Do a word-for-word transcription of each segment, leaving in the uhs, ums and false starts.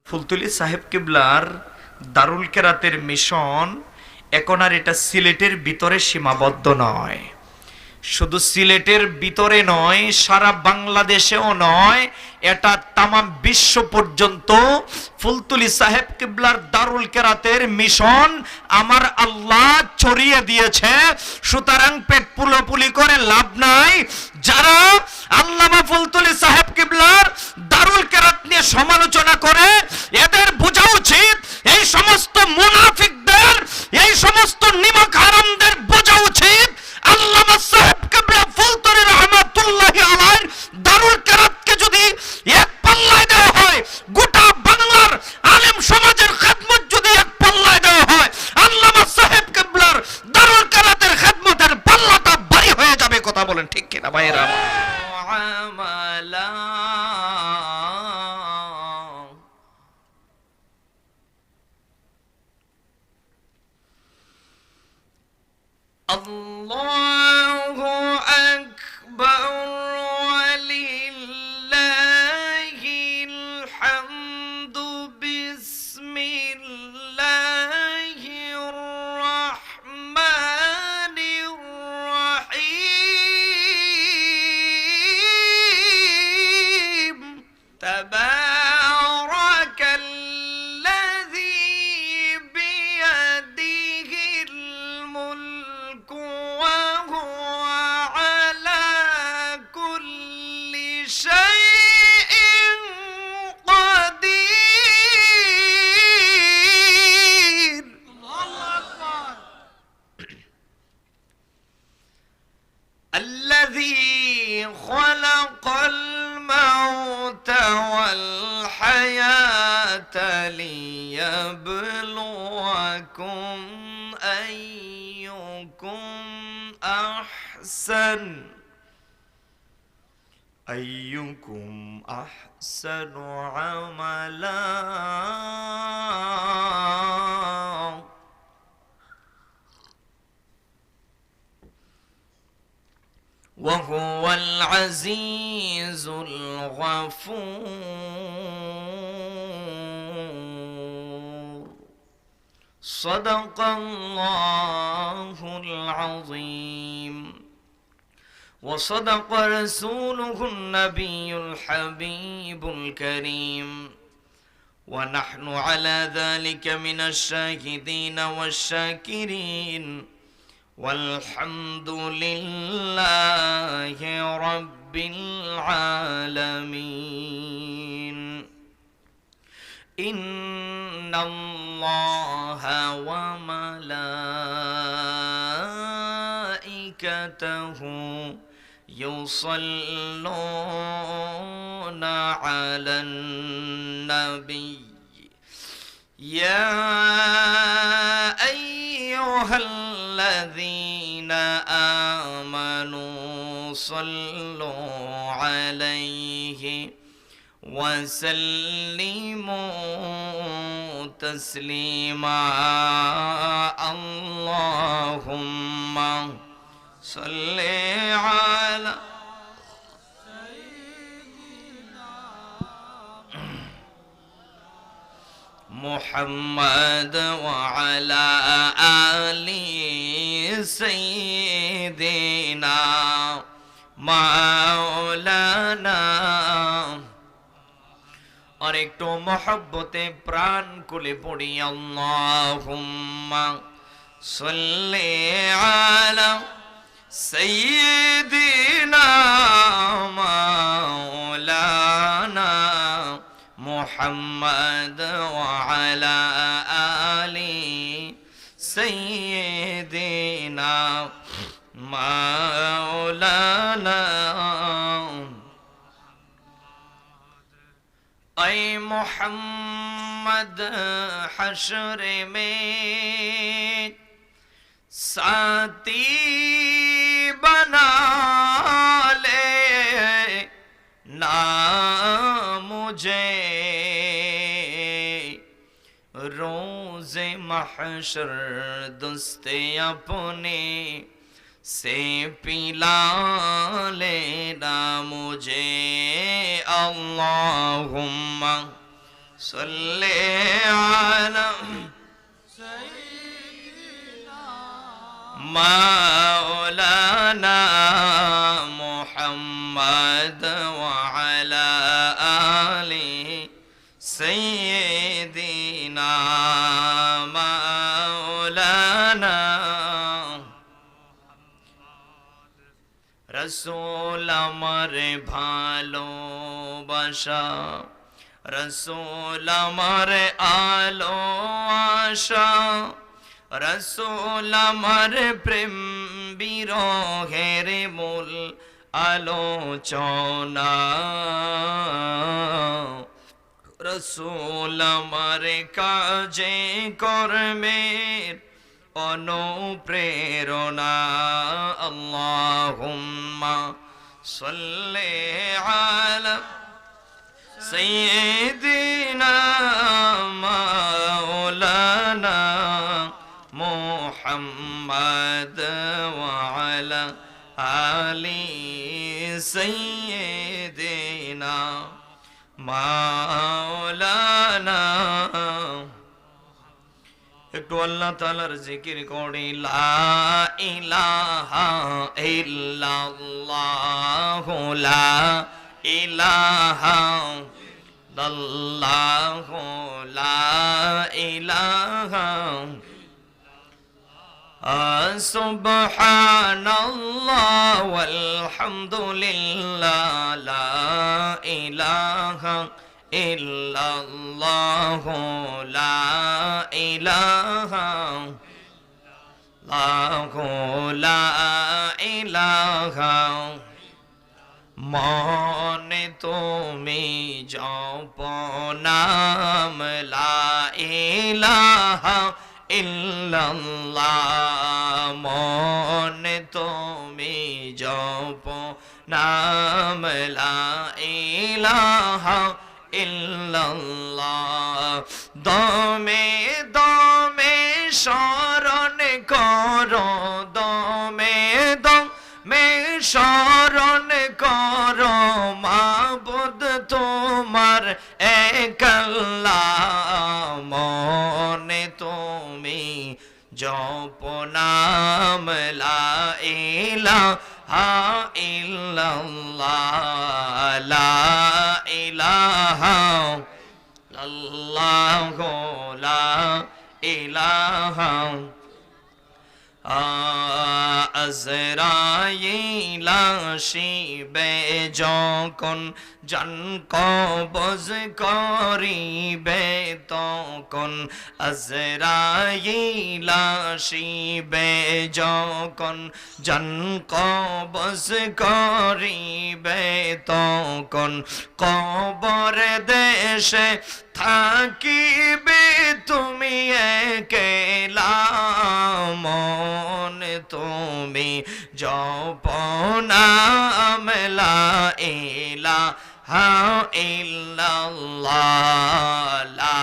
ফুলতলি সাহেব কিবলার দারুল কেরাতের মিশন এখন আর এটা সিলেটের ভিতরে সীমাবদ্ধ নয়। শুধু সিলেটের ভিতরে নয়, সারা বাংলাদেশেও নয়, এটা তামাম বিশ্ব পর্যন্ত ফুলতলি সাহেব কিবলার দারুল কেরাতের মিশন আমার আল্লাহ ছড়িয়ে দিয়েছে। সুতরাং পেট ফুলাফুলি করে লাভ নাই। যারা আল্লামা ফুলতলি সাহেব কিবলার দারুল কেরাত নিয়ে সমালোচনা করে, এদের বোঝা উচিত, এই সমস্ত মুনাফিকদের, এই সমস্ত নিমক হারামদের বোঝা উচিত, আল্লামা সাহেব কিবলা ফুলতলি রহমাতুল্লাহি আলাইহির দারুল কেরাতকে যদি এক পাল্লায় দেওয়া হয়, গোটা বাংলার আলেম সমাজের খেদমত যদি এক পাল্লায় দেওয়া হয়, আল্লামা সাহেব কিবলার দারুল কেরাতের খেদমতের পাল্লাটা ভারী হয়ে যাবে। কথা বলেন ঠিক কিনা ভাইরা? الله أكبر، ولله الحمد. بسم الله الرحمن الرحيم. تبارك الذي بيده الملك وهو على كل شيء قدير. الذي خلق الموت والحياة ليبلوكم أيكم أحسن، أيكم أحسن عملا، وهو العزيز الغفور. صدق الله العظيم. وصدق رسوله النبي الحبيب الكريم. ونحن على ذلك من الشاهدين والشاكرين. والحمد لله رب العالمين. إن الله وملائكته يصلون على النبي. يا أيها الذين آمنوا صلوا عليه وسلموا تسليما. اللهم صل على محمد وعلى آل سيدنا مولانا. আর একটু মহব্বতে প্রাণ খুলে পড়ি, اللهم صل على سيدنا مولانا محمد وعلى آل سيدنا مولانا. اے محمد، حشر میں ساتھی بنا لے نا مجھے، روز محشر دست اپنے سے پلا لینا مجھے. اللهم صل على مولانا محمد وعلى آل سيدنا مولانا। রসুল আমার ভালোবাসা, রসুল আমার আলো আশা, রসুল আমার প্রেম বিরহের মূল আলোচনা। রসুল আমার কাজে কর্মের অনুপ্রেরণা। اللهم صل على سيدنا مولانا محمد وعلى آل سيدنا مولانا। একটু আল্লাহ তাআলার জিকির করি। لا إله إلا الله، لا إله إلا الله، لا إله سبحان الله والحمد لله، لا إله إلا الله، لا إله إلا الله، لا إله মনে তুমি জপ নাম লা ইলাহা ইল্লাল্লাহ, মনে তুমি জপ নাম লা ইলাহা ইল্লাল্লাহ। দমে দমে স্মরণ করো, দমে দমে স্মরণ করো মাবুদ তোমার এক আল্লাহ। মনে তুমি জপ নাম লা ইলাহা ইল্লাল্লাহ, লা ইলাহা ইল্লাল্লাহ, লা ইলাহা। আ-, আজরাইল আসিবে যখন, জান কবজ করিবে তখন। আজরাইল আসিবে যখন, জান কবজ করিবে তখন। কবর দেশে থাকিবে তুমি একলা, মনে তুমি জপ নাম লা ইলাহা ইল্লাল্লাহ, লা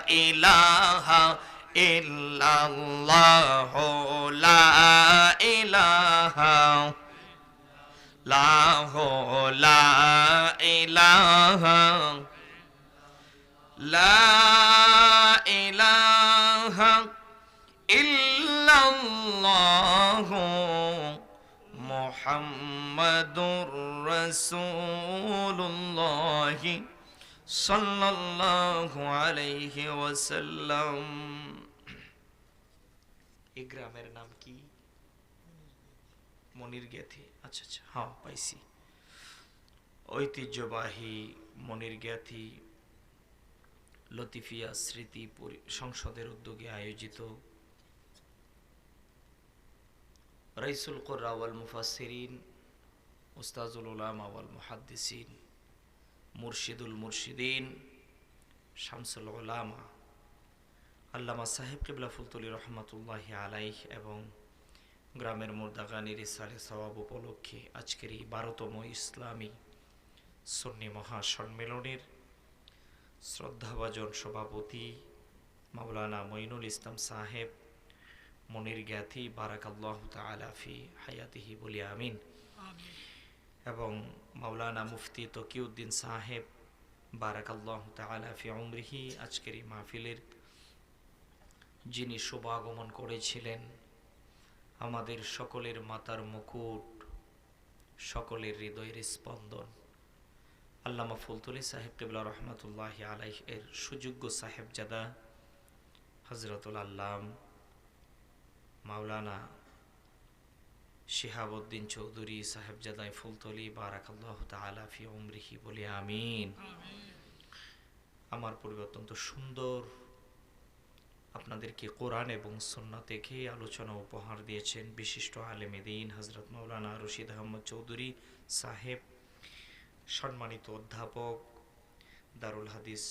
ইলাহা ইল্লাল্লাহ, লা ইলাহা ইল্লাল্লাহ, লা ইলাহা লা ইলাহা ইল্লাল্লাহু মুহাম্মাদুর রাসূলুল্লাহ সাল্লাল্লাহু আলাইহি ওয়াসাল্লাম। এই গ্রামের নাম কি? মনিরজ্ঞাথি। আচ্ছা, আচ্ছা, হ্যাঁ, পাইছি। ঐতিহ্যবাহী মনিরজ্ঞাথি লতিফিয়া স্মৃতি পরি-, সংসদের উদ্যোগে আয়োজিত রাইসুল কুররা ওয়াল মুফাসসিরিন, উস্তাজুল উলামা ওয়াল মুহাদ্দিসিন, মুর্শিদুল মুর্শিদিন, শামসুল উলামা, আল্লামা সাহেব কিবলা ফুলতলি রহমাতুল্লাহি আলাইহ এবং গ্রামের মুর্দাগানির ইসালে সওয়াব উপলক্ষে আজকের এই বারোতম ইসলামী সুন্নি মহাসম্মেলনের শ্রদ্ধাভাজন সভাপতি মাওলানা মঈনুল ইসলাম সাহেব মনিরজ্ঞাথি, বারাকাল্লাহু তাআলা ফি হায়াতিহি, বলি আমিন। আমিন। এবং মাওলানা মুফতি তকিউদ্দিন সাহেব, বারাকাল্লাহু তাআলা ফি উমরিহি। আজকের এই মাহফিলের যিনি শুভ আগমন করেছিলেন, আমাদের সকলের মাথার মুকুট, সকলের হৃদয়ের স্পন্দন, আল্লামা ফুলতলি সাহেব কিবলা রহমতুল্লাহ আলাইহ এর সুযোগ্য সাহেবজাদা হজরতুল আল্লাম মাওলানা শিহাবুদ্দিন চৌধুরী সাহেবজাদায় ফুলতলি, বারাকাল্লাহু তাআলা ফি উমরিহি, বলি আমিন। আমার পূর্বে অত্যন্ত সুন্দর আপনাদেরকে কোরআন এবং সুন্নাহ থেকে আলোচনা উপহার দিয়েছেন বিশিষ্ট আলেমে দ্বীন হজরত মাওলানা রশিদ আহমদ চৌধুরী সাহেব, সম্মানিত অধ্যাপক, দারুল হাদিস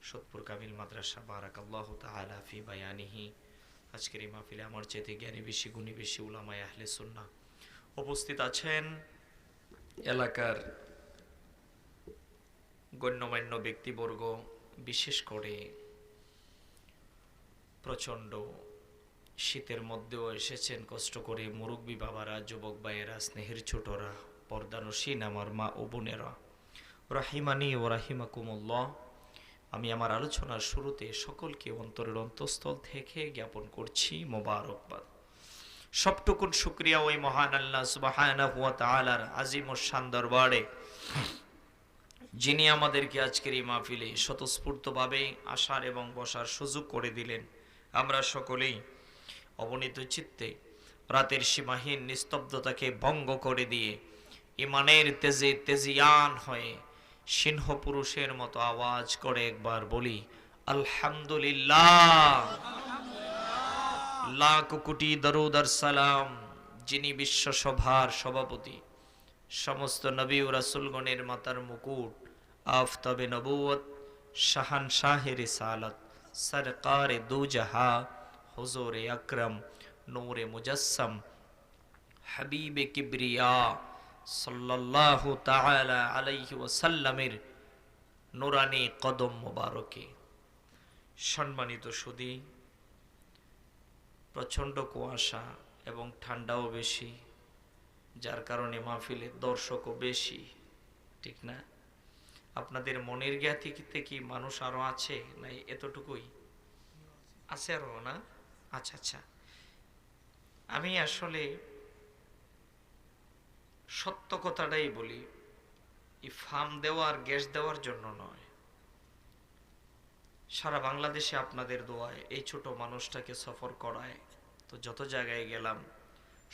সতপুর কামিল মাদ্রাসা, বারাকাল্লাহু তাআলা ফি বায়ানিহি। আজকের এই মাহফিলে আমার চাইতে জ্ঞানী বেশি, গুণী বেশি, উলামায়ে আহলে সুন্নাহ উপস্থিত আছেন। এলাকার গণ্যমান্য ব্যক্তিবর্গ, বিশেষ করে প্রচণ্ড শীতের মধ্যেও এসেছেন কষ্ট করে মুরব্বী বাবারা, যুবক ভাইয়েরা, স্নেহের ছোটরা, পর্দানশীন আমার মা ও বোনেরা, রাহিমানি ও রাহিমাকুমুল্লাহ। আমি আমার আলোচনার শুরুতে সকলকে অন্তরের অন্তঃস্থল থেকে জ্ঞাপন করছি মোবারকবাদ। সবটুকুন শুকরিয়া ওই মহান আল্লাহ সুবহানাহু ওয়া তাআলার আজিম ও শান দরবারে, যিনি আমাদেরকে আজকের এই মাহফিলে স্বতঃস্ফূর্তভাবে আসার এবং বসার সুযোগ করে দিলেন। আমরা সকলেই অবনীত চিত্তে রাতের সীমাহীন নিস্তব্ধতাকে ভঙ্গ করে দিয়ে ইমানের তেজে তেজিয়ান হয়ে সিংহ পুরুষের মতো আওয়াজ করে একবার বলি, আলহামদুলিল্লাহ। লাখ কোটি দরুদ আর সালাম যিনি বিশ্বসভার সভাপতি, সমস্ত নবী ও রাসূলগণের মাথার মুকুট, আফতাবে নবুয়ত, শাহানশাহে রিসালাত, সরকারে দুজাহা, হুজুরে আকরাম, নূরে মুজাসসাম, হাবিবে কিবরিয়া সাল্লাল্লাহু তাআলা আলাইহি ওয়াসাল্লামের নুরানি কদম মোবারকে। সম্মানিত সুধী, প্রচণ্ড কুয়াশা এবং ঠান্ডাও বেশি, যার কারণে মাহফিলে দর্শকও বেশি, ঠিক না? আপনাদের মনিরজ্ঞাতিতে কি মানুষ আরো আছে, না এতটুকুই আছে আরো, না? আচ্ছা, আচ্ছা। আমি আসলে সত্য কথাটাই বলি, এই ফাম দেওয়ার, গ্যাস দেওয়ার জন্য নয়। সারা বাংলাদেশে আপনাদের দোয়ায় এই ছোট মানুষটাকে সফর করায়, তো যত জায়গায় গেলাম,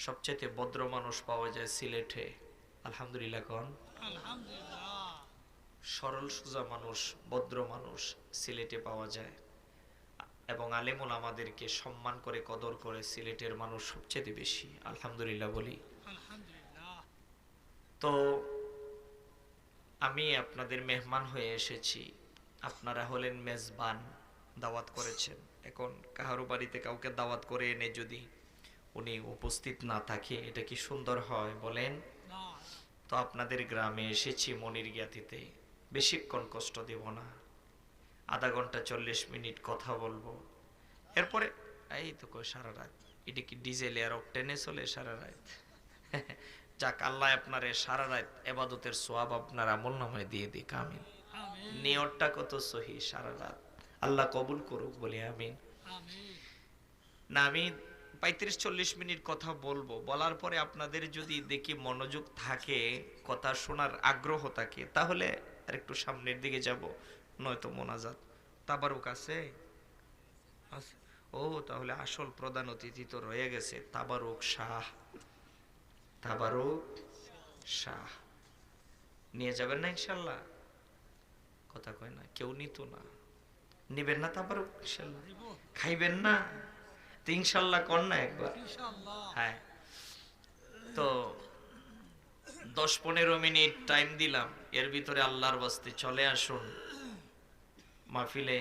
সবচেয়ে ভদ্র মানুষ পাওয়া যায় সিলেটে। আলহামদুলিল্লাহ কন। আলহামদুলিল্লাহ। সরল সোজা মানুষ, ভদ্র মানুষ সিলেটে পাওয়া যায়, এবং আলেম ওলামাদেরকে সম্মান করে, কদর করে সিলেটের মানুষ সবচেয়ে বেশি। আলহামদুলিল্লাহ বলি। আলহামদুলিল্লাহ। তো আমি আপনাদের মেহমান হয়ে এসেছি, আপনারা হলেন মেজবান, দাওয়াত করেছেন। এখন কাহারো বাড়িতে কাউকে দাওয়াত করে এনে যদি উনি উপস্থিত না থাকে, এটা কি সুন্দর হয় বলেন? না। তো আপনাদের গ্রামে এসেছি মনিরজ্ঞাতিতে, বেশিক্ষণ কষ্ট দেব না, আধা ঘন্টা চল্লিশ মিনিট কথা বলবো, এরপরে এই তো কয় সারা রাত। এটা কি ডিজেলে আর অকটেনে চলে সারা রাত? যাক, আল্লাহ আপনারে সারা রাত এবাদতের সওয়াব আপনার আমল নামায় দিয়ে দিক, আমিন। আমিন। নিয়তটা কত সহি, সারা রাত। আল্লাহ কবুল করুক, বলি আমিন। আমিন। না, আমি পঁয়ত্রিশ চল্লিশ মিনিট কথা বলবো, বলার পরে আপনাদের যদি দেখি মনোযোগ থাকে, কথা শোনার আগ্রহ থাকে, তাহলে আর একটু সামনের দিকে যাব, নয়তো মোনাজাত। তাবারুক আছে? আছে। ও, তাহলে আসল প্রধান অতিথি তো রয়ে গেছে, তাবারুক শাহ। তাবারুক শাহ নিয়ে যাবেন না ইনশাল্লাহ? কথা কয় না, কেউ নিত না। নিবেন না তাবারুক ইনশাল্লাহ? খাইবেন না? তো ইনশাল্লাহ কর না একবার। ইনশাল্লাহ। হ্যাঁ, তো দশ পনেরো মিনিট টাইম দিলাম, এর ভিতরে আল্লাহর ওয়াস্তে চলে আসুন। মাহফিলে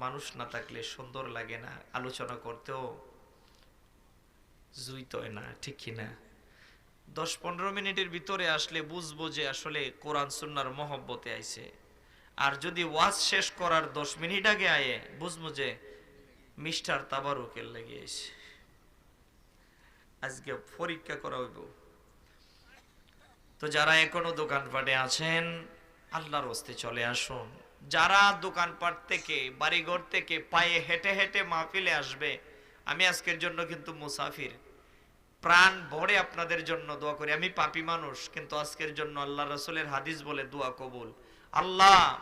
মানুষ না থাকলে সুন্দর লাগে না, আলোচনা করতেও জুইত হয় না, ঠিক কি না? দশ পনেরো মিনিটের ভিতরে আসলে বুঝবো যে আসলে কোরআন সুন্নাহর মহব্বতে আইছে। আর যদি ওয়াজ শেষ করার দশ মিনিট আগে আয়ে, বুঝবো যে মিস্টার তাবারুকের লাগি আইছে। আজকে পরীক্ষা করা হইব। তো যারা এখনো দোকানপাটে আছেন, আল্লাহর ওয়াস্তে চলে আসুন। যারা দোকানপাট থেকে, বাড়িঘর থেকে পায়ে হেঁটে হেঁটে মাহফিলে আসবে, আমি আজকের জন্য কিন্তু মুসাফির। প্রাণ ভরে আপনাদের জন্য দোয়া করি। আমি পাপী মানুষ, কিন্তু আজকের জন্য আল্লাহ রাসূলের হাদিস বলে দোয়া কবুল। আল্লাহ,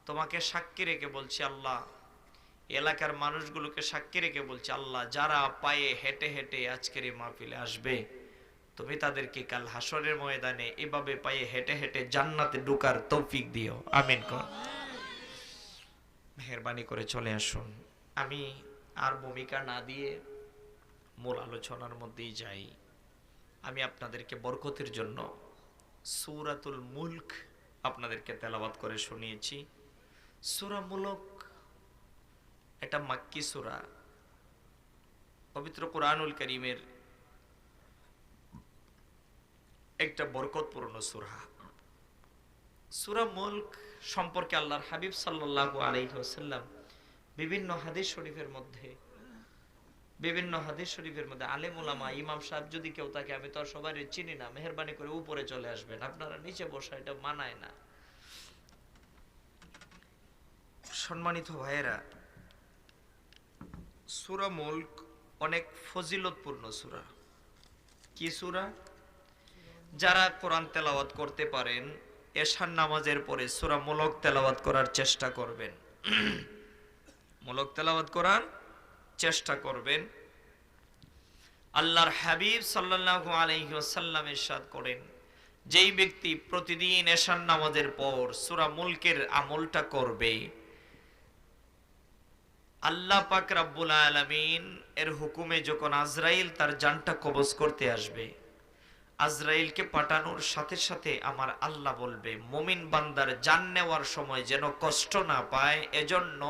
তোমাকে সাক্ষী রেখে বলছি, আল্লাহ, এলাকার মানুষগুলোকে সাক্ষী রেখে বলছি, আল্লাহ, যারা পায়ে হেঁটে হেঁটে আজকের এই মাহফিলে আসবে, তুমি তাদেরকে কাল হাশরের ময়দানে এভাবে পায়ে হেঁটে হেঁটে জান্নাতে ঢুকার তৌফিক দিও। আমিন কর। মেহেরবানি করে চলে আসুন। আমি আর ভূমিকা না দিয়ে মূল আলোচনার মধ্যেই যাই। আমি আপনাদেরকে বরকতের জন্য সূরাতুল মুলক আপনাদেরকে তেলাওয়াত করে শুনিয়েছি। সূরা মুলক এটা মাক্কি সূরা। পবিত্র কোরআনুল করিমের একটা বরকতপূর্ণ সূরা। সূরা মুলক সম্পর্কে আল্লাহর হাবিব সাল্লাল্লাহু আলাইহি ওয়াসাল্লাম বিভিন্ন হাদিস শরীফের মধ্যে, বিভিন্ন হাদিস শরীফের মধ্যে আলেম ওলামা, ইমাম সাহেব যদি কেউ থাকে, আমি তো আর সবাই চিনি না, মেহেরবানি করে উপরে চলে আসবেন, আপনারা নিচে বসা এটা মানায় না। সম্মানিত ভাইয়েরা, সূরা মুলক অনেক ফজিলতপূর্ণ সূরা। কি সূরা? যারা কোরআন তেলাওয়াত করতে পারেন, এশার নামাজের পরে সূরা মুলক তেলাওয়াত করার চেষ্টা করবেন। মুলক তেলাওয়াত করার চেষ্টা করবেন। আল্লাহর হাবিব সাল্লাল্লাহু আলাইহি ওয়াসাল্লাম ইরশাদ করেন, যেই ব্যক্তি প্রতিদিন এশার নামাজের পর সূরা মুলকের আমলটা করবে, আল্লাহ পাক রাব্বুল আলামিন এর হুকুমে যখন আজরাইল তার জানটা কবজ করতে আসবে, আজরাইলকে পাঠানোর সাথে সাথে আমার আল্লাহ বলবে, মুমিন বান্দার জান নেওয়ার সময় যেন কষ্ট না পায়, এজন্য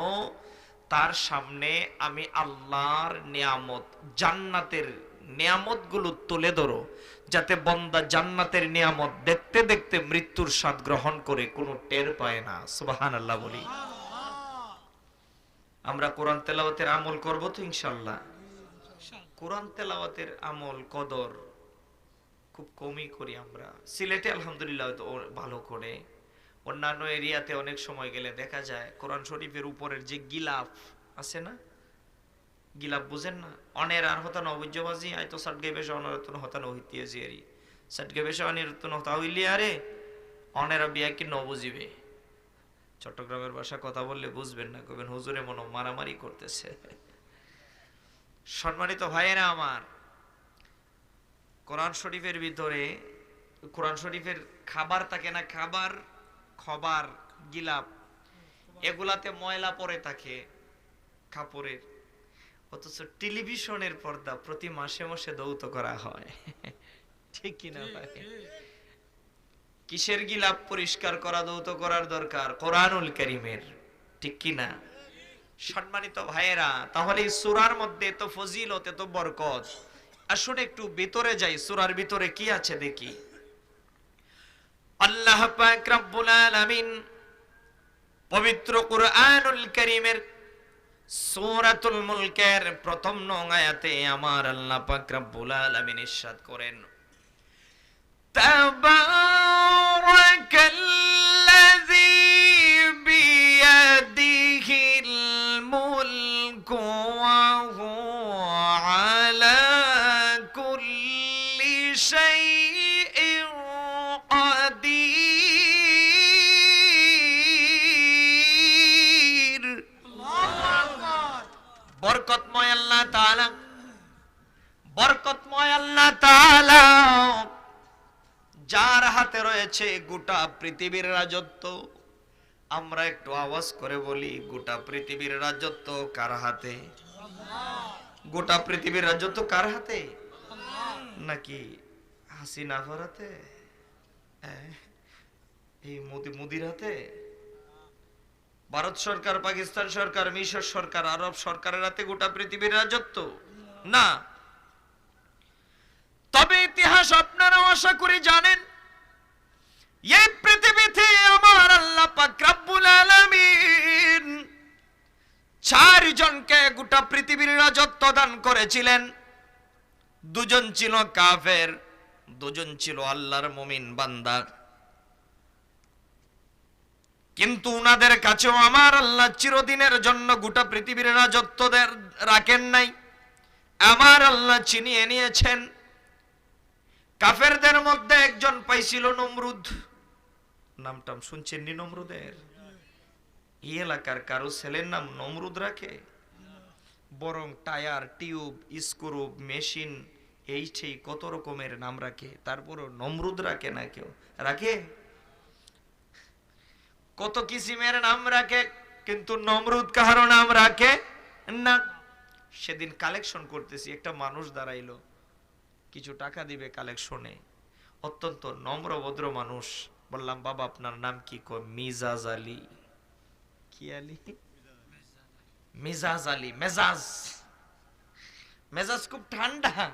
তার সামনে আমি আল্লাহর নিয়ামত, জান্নাতের নিয়ামতগুলো তুলে ধরো, যাতে বন্দা জান্নাতের নিয়ামত দেখতে দেখতে মৃত্যুর স্বাদ গ্রহণ করে, কোনো টের পায় না। সুবহানাল্লাহ বলি। আমরা কোরআন তেলাওয়াতের আমল করব তো ইনশাল্লাহ। কোরআন তেলাওয়াতের আমল কদর খুব কমই করি আমরা। সিলেটে আলহামদুলিল্লাহ হয়তো ও ভালো করে, অন্যান্য এরিয়াতে অনেক সময় গেলে দেখা যায় কোরআন শরীফের উপরের যে গিলাফ আছে না, গিলাফ বুঝেন না? অনের আর হতা নবুজ্জবাজি, আই তো সাট গেবে সে অনারত্ন হতা নহিতিয়াজি আরি। সাট গেবে সে অনিরত্ন হতা হইলে আরে অনেরা বিয়া কি নবুঝিবে? চট্টগ্রামের ভাষা কথা বললে বুঝবেন না, কইবেন, "হুজুরে মনো মারামারি করতেছে।" সম্মানিত ভাইয়েরা আমার, কোরআন শরীফের ভিতরে, কোরআন শরীফের খাবার থাকে না, খাবার, খবার, গিলাপ, এগুলাতে ময়লা পড়ে থাকে কাপড়ের, অথচ টেলিভিশনের পর্দা প্রতি মাসে মাসে ধৌত করা হয়। ঠিক কি না ভাই? কিসের গিলাপ পরিষ্কার করা, ধৌত করার দরকার? কোরআনুল করিমের, ঠিক কি না? সম্মানিত ভাইয়েরা, তাহলে এই সূরার মধ্যে এত ফজিলত, এত বরকত। আসুন একটু ভিতরে যাই, সূরার ভিতরে কি আছে দেখি। আল্লাহ পাক রাব্বুল আলামিন পবিত্র কোরআনুল করিমের সূরাতুল মুলকের প্রথম নং আয়াতে আমার আল্লাহ পাক রাব্বুল আলামিন ইরশাদ করেন, تبارك الذي بيده الملك وهو على كل شيء قدير। বরকতময় আল্লাহ তাআলা, বরকতময় আল্লাহ তাআলা, যার হাতে রয়েছে গোটা পৃথিবীর রাজত্ব। আমরা একটু আওয়াজ করে বলি, গোটা পৃথিবীর রাজত্ব কার হাতে? গোটা পৃথিবীর রাজত্ব কার হাতে? নাকি হাসিনাফার হাতে? হ্যাঁ? এই মোদি, মোদির হাতে? ভারত সরকার, পাকিস্তান সরকার, মিশর সরকার, আরব সরকারের হাতে গোটা পৃথিবীর রাজত্ব? না। তবে ইতিহাস আপনারাও আশা করি জানেন, এই পৃথিবীতে আমার আল্লাহ পাক রাব্বুল আলামিন চারজনকে গোটা পৃথিবীর রাজত্ব দান করেছিলেন। দুজন ছিল কাফের, দুজন ছিল আল্লাহর মুমিন বান্দা। কিন্তু উনাদের কাছেও আমার আল্লাহ চিরদিনের জন্য গোটা পৃথিবীর রাজত্ব দের-, রাখেন নাই। আমার আল্লাহ ছিনিয়ে নিয়েছেন। কাফেরদের মধ্যে একজন পাইছিল নমরুদ। নাম টাম শুনছেন নি নমরুদের? এই এলাকার কারো ছেলের নাম নমরুদ রাখে? বরং টায়ার, টিউব, স্ক্রু, মেশিন, এই সেই কত রকমের নাম রাখে, তারপরও নমরুদ রাখে না কেউ। রাখে? কত কিসিমের নাম রাখে, কিন্তু নমরুদ কাহারও নাম রাখে না। সেদিন কালেকশন করতেছি, একটা মানুষ দাঁড়াইলো, কিছু টাকা দিবে কালেকশনে। অত্যন্ত নম্র ভদ্র মানুষ। বললাম, "বাবা, আপনার নাম কি?" কয়, "মিজাজ আলী।" কি আলী? মিজাজ আলী। মেজাজ, মেজাজ খুব ঠান্ডা,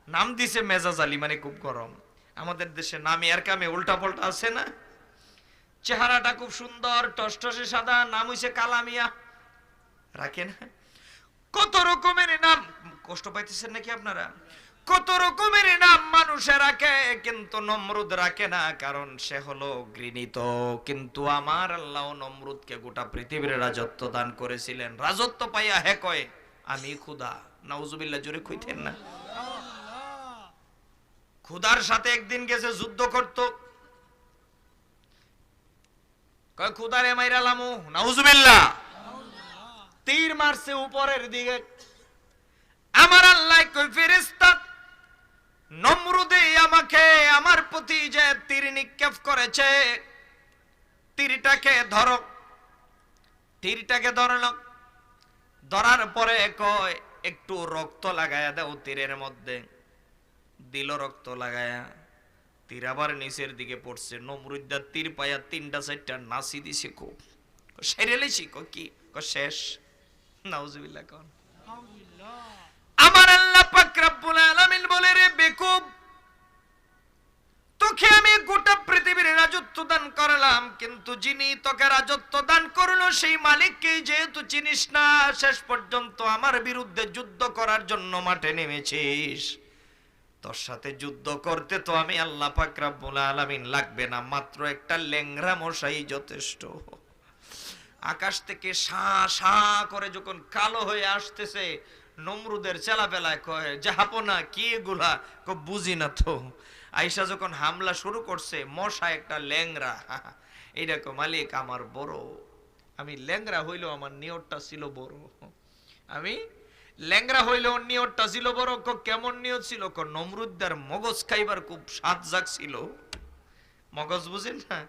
নাম দিছে মেজাজ আলী, মানে খুব গরম। আমাদের দেশে নামে আর কামে উল্টা পাল্টা আছে না? চেহারাটা খুব সুন্দর, টসটসে সাদা, নাম হইছে কালামিয়া। রাখে না? কত রকমের নাম। কষ্ট পাইতেছেন নাকি আপনারা? কত রকমের নাম মানুষে রাখে, কিন্তু নমরুদ রাখে না, কারণ সে হলো ঘৃণিত। কিন্তু আমার আল্লাহ নমরুদকে গোটা পৃথিবীর রাজত্ব দান করেছিলেন। রাজত্ব পাইয়া হে কয়, "আমি ক্ষুধা।" নাউজুবিল্লাহ, জোরে কইতেন না? ক্ষুধার সাথে একদিন গেছে যুদ্ধ করত, কয়, "ক্ষুধারে মাইরা লামু।" নাউজুবিল্লাহ। তীর মারছে উপরের দিকে। আমার আল্লাহ কয়, "ফেরেশতা, নমরুদে আমাকে, আমার প্রতি যে তীর নিক্ষেপ করেছে, তীরটাকে ধরো।" তীরটাকে ধরল, ধরার পরে কয়, "একটু রক্ত লাগাইয়া দাও তীরের মধ্যে।" দিল রক্ত লাগাইয়া, তীর আবার নিচের দিকে পড়ছে। নমরুদ্দার তীর পাইয়া তিনটা চারটা নাচি দিছে খুব। "সেরে লেছি।" কয়, "কি?" কয়, "শেষ।" নাউজুবিল্লাহ কন। আমার আল্লাহ পাক রাব্বুল আলামিন বলে, "রে বেকুব, তোকে আমি গোটা পৃথিবীর রাজত্ব দান করলাম, কিন্তু যিনি তোকে রাজত্ব দান করলো সেই মালিককে যেহেতু চিনিস না, শেষ পর্যন্ত আমার বিরুদ্ধে যুদ্ধ করার জন্য মাঠে নেমেছিস। তোর সাথে যুদ্ধ করতে তো আমি আল্লাহ পাক রাব্বুল আলামিন লাগবে না, মাত্র একটা ল্যাংড়া মশাই যথেষ্ট।" আকাশ থেকে সা সা করে যখন কালো হয়ে আসতেছে, নমরুদের চেলাপেলায় কয়, "জাহাপনা কি এগুলা?" কয়, "বুঝি না তো।" আইসা যখন হামলা শুরু করছে, মশা একটা ল্যাংড়া, এইটা কয়, "মালিক, আমার বড়, আমি ল্যাংড়া হইলেও আমার নিয়তটা ছিল বড়।" আমি ল্যাংড়া হইলেও নিয়তটা ছিল বড়। কয়, "কেমন নিয়ত ছিল?" কয়, "নমরুদ্দার মগজ খাইবার খুব স্বাদ জাগছিল।" মগজ বুঝেন না?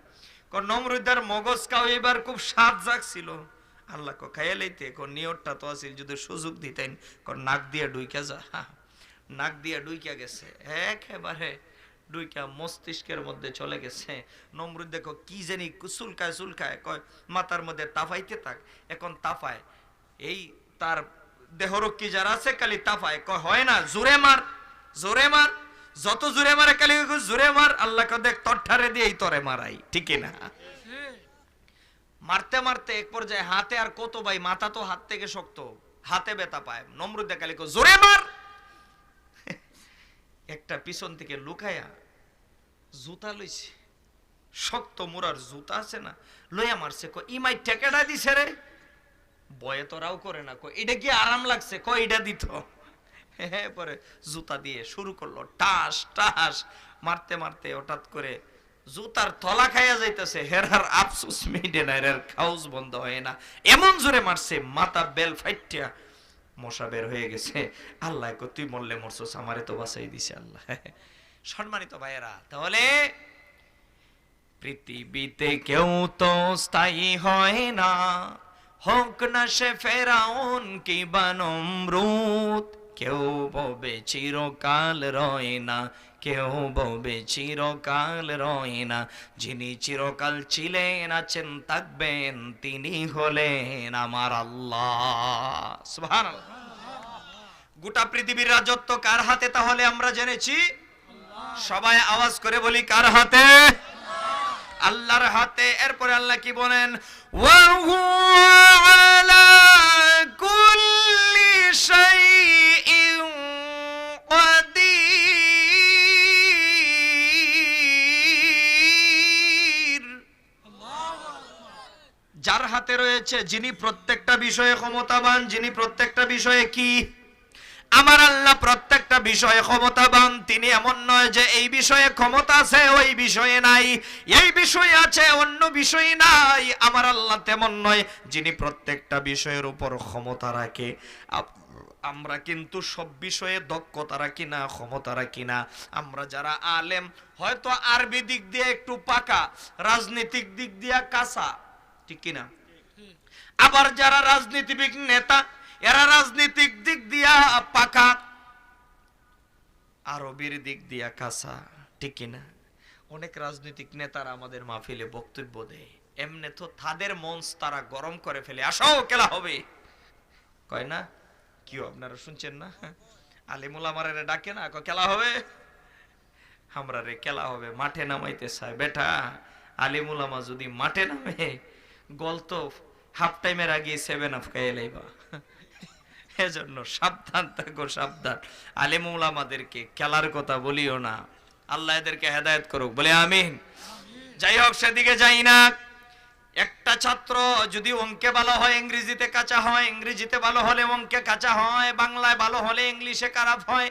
কয়, "নমরুদ্দার মগজ খাওয়াইবার খুব স্বাদ জাগছিল।" আল্লাহ কয়, "খাইয়া লইতে।" কয়, "নিয়তটা তো আছিল, যদি সুযোগ দিতেন।" কয়, "নাক দিয়া ঢুইকা যা।" নাক দিয়া ঢুইকা গেছে, একেবারে ঢুইকা মস্তিষ্কের মধ্যে চলে গেছে। নমরুদ দেখো কি জানি চুলকায় চুলকায়, কয়, "মাথার মধ্যে তাফাইতে থাক।" এখন তাফায়, এই তার দেহরক্ষী যারা আছে, খালি তাফায়, কয়, "হয় না, জোরে মার, জোরে মার।" যত জোরে মারে, খালি কয়, "জোরে মার।" আল্লাহ কয়, "দেখ, তোর ঠারে দিয়েই তোরে মারাই।" ঠিক কি না? মারতে মারতে এক পর্যায়ে হাতে আর কত ভাই, মাথা তো হাত থেকে শক্ত, হাতে ব্যথা পায়। নমরুদ খালি কয়, "জোরে মার।" একটা পিছন থেকে লুকায়া জুতা লইছে, শক্ত মুড়ার জুতা আছে না, লইয়া মারছে। কয়, "ইমাই টেকেটা দিছে রে।" ভয়ে তো রাও করে না। কয়, "এটা কি আরাম লাগছে?" কয়, "এটা দিত।" হ্যাঁ, পরে জুতা দিয়ে শুরু করলো, টাস টাস মারতে মারতে হঠাৎ করে জুতার তলা খাইয়া যাইতেছে। হেরার আফসোস মিটে না, হেরার খাউজ বন্ধ হয় না, এমন জোরে মারছে, মাথা বেল ফাইটিয়া মশা বের হয়ে গেছে। আল্লাহ কয়, "তুই মরলে মরছস, আমারে তো বাঁচাই দিছে আল্লাহ।" সম্মানিত ভাইয়েরা, তাহলে পৃথিবীতে কেউ তো স্থায়ী হয় না, হোক না সে ফেরাউন কিবা নমরুদ। কেউ ভবে চিরকাল রয় না, কেউ ভবে চিরকাল রয় না। যিনি চিরকাল ছিলেন, আছেন, থাকবেন, তিনি হলেন আমার আল্লাহ। সুবহানাল্লাহ। গোটা পৃথিবীর রাজত্ব কার হাতে তাহলে আমরা জেনেছি? সবাই আওয়াজ করে বলি, কার হাতে? আল্লাহর হাতে। এরপরে আল্লাহ কি বলেন? "ওয়া হুয়া আলা কুল্লি শাইইন কাদির।" হচ্ছে যিনি প্রত্যেকটা বিষয়ে ক্ষমতাবান, যিনি প্রত্যেকটা বিষয়ে কি? আমার আল্লাহ প্রত্যেকটা বিষয়ে ক্ষমতাবান। তিনি এমন নয় যে এই বিষয়ে ক্ষমতা আছে, ওই বিষয়ে নাই, এই বিষয়ে আছে, অন্য বিষয়ে নাই। আমার আল্লাহ তেমন নয়, যিনি প্রত্যেকটা বিষয়ের উপর ক্ষমতা রাখে। আপ-, আমরা কিন্তু সব বিষয়ে দক্ষতা রাখি না, ক্ষমতা রাখি না। আমরা যারা আলেম, হয়তো আরবি দিক দিয়ে একটু পাকা, রাজনৈতিক দিক দিয়ে কাঁচা, ঠিক কি না? আবার যারা রাজনীতিবিদ নেতা, এরা রাজনৈতিক দিক দিয়া পাকা, আরবির দিক দিয়া কাঁচা, ঠিক কি না? অনেক রাজনৈতিক নেতারা আমাদের মাহফিলে বক্তব্য দেয়, এমনে তো তাদের মঞ্চ তারা গরম করে ফেলে, "আসো, খেলা হবে।" কয় না? কিও, আপনারা শুনছেন না? আলিমুল আমারে ডাকে না, কয়, "খেলা হবে।" আমরারে খেলা হবে, মাঠে নামাইতে চায়। বেটা, আলিমুল আমা যদি মাঠে নামে, গল তো হাফ টাইমের আগে সেভেন আপ খাইয়ে লাইবা। এজন্য সাবধান থাকো, সাবধান। আলিমুল আমাদেরকে খেলার কথা বলিও না। আল্লাহ এদেরকে হেদায়েত করুক, বলে আমিন। যাই হোক, সেদিকে যাই না। একটা ছাত্র যদি অঙ্কে ভালো হয়, ইংরেজিতে কাঁচা হয়, ইংরেজিতে ভালো হলে অঙ্কে কাঁচা হয়, বাংলায় ভালো হলে ইংলিশে খারাপ হয়,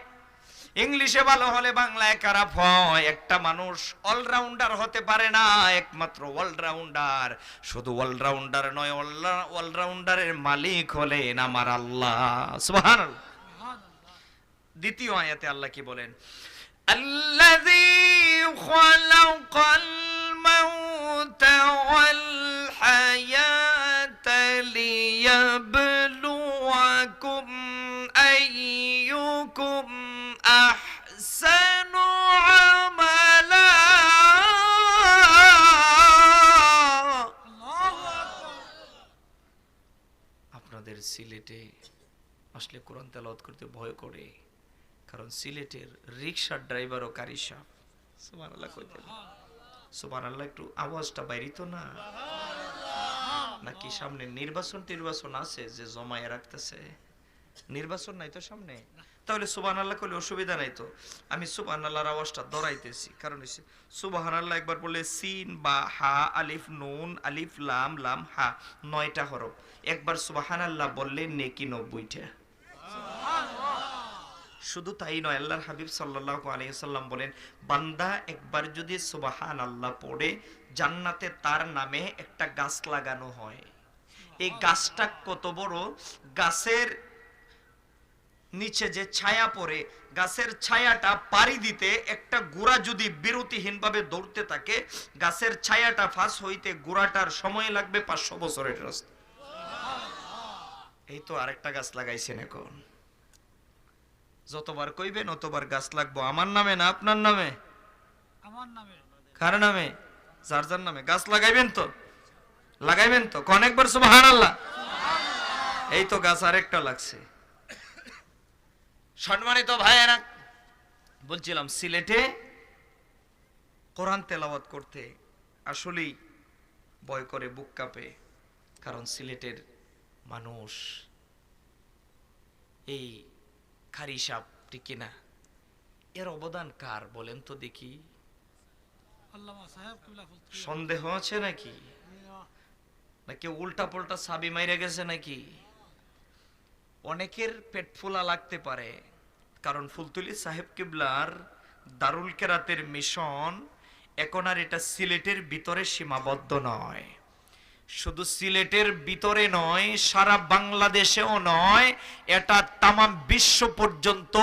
ইংলিশে ভালো হলে বাংলায় খারাপ হয়। একটা মানুষ অলরাউন্ডার হতে পারে না, একমাত্র অলরাউন্ডার, শুধু অলরাউন্ডার নয়, অলরা-, অলরাউন্ডারের মালিক হলেন আমার আল্লাহ। সুবহানাল্লাহ। দ্বিতীয় আয়াতে আল্লাহ কি বলেন? الذي خلق الموت والحياة ليبلوكم أيكم أحسن عملا। আপনাদের সিলেটে আসলে কোরআন তেলাওয়াত করতে ভয় করে, কারণ সিলেটের রিক্সার ড্রাইভারও কারি সাহেব। সুবহানাল্লাহ কইতে। সুবহানাল্লাহ, একটু আওয়াজটা বাইরিত না? নাকি সামনে নির্বাচন টির্বাচন আছে যে জমায়ে রাখতেছে? নির্বাচন নাই তো সামনে? তাহলে সুবহানাল্লাহ কইলে অসুবিধা নাই তো। আমি সুবহানাল্লাহর আওয়াজটা দরাইতেছি, কারণ হইছে সুবহানাল্লাহ একবার বললে সিন, বা, হা, আলিফ, নুন, আলিফ, লাম, লাম, হা, নয়টা হরফ। একবার সুবহানাল্লাহ বললে নেকি নব্বইটা। শুধু তাই নয়, আল্লাহর হাবিব সাল্লাল্লাহু আলাইহি ওয়াসাল্লাম বলেন, বান্দা একবার যদি সুবহানাল্লাহ পড়ে, জান্নাতে তার নামে একটা গাছ লাগানো হয়। এই গাছটা কত বড়? গাছের নিচে যে ছায়া পড়ে, গাছের ছায়াটা পাড়ি দিতে একটা ঘোড়া যদি বিরতিহীনভাবে দৌড়তে থাকে, গাছের ছায়াটা ফাঁস হইতে ঘোড়াটার সময় লাগবে পাঁচশো বছরের রাস্তা। এই তো আরেকটা গাছ লাগাইছেন এখন। যতবার কইবেন, অতবার গাছ লাগবো। আমার নামে না আপনার নামে? আমার নামে। কার নামে? যার যার নামে। গাছ লাগাইবেন তো? লাগাইবেন তো? কন একবার সুবহানাল্লাহ। এই তো গাছ আরেকটা লাগছে। সম্মানিত ভাইয়েরা, বলছিলাম সিলেটে কোরআন তেলাওয়াত করতে আসলেই ভয় করে, বুক কাঁপে, কারণ সিলেটের মানুষ এই কারি সাহেব, ঠিক কি না? এর অবদান কার বলেন তো দেখি? আল্লামা সাহেব কিবলা ফুলতলি। সন্দেহ আছে নাকি? না। নাকি উল্টা পাল্টা চাবি মাইরা গেছে নাকি? অনেকের পেট ফোলা লাগতে পারে, কারণ ফুলতলি সাহেব কিবলার দারুল কেরাতের মিশন এখন আর এটা সিলেটের ভিতরে সীমাবদ্ধ নয়। শুধু সিলেটের ভিতরে নয়, সারা বাংলাদেশেও নয়, এটা তামাম বিশ্ব পর্যন্ত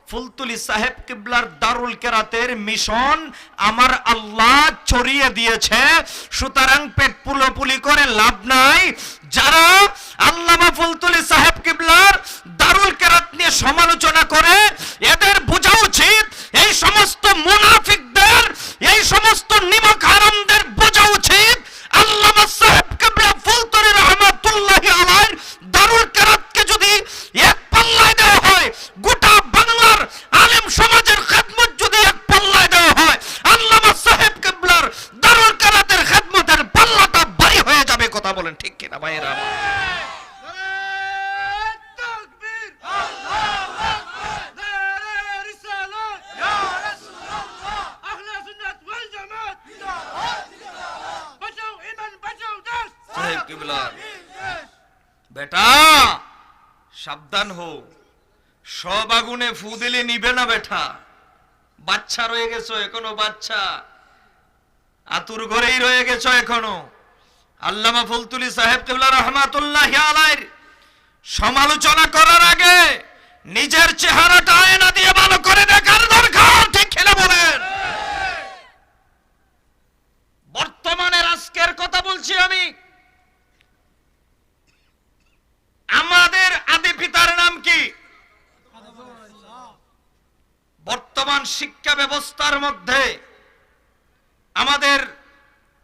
ফুলতলি সাহেব কিবলার দারুল কেরাতের মিশন আমার আল্লাহ ছড়িয়ে দিয়েছে। সুতরাং পেট ফুলাফুলি করে লাভ নাই। যারা আল্লামা ফুলতলি সাহেব কিবলার দারুল কেরাত নিয়ে সমালোচনা করে, এদের বোঝা উচিত, এই সমস্ত মুনাফিকদের, এই সমস্ত নিমক হারামদের বোঝা উচিত, আল্লামা সাহেব কিবলা ফুলতলি রহমাতুল্লাহি আলাইহির দারুল কেরাতকে যদি এক পাল্লায় দেওয়া হয়, গোটা বাংলার আলেম সমাজের খেদমত যদি এক পাল্লায় দেওয়া হয়, আল্লামা সাহেব কিবলার দারুল কেরাতের খেদমতের পাল্লাটা ভারী হয়ে যাবে। কথা বলেন ঠিক কিনা ভাইয়েরা আমার? নারায়ে তাকবীর! আল্লাহু আকবার! নারায়ে রিসালাত! ইয়া রাসূল! তা সাবধান হও, সব আগুনে ফু দিলে নিবে না বেটা। বাচ্চা রয়ে গেছো, এখনো বাচ্চা, আতুর ঘরেই রয়ে গেছো এখনো। আল্লামা ফুলতুলি সাহেব কিবলা রহমাতুল্লাহি আলাইহির সমালোচনা করার আগে নিজের চেহারাটা আয়না দিয়ে ভালো করে দেখার দরকার, ঠিক কিনা বলেন? বর্তমানের আজকের কথা বলছি আমি। আমাদের আদি পিতার নাম কি? বর্তমান শিক্ষা ব্যবস্থার মধ্যে আমাদের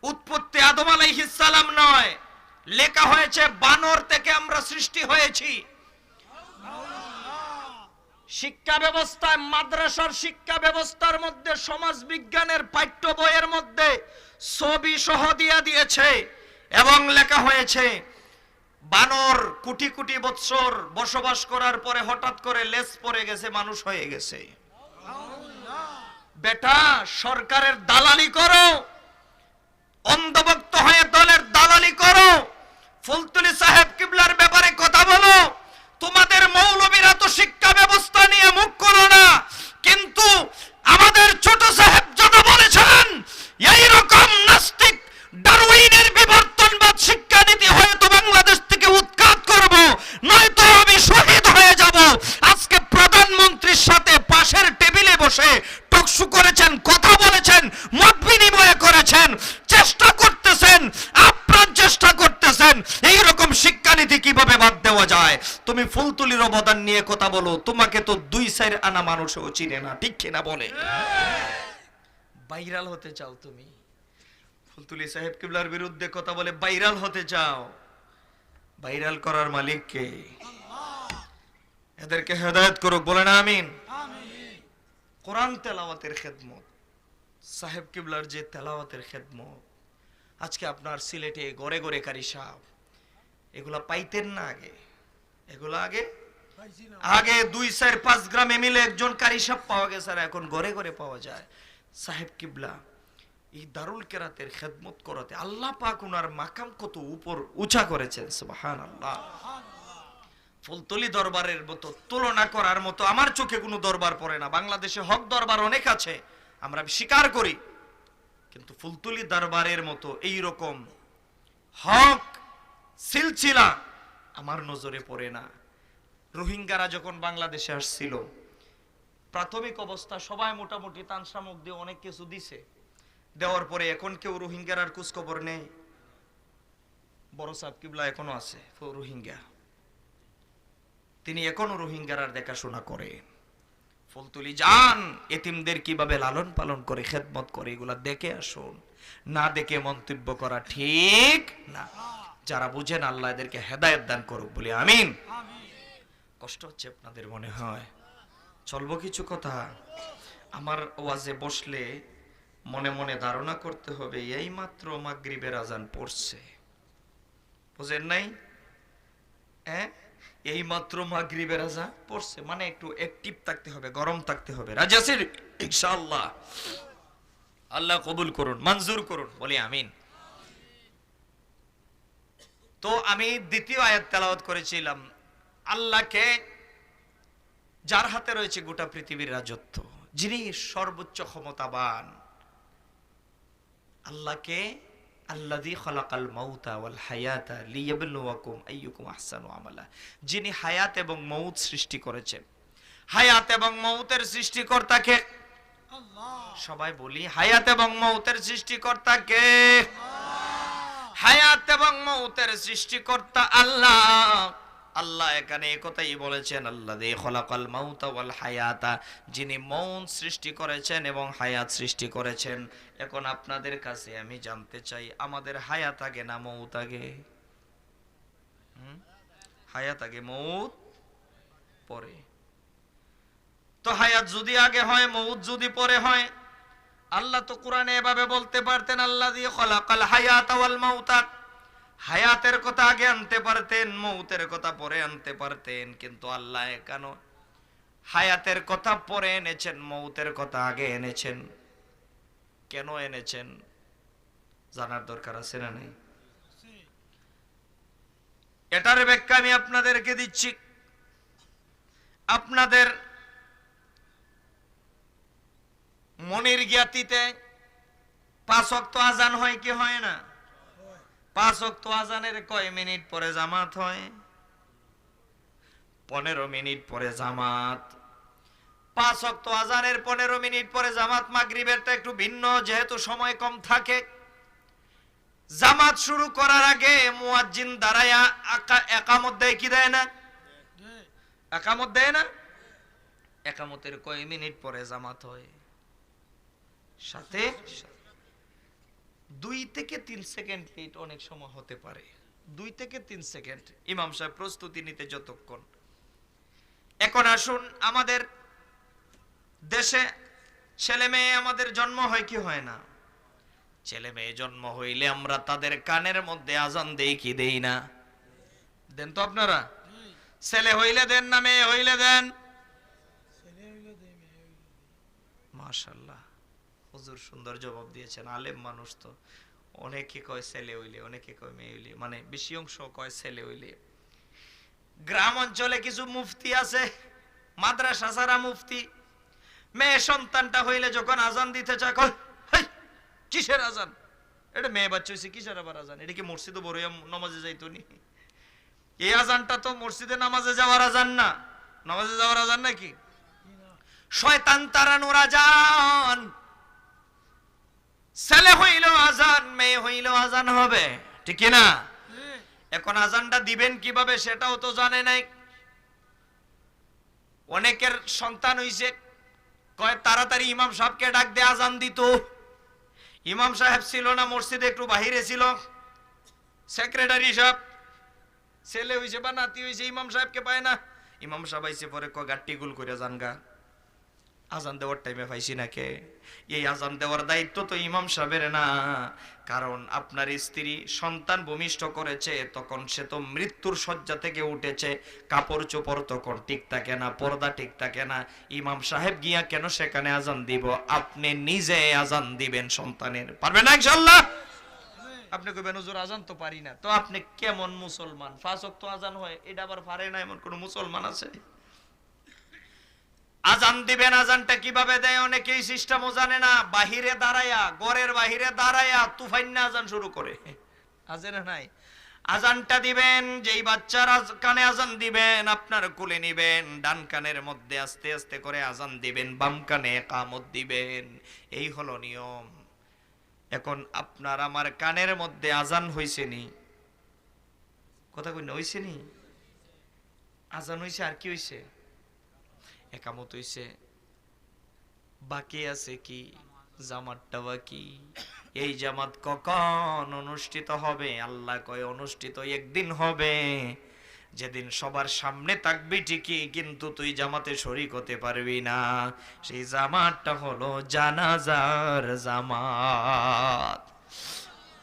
উৎপত্তি আদম আলাইহিস সালাম নয়, লেখা হয়েছে বানর থেকে আমরা সৃষ্টি হয়েছি। শিক্ষা ব্যবস্থায়, মাদ্রাসার শিক্ষা ব্যবস্থার মধ্যে, সমাজ বিজ্ঞানের পাঠ্য বইয়ের মধ্যে ছবি সহ দিয়া দিয়েছে এবং লেখা হয়েছে, বানর কোটি কোটি বৎসর বসবাস করার পরে হঠাৎ করে লেজ পড়ে গেছে, মানুষ হয়ে গেছে। বেটা, সরকারের দালালি করো, অন্ধভক্ত হয়ে দলের দালালি করো, ফুলতুলি সাহেব কিবলার ব্যাপারে কথা বলো। তোমাদের মৌলবীরা তো শিক্ষা ব্যবস্থা নিয়ে মুখ করো না, কিন্তু আমাদের ছোট সাহেব যত বলেছেন, এই রকম নাস্তিক ডারউইনের বিবর্তনবাদ শিক্ষানীতি হয়তো বাংলাদেশ থেকে উৎখাত করব, নয়তো আমি শহীদ হয়ে যাব। আজকে প্রধানমন্ত্রীর সাথে পাশের টেবিলে বসে টকশো করেছেন, কথা বলেছেন, মত বিনিময় করেছেন, চেষ্টা করতেছেন, আপ্রাণ চেষ্টা করতেছেন। এই রকম শিক্ষানীতি কিভাবে বাদ দেওয়া যায়? তুমি ফুলতুলির অবদান নিয়ে কথা বলো, তোমাকে তো দুই চাইর আনা মানুষও চিনে না, ঠিক কিনা বলে? ভাইরাল হতে চাও তুমি? ফুলতুলি সাহেব কিবলার বিরুদ্ধে কথা বলে ভাইরাল হতে চাও? ভাইরাল করার মালিক কে? এদেরকে হেদায়েত করুক, বলেন আমিন। কোরআন তেলাওয়াতের খেদমত, সাহেব কিবলার যে তেলাওয়াতের খেদমত, আজকে আপনার সিলেটে ঘরে ঘরে কারি সাহেব, এগুলা পাইতেন না আগে। এগুলা আগে, আগে দুই চাইর পাঁচ গ্রামে মিলে একজন কারি সাহেব পাওয়া গেছে, আর এখন ঘরে ঘরে পাওয়া যায়। সাহেব কিবলা এই দারুল কেরাতের খেদমত করাতে আল্লাহ পাক ওনার মাকাম কত উপর উঁচা করেছেন, সুবহানাল্লাহ। ফুলতলি দরবারের মতো তুলনা করার মতো আমার চোখে কোনো দরবার পড়ে না। বাংলাদেশে হক দরবার অনেক আছে, আমরা স্বীকার করি, কিন্তু ফুলতলি দরবারের মতো এই রকম হক সিলসিলা আমার নজরে পড়ে না। রোহিঙ্গারা যখন বাংলাদেশে আসছিল, প্রাথমিক অবস্থা সবাই মোটামুটি তান সামগ্রী অনেক কিছু দিছে, দেওয়ার পরে এখন কেউ রোহিঙ্গার আর খোঁজ খবর নেই। বড় সাহেব কিবলা এখনো আছে, ফ-, রোহিঙ্গা, তিনি এখনো রোহিঙ্গার আর দেখাশোনা করেন। ফুলতলি যান, এতিমদের কিভাবে লালন পালন করে, খেদমত করে, এগুলা দেখে আসুন। না দেখে মন্তব্য করা ঠিক না। যারা বুঝেন, আল্লাহ এদেরকে হেদায়েত দান করুক, বলি আমিন। কষ্ট হচ্ছে আপনাদের মনে হয়, চলবো কিছু কথা। আমার ওয়াজে বসলে মনে মনে ধারণা করতে হবে, এইমাত্র মাগরিবের আজান পড়ছে, বুঝেন নাই? হ্যাঁ, এইমাত্র মাগরিবের আজান পড়ছে, মানে একটু অ্যাক্টিভ থাকতে হবে, গরম থাকতে হবে। রাজি আছেন? ইনশাআল্লাহ। আল্লাহ কবুল করুন, মঞ্জুর করুন, বলি আমিন। তো আমি দ্বিতীয় আয়াত তেলাওয়াত করেছিলাম, আল্লাহকে, যার হাতে রয়েছে গোটা পৃথিবীর রাজত্ব, যিনি সর্বোচ্চ ক্ষমতাবান, আল্লাহকে, আল্লাযী খালাকাল মাউতা ওয়াল হায়াতা লিয়াবলুয়াকুম আইয়ুকুম আহসানু আমালা, যিনি হায়াত এবং মউত সৃষ্টি করেছেন। হায়াত এবং মউতের সৃষ্টিকর্তা কে? সবাই বলি, হায়াত এবং মউতের সৃষ্টিকর্তা কে? হায়াত এবং মউতের সৃষ্টিকর্তা আল্লাহ। আল্লাহ এখানে এ কথাই বলেছেন, আল্লাযী খালাকাল মাউতা ওয়াল হায়াতা, যিনি মউত সৃষ্টি করেছেন এবং হায়াত সৃষ্টি করেছেন। এখন আপনাদের কাছে আমি জানতে চাই, আমাদের হায়াত আগে না মউত আগে? হুম? হায়াত আগে, মউত পরে। তো হায়াত যদি আগে হয়, মউত যদি পরে হয়, আল্লাহ তো কোরআনে এভাবে বলতে পারতেন, "আল্লাযী খালাকাল হায়াতা ওয়াল মাউতা।" হায়াতের কথা আগে আনতে পারতেন, মউতের কথা পরে আনতে পারতেন, কিন্তু আল্লাহ কেন হায়াতের কথা পরে এনেছেন, মউতের কথা আগে এনেছেন? কেন এনেছেন? জানার দরকার আছে না নাই? এটার ব্যাখ্যা আমি আপনাদেরকে দিচ্ছি। আপনাদের মনের জ্ঞাতিতে পাঁচ ওয়াক্ত আজান হয় কি হয় না? পাঁচ ওয়াক্ত আজানের কয় মিনিট পরে জামাত হয়? পনেরো মিনিট পরে জামাত। পাঁচ ওয়াক্ত আজানের পনেরো মিনিট পরে জামাত। মাগরিবেরটা একটু ভিন্ন, যেহেতু সময় কম থাকে। জামাত শুরু করার আগে মুয়াজ্জিন দাঁড়াইয়া আকা-, একামত দেয় কি দেয় না? একামত দেয় না? একামতের কয় মিনিট পরে জামাত হয়? সাথে সাথে। দুই থেকে তিন সেকেন্ড লেট অনেক সময় হতে পারে। দুই থেকে তিন সেকেন্ড, ইমাম সাহেব প্রস্তুতি নিতে যতক্ষণ। এখন আসুন, আমাদের দেশে ছেলে মেয়ে আমাদের জন্ম হয় কি হয় না? ছেলে মেয়ে জন্ম হইলে আমরা তাদের কানের মধ্যে আজান দেই কি দেই না? দেন তো আপনারা? ছেলে হইলে দেন না মেয়ে হইলে দেন? মাশাআল্লাহ, হুজুর সুন্দর জবাব দিয়েছেন, আলেম মানুষ তো। অনেকে কয় ছেলে হইলে, অনেকে কয় মেয়ে হইলে, মানে বেশি অংশ কয় ছেলে হইলে। গ্রাম অঞ্চলে কিছু মুফতি আছে, মাদ্রাসা ছাড়া মুফতি। মেয়ে সন্তানটা হইলে যখন আজান দিতে চায়, কয়, "হেই, কিসের আজান? এটা মেয়ে বাচ্চা হইছে, কিসের আবার আজান? এটা কি মসজিদে বড় হইয়া নমাজে যাইতো নি?" এই আজানটা তো মসজিদে নামাজে যাওয়ার আজান না, নামাজে যাওয়ার আজান নাকি? শয়তান তাড়ানোর আজান। ছেলে হইলেও আজান, মেয়ে হইলেও আজান হবে, ঠিক কি না? এখন আজানটা দিবেন কিভাবে সেটাও তো জানে নাই। অনেকের সন্তান হইছে, কয় তাড়াতাড়ি ইমাম সাহেবকে ডাক দে, আজান দিত। ইমাম সাহেব ছিল না মসজিদে, একটু বাহিরে ছিল, সেক্রেটারি সাহেব। ছেলে হইছে বা নাতি হইছে, ইমাম সাহেবকে পায় না। ইমাম সাহেব আইছে পরে কয়, "গাট্টি গুল করে যান গা, আজান দেওয়ার টাইমে পাইছি না কে।" এই আজান দেওয়ার দায়িত্ব তো ইমাম সাহেবের না, কারণ আপনার স্ত্রী সন্তান ভূমিষ্ঠ করেছে, তখন সে তো মৃত্যুর শয্যা থেকে উঠেছে, কাপড় চোপড় তখন ঠিক থাকে না, পর্দা ঠিক থাকে না। ইমাম সাহেব গিয়া কেন সেখানে আজান দিব? আপনি নিজে আজান দিবেন সন্তানের, পারবেন না ইনশাল্লাহ? আপনি কইবেন, "হুজুর, আজান তো পারি না।" তো আপনি কেমন মুসলমান? পাঁচ ওয়াক্ত আজান হয়, এটা আবার পারে না এমন কোন মুসলমান আছে? আজান দিবেন, আজানটা কিভাবে দেয় অনেকেই সিস্টেমও জানে না। বাহিরে দাঁড়াইয়া, ঘরের বাহিরে দাঁড়াইয়া তুফাইন্না আজান শুরু করে। আছে না নাই? আজানটা দিবেন, যেই বাচ্চার আজ-, কানে আজান দিবেন, আপনার কোলে নিবেন, ডান কানের মধ্যে আস্তে আস্তে করে আজান দিবেন, বাম কানে একামত দিবেন। এই হলো নিয়ম। এখন আপনার আমার কানের মধ্যে আজান হইছে নি? কথা কই না, হইছে নি? আজান হইছে, আর কি হইছে? একামত হইছে। বাকি আছে কি? জামাতটা বাকি। এই জামাত কখন অনুষ্ঠিত হবে? আল্লাহ কয়, "অনুষ্ঠিত একদিন হবে, যেদিন সবার সামনে থাকবি ঠিকই, কিন্তু তুই জামাতে শরিক হতে পারবি না।" সেই জামাতটা হলো জানাজার জামাত।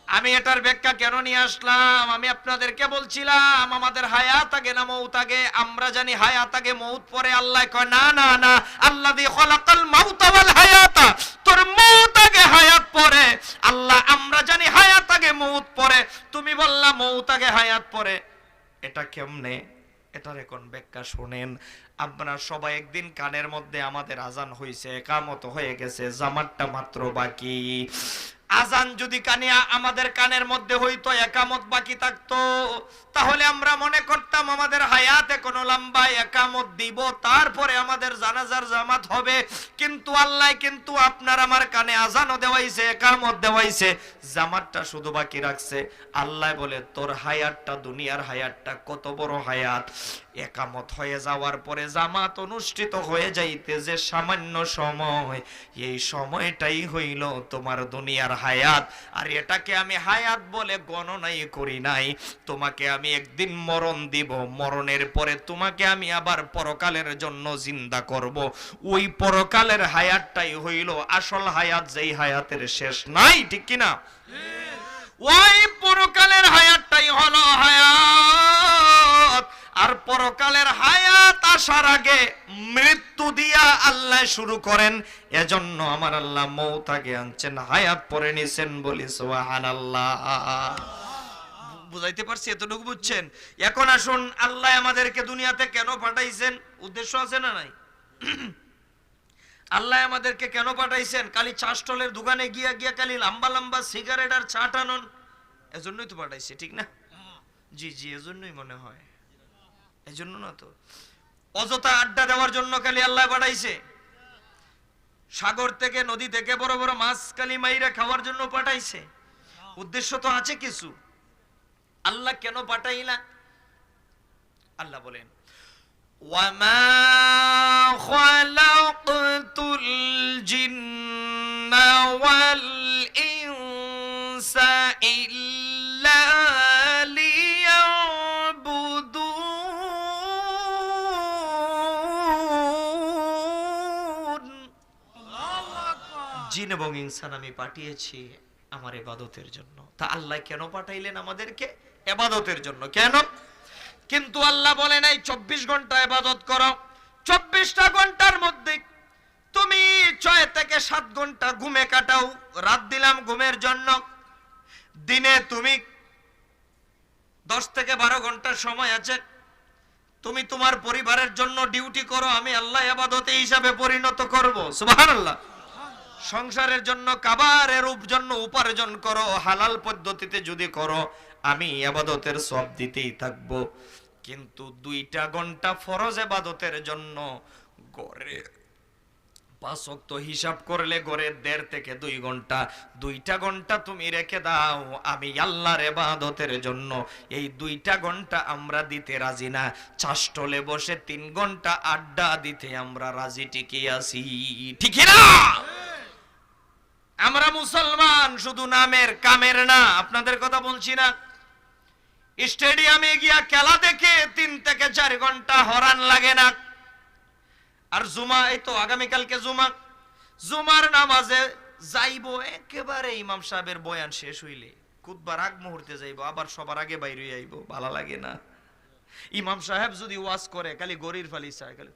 আমি এটার ব্যাখ্যা কেন নিয়ে আসলাম? আমি আপনাদেরকে বলছিলাম, আমাদের হায়াত আগে না মউত আগে? আমরা জানি হায়াত আগে মউত পরে। আল্লাহ কয়, "না, না, না, আল্লাযী খালাকাল মাউতা ওয়াল হায়াতা।" তোর মউত আগে হায়াত পরে। আল্লাহ, আমরা জানি হায়াত আগে মউত পরে। তুমি বললা মউত আগে হায়াত পরে। এটা কেমনে? এটার এখন ব্যাখ্যা শুনেন। আপনারা সবাই একদিন কানের মধ্যে, "আমাদের আজান হইছে, একামত হয়ে গেছে, জামাতটা মাত্র বাকি।" আজান যদি কানে আ-, আমাদের কানের মধ্যে হইতো, একামত বাকি থাকতো, তাহলে আমরা মনে করতাম আমাদের হায়াত এখনো লম্বা, একামত দিব, তারপরে আমাদের জানাজার জামাত হবে। কিন্তু আল্লাহ কিন্তু আপনার আমার কানে আজানও দেওয়াইছে, একামত দেওয়াইছে, জামাতটা শুধু বাকি রাখছে। আল্লাহ বলে, "তোর হায়াতটা, দুনিয়ার হায়াতটা কত বড় হায়াত, একামত হয়ে যাওয়ার পরে জামাত অনুষ্ঠিত হয়ে যাইতে যে সামান্য সময়, এই সময়টাই হইল তোমার দুনিয়ার হায়াত। আর এটাকে আমি হায়াত বলে গণনাই করি নাই। তোমাকে আমি একদিন মরণ দিব, মরণের পরে তোমাকে আমি আবার পরকালের জন্য জিন্দা করব। ওই পরকালের হায়াতটাই হইল আসল হায়াত, যেই হায়াতের শেষ নাই।" ঠিক কি না? ওই পরকালের হায়াতটাই হলো হায়াত। আর পরকালের হায়াত আসার আগে মৃত্যু দিয়া আল্লাহ শুরু করেন। এজন্য আমার আল্লাহ মউত আগে আনছেন, হায়াত পরে নিছেন। বলি সুবহানাল্লাহ। বুঝাইতে পারছি? এতটুকু বুঝছেন? এখন আসুন, আল্লাহ আমাদেরকে দুনিয়াতে কেন পাঠাইছেন? উদ্দেশ্য আছে না নাই? আল্লাহ আমাদেরকে কেন পাঠাইছেন? খালি চা স্টলের দোকানে গিয়া গিয়া খালি লম্বা লম্বা সিগারেট আর চা টানন, এজন্যই তো পাঠাইছে, ঠিক না? জি, জি, এজন্যই মনে হয়, এজন্য না তো। অযথা আড্ডা দেওয়ার জন্য খালি আল্লাহ পাঠাইছে? সাগর থেকে, নদী থেকে বড় বড় মাছ খালি মাইরা খাওয়ার জন্য পাঠাইছে? উদ্দেশ্য তো আছে কিছু। আল্লাহ কেন পাঠাইলা? আল্লাহ বলেন, "ওয়ামা খালাকতুল জিন্না ওয়াল ইনসা ইল্লা লিয়াবুদুন।" জিন এবং ইনসান আমি পাঠিয়েছি আমার ইবাদতের জন্য। তা আল্লাহ কেন পাঠাইলেন আমাদেরকে? ইবাদতের জন্য। কেন? কিন্তু আল্লাহ বলে নাই, "চব্বিশ ঘন্টা ইবাদত করো, চব্বিশটা ঘন্টার মধ্যে তুমি ছয় থেকে সাত ঘন্টা ঘুমে কাটাও, রাত দিলাম ঘুমের জন্য, দিনে তুমি দশ থেকে বারো ঘন্টা সময় আছে, তুমি তোমার পরিবারের জন্য ডিউটি করো, আমি আল্লাহ ইবাদতে হিসাবে পরিণত করব।" সুবহানাল্লাহ। সংসারের জন্য, খাবারের উপ-, জন্য উপার্জন করো, হালাল পদ্ধতিতে যদি করো, আমি ইবাদতের সওয়াব দিতেই থাকব। কিন্তু দুইটা ঘন্টা ফরজ ইবাদতের জন্য ঘরে পাঁচ ওয়াক্ত হিসাব করলে ঘরে দেড় থেকে দুই ঘন্টা, দুইটা ঘন্টা তুমি রেখে দাও আমি আল্লাহর ইবাদতের জন্য। এই দুইটা ঘন্টা আমরা দিতে রাজি না। চা স্টলে বসে তিন ঘন্টা আড্ডা দিতে আমরা রাজি, ঠিকই আছি, ঠিক না? আমরা মুসলমান শুধু নামের, কামের না। আপনাদের কথা বলছি না। স্টেডিয়ামে গিয়া খেলা দেখে তিন থেকে চার ঘন্টা হরান লাগে না। আর জুমা, এই তো আগামীকালকে জুমা, জুমার নামাজে যাইবো একেবারে ইমাম সাহেবের বয়ান শেষ হইলে, খুতবার আগ মুহূর্তে যাইবো, আবার সবার আগে বাইরে আইবো, ভালা লাগে না। ইমাম সাহেব যদি ওয়াজ করে, খালি ঘড়ির ফালি চায়, খালি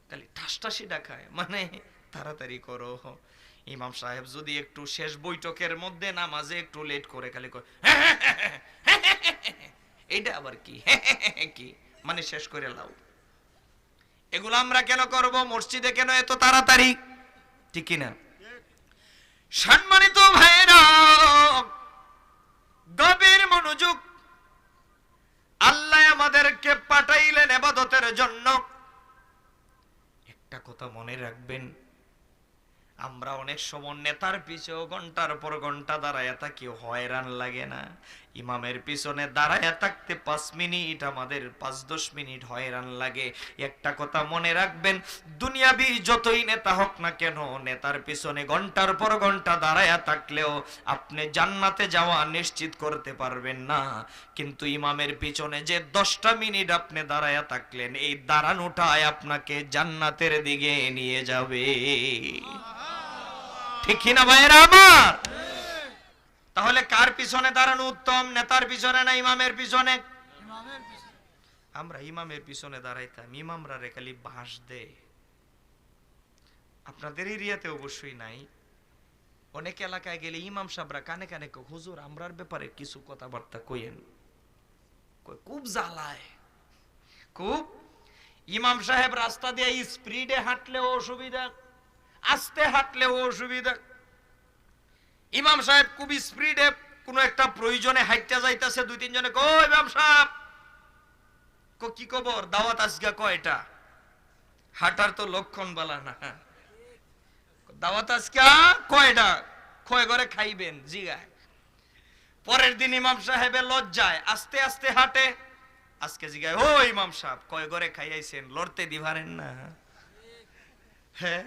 খালি ঠাসঠাসি ডাকায়, মানে, "তাড়াতাড়ি করো।" ইমাম সাহেব যদি একটু শেষ বৈঠকের মধ্যে নামাজে একটু লেট করে, খালি কয়, "এইটা আবার কি?" কি? মানে, শেষ করে লাও। এগুলো আমরা কেন করব? মসজিদে কেন এত তাড়াতাড়ি? ঠিক কি না? সম্মানিত ভাইরা, গভীর মনোযোগ। আল্লাহ আমাদেরকে পাঠাইলেন ইবাদতের জন্য। একটা কথা মনে রাখবেন, আমরা অনেক সময় নেতার পিছেও ঘন্টার পর ঘন্টা দাঁড়াইয়া থাকি, হয়রান লাগে না? ইমামের পিছনে দাঁড়াইয়া থাকতে পাঁচ মিনিট, আমাদের পাঁচ দশ মিনিট হয়রান লাগে। একটা কথা মনে রাখবেন, দুনিয়াবি যতই নেতা হোক না কেন, নেতার পিছনে ঘন্টার পর ঘন্টা দাঁড়াইয়া থাকলেও আপনি জান্নাতে যাওয়া নিশ্চিত করতে পারবেন না। কিন্তু ইমামের পিছনে যে দশটা মিনিট আপনি দাঁড়াইয়া থাকলেন, এই দাঁড়ানোটাই আপনাকে জান্নাতের দিকে নিয়ে যাবে। ঠিক কি না, ভাইয়েরা আমার? তাহলে কার পিছনে দাঁড়ানো উত্তম, নেতার পিছনে না ইমামের পিছনে? আমরা ইমামের পিছনে দাঁড়াইতাম, ইমামরা রে খালি বাঁশ দেয়। আপনাদের এরিয়াতে অবশ্যই নাই। অনেক এলাকায় গেলে ইমাম সাহেবরা কানে কানে কয়, "হুজুর, আমরার ব্যাপারে কিছু কথাবার্তা কইয়েন।" কয়, "খুব জ্বালায়, খুব।" ইমাম সাহেব রাস্তা দিয়ে স্পিডে হাঁটলেও অসুবিধা, আস্তে হাঁটলেও অসুবিধা। ইমাম সাহেব খুব স্পিডে কোনো একটা প্রয়োজনে হাঁটতে যাইতাছে, দুই তিনজনে কয়, "ও ইমাম সাহেব, ক-, কি খবর? দাওয়াত আজকে কয়টা?" হাঁটার তো লক্ষণ বালা না। "দাওয়াত আজকে কয়টা? কয় ঘরে খাইবেন?" জিগায়। পরের দিন ইমাম সাহেবের লজ্জায় আস্তে আস্তে হাঁটে। আজকে জিগায়, "ও ইমাম সাহেব, কয় ঘরে খাইয়াইছেন? লড়তে দি পারেন না?" হ্যাঁ,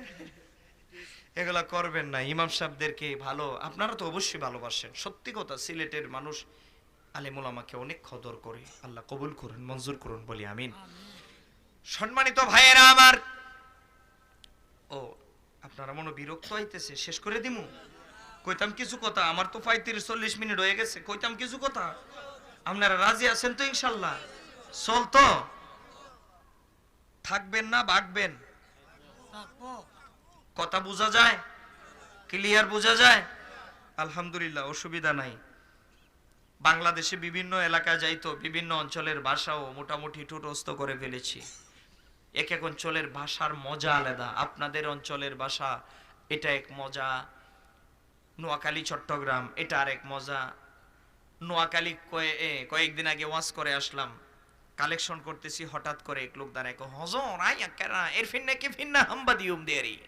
এগুলা করবেন না। ইমাম সাহেবদেরকে ভালো, আপনারা তো অবশ্যই ভালোবাসেন। সত্যি কথা, সিলেটের মানুষ আলেম ওলামাকে অনেক কদর করে। আল্লাহ কবুল করুন, মঞ্জুর করুন, বলি আমিন। সম্মানিত ভাইয়েরা আমার, ও, আপনারা মনে বিরক্ত হইতেছে, শেষ করে দিমু? কইতাম কিছু কথা, আমার তো পঁয়ত্রিশ চল্লিশ মিনিট হয়ে গেছে, কইতাম কিছু কথা। আপনারা রাজি আছেন তো ইনশাল্লাহ? চলতো? থাকবেন না ভাগবেন? কথা বোঝা যায়? ক্লিয়ার বোঝা যায়? আলহামদুলিল্লাহ, অসুবিধা নাই। বাংলাদেশে বিভিন্ন এলাকা যাই তো, বিভিন্ন অঞ্চলের ভাষাও মোটামুটি ঠোঁটস্থ করে ফেলেছি। এক এক অঞ্চলের ভাষার মজা আলাদা। আপনাদের অঞ্চলের ভাষা এটা এক মজা, নোয়াখালী চট্টগ্রাম এটা আরেক মজা। নোয়াখালী কয়ে-, এ, কয়েকদিন আগে ওয়াজ করে আসলাম, কালেকশন করতেছি, হঠাৎ করে এক লোক দাঁড়ায় কয়, "হজর, আই আক্কারা, এর ফিন্না কি ফিন্না হাম্বা দিউম দেরি।"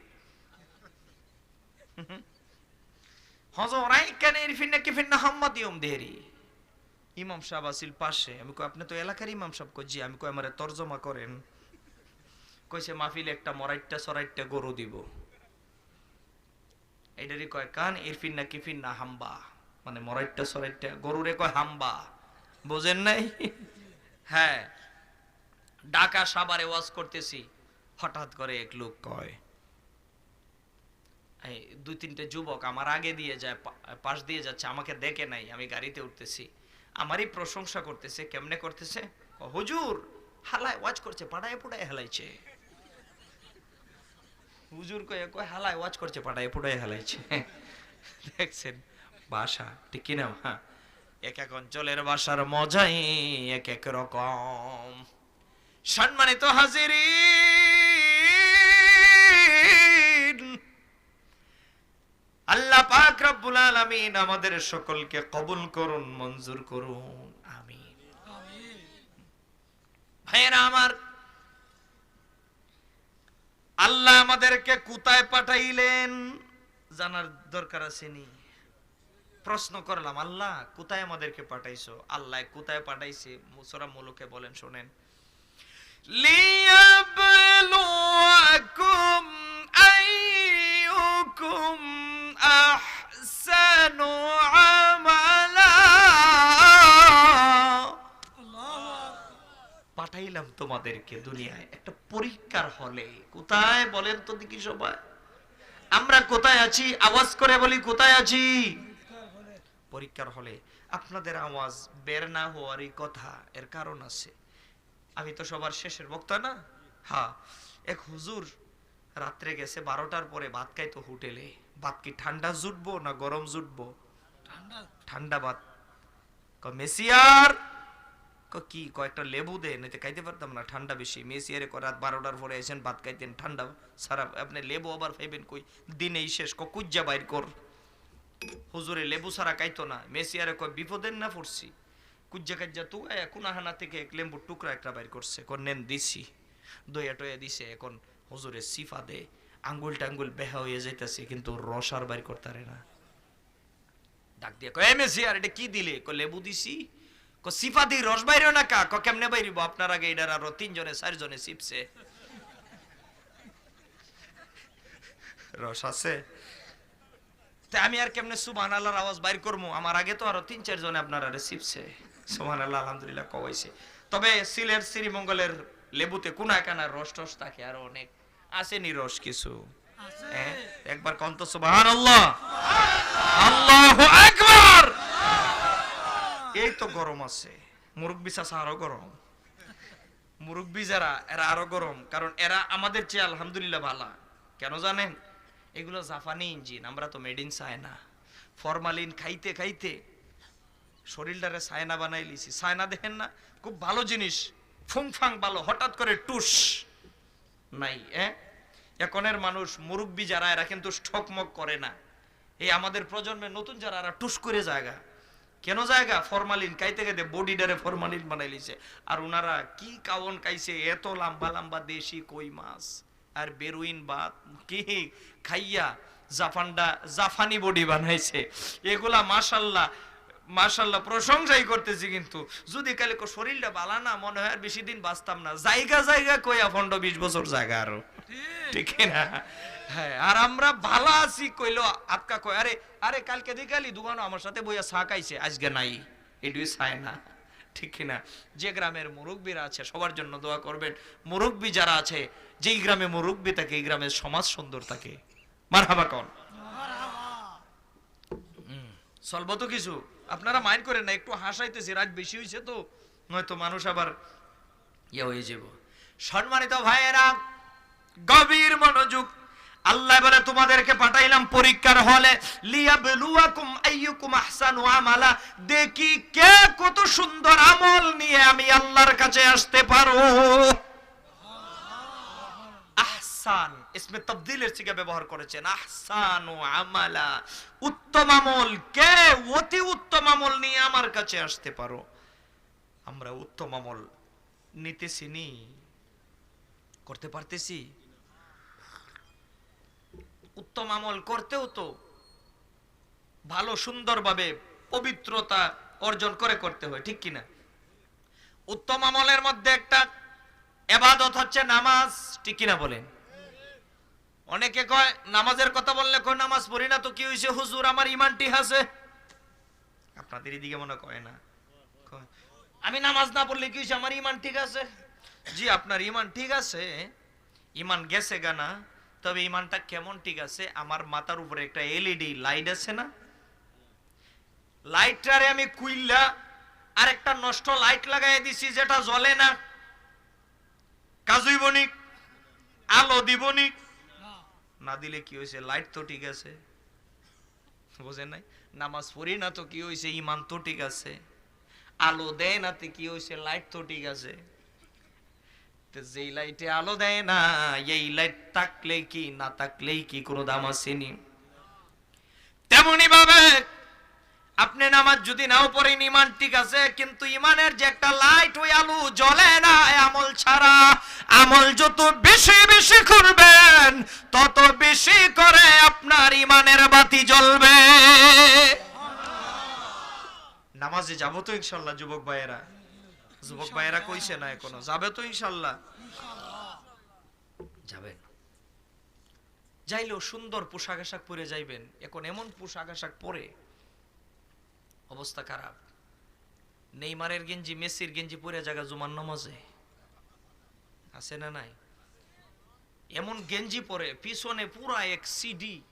হজর, আই কেন এর ফিন্না কি ফিন্না হাম্মা দিয়ম দেরি। ইমাম সাহেব আছিল পাশে। আমি কই, "আপনি তো এলাকার ইমাম সাহেব।" কই, "জি।" আমি কই, "আমারে তর্জমা করেন।" কইছে, "মাহফিলে একটা মরাইট্টা সরাইট্টা গরু দিব।" এটারই কয় কান এর ফিন্না কি ফিন্না হাম্বা, মানে মরাইট্টা সরাইট্টা গরুরে কয় হাম্বা। বোঝেন নাই? হ্যাঁ, ঢাকা সাভারে ওয়াজ করতেছি, হঠাৎ করে এক লোক কয়, এই দুই তিনটে যুবক আমার আগে দিয়ে যায়, পা-, পাশ দিয়ে যাচ্ছে, আমাকে দেখে নাই, আমি গাড়িতে উঠতেছি, আমারই প্রশংসা করতেছে। কেমনে করতেছে? "ও হুজুর, হালায় ওয়াজ করছে, পাড়ায় পুড়ায় হালাইছে।" হুজুর কয়ে কয়, "হালায় ওয়াজ করছে, পাড়ায় পুড়ায় হালাইছে।" দেখছেন ভাষা, ঠিক কি না? হ্যাঁ, এক এক অঞ্চলের ভাষার মজাই এক এক রকম। সম্মানিত হাজিরিন, আল্লাহ পাক রব্বুল আলামিন আমাদের সকলকে কবুল করুন, মঞ্জুর করুন, আমিন। ভাইয়েরা আমার, আল্লাহ আমাদেরকে কোথায় পাঠাইলেন জানার দরকার আছে নি? প্রশ্ন করলাম, "আল্লাহ, কোথায় আমাদেরকে পাঠাইছো?" আল্লাহ কোথায় পাঠাইছে? সূরা মুলুকে বলেন, শোনেন, "লিয়াবলুয়াকুম আইয়ুকুম আহসানু আমালা।" পাঠাইলাম তোমাদেরকে দুনিয়ায় একটা পরীক্ষার হলে। কোথায় বলেন তো দেখি সবাই? আমরা কোথায় আছি? আওয়াজ করে বলি, কোথায় আছি? পরীক্ষার হলে। আপনাদের আওয়াজ বের না হওয়ারই কথা, এর কারণ আছে। আমি তো সবার শেষের বক্তা না? হ্যাঁ, এক হুজুর রাত্রে গেছে বারোটার পরে ভাত খাইতো হোটেলে। ভাত কি ঠান্ডা জুটবো না গরম জুটবো? ঠান্ডা। ঠান্ডা ভাত। ক, "মেসিয়ার," ক, "কি?" ক, "একটা লেবু দে, নাইতে খাইতে পারতাম না, ঠান্ডা বেশি।" মেসিয়ারে ক, "রাত বারোটার পরে আইছেন ভাত খাইতেন, ঠান্ডা ছাড়া আপনি লেবু আবার পাইবেন কই? দিনেই শেষ।" ক, "কুজ্জা বাইর কর।" হুজুরে লেবু ছাড়া খাইতো না। মেসিয়ারে ক, "বিপদের না পড়ছি।" কুজ্জা কাজ্জা তুকাইয়া কুনাহানা থেকে এক লেবুর টুকরা একটা বাইর করছে। ক, "নেন, দিছি।" দইয়া টইয়া দিছে। এখন হুজুরে সিফা দে, আঙ্গুল টাঙ্গুল বেহা হইয়া যাইতাছে, কিন্তু রস আর বাইর করতারে না। ডাক দিয়া কয়, "এ মেসিয়ার, এটা কি দিলে?" ক, "লেবু দিছি।" ক, "সিফা দি রস বাইরেও না কা?" ক, "কেমনে বাইরিব? আপনার আগে এটার আরো তিনজনে চারজনে চিপছে।" রস আছে? তে আমি আর কেমনে সুবহানাল্লাহর আওয়াজ বাইর করমু? আমার আগে তো আরো তিন চারজনে আপনারারে চিপছে। সুবহানাল্লাহ, আলহামদুলিল্লাহ কওয়াইছে। তবে সিলেট শ্রীমঙ্গলের লেবুতে কুনা কানা রস টস থাকে আরো অনেক। আছে নি রস কিছু? আছে। হ্যাঁ? একবার কন তো সুবহানাল্লাহ। আল্লাহু আকবার। এই তো গরম আছে। মুরব্বি চাচা আরো গরম। মুরব্বি যারা, এরা আরো গরম, কারণ এরা আমাদের চেয়ে আলহামদুলিল্লাহ ভালা। কেন জানেন? এগুলো জাপানি ইঞ্জিন, আমরা তো মেড ইন চায়না। ফরমালিন খাইতে খাইতে শরীরটারে চায়না বানাই লিছি। চায়না দেখেন না, খুব ভালো জিনিস, ফুংফাং ভালো, হঠাৎ করে টুস নাই। এ, এখনের মানুষ, মুরব্বি যারা, এরা কিন্তু ঠকমক করে না। এই আমাদের প্রজন্মের নতুন যারা, এরা টুস করে জায়গা। কেন জায়গা? ফরমালিন খাইতে খাইতে বডিটারে ফরমালিন বানাই লিছে। আর ওনারা কি কাওন খাইছে, এত লম্বা লম্বা দেশি কই মাছ আর বেরুইন ভাত কি খাইয়া, জাপানটা জাপানি বডি বানাইছে। এগুলা মাশাল্লাহ, মাশাল্লাহ প্রশংসাই করতেছি। কিন্তু যদি কালে কো শরীরটা বালা না মনে হয়, আর বেশি দিন বাঁচতাম না, জায়গা জায়গা কইয়া পনেরো বিশ বছর জায়গা আরো, ঠিক না? হ্যাঁ, আর আমরা ভালা আছি কইলো আতকা কয়, "আরে, আরে, কালকে দিকালি দোকানো আমার সাথে বইয়া চা খাইছে, আজকে নাই।" এটুই চায় না, ঠিক কি না? যে গ্রামের মুরব্বীরা আছে, সবার জন্য দোয়া করবেন। মুরব্বী যারা আছে, যেই গ্রামে মুরব্বী থাকে, এই গ্রামের সমাজ সুন্দর থাকে। মারহাবা কন। হুম, চলবো তো কিছু, আপনারা মাইন্ড করেন না, একটু হাসাইতেছি, রাত বেশি হইছে তো, নয়তো মানুষ আবার ইয়ে হয়ে যাব। সম্মানিত ভাইয়েরা, গভীর মনোযোগ। আল্লাহ বলে, তোমাদেরকে পাঠাইলাম পরীক্ষার হলে, লিয়াবলুয়াকুম আইয়ুকুম আহসানু আমালা, দেখি কে কত সুন্দর আমল নিয়ে আমি আল্লাহর কাছে আসতে পারো। আহসান ইসমে তফদিলের সিগা ব্যবহার করেছেন, আহসানু আমালা, উত্তম আমল, কে অতি উত্তম আমল নিয়ে আমার কাছে আসতে পারো। আমরা উত্তম আমল নিতেছি নি, করতে পারতেছি? উত্তম আমল করতেও তো ভালো সুন্দরভাবে পবিত্রতা অর্জন করে করতে হয়, ঠিক কিনা? উত্তম আমলের মধ্যে একটা এবাদত হচ্ছে নামাজ, ঠিক কিনা বলেন? অনেকে কয়, নামাজের কথা বললে কয়, "নামাজ পড়ি না তো কি হইছে হুজুর, আমার ইমান ঠিক আছে।" আপনাদের এদিকে মনে কয় না, কয়, "আমি নামাজ না পড়লে কি হইছে, আমার ইমান ঠিক আছে।" জি, আপনার ইমান ঠিক আছে, ইমান গেছে গা না, তবে ইমানটা কেমন ঠিক আছে? আমার মাথার উপরে একটা এলইডি লাইট আছে না, লাইটটারে আমি কুইল্লা আর একটা নষ্ট লাইট লাগাই দিছি, যেটা জ্বলে না, কাজ হইব নি? আলো দিব নি? না দিলে কি হয়েছে? লাইট তো ঠিক আছে। বুঝেন নাই? নামাজ পড়ি না তো কি হয়েছে? ইমান তো ঠিক আছে। আলো দেয় না তো কি হয়েছে? লাইট তো ঠিক আছে। তো যেই লাইটে আলো দেয় না, এই লাইট থাকলে কি না থাকলেই কি কোনো দাম আছে নি? তেমনি ভাবে আপনি নামাজ যদি নাও পড়েন, ইমান ঠিক আছে, কিন্তু ইমানের যে একটা লাইট, ওই আলো জ্বলে না আমল ছাড়া। আমল যত বেশি বেশি করবেন, তত বেশি করে আপনার ইমানের বাতি জ্বলবে। নামাজে যাবো তো ইনশাল্লাহ, যুবক ভাইয়েরা? যুবক ভাইয়েরা কইছে না এখনো, যাবে তো ইনশাল্লাহ? যাবেন। যাইলেও সুন্দর পোশাক আশাক পরে যাইবেন। এখন এমন পোশাক আশাক পরে অবস্থা খারাপ। নেইমারের গেঞ্জি, মেসির গেঞ্জি পরে জায়গা জুমার নামাজে, আছে না নাই? এমন গেঞ্জি পরে, পিছনে পুরা এক সিডি,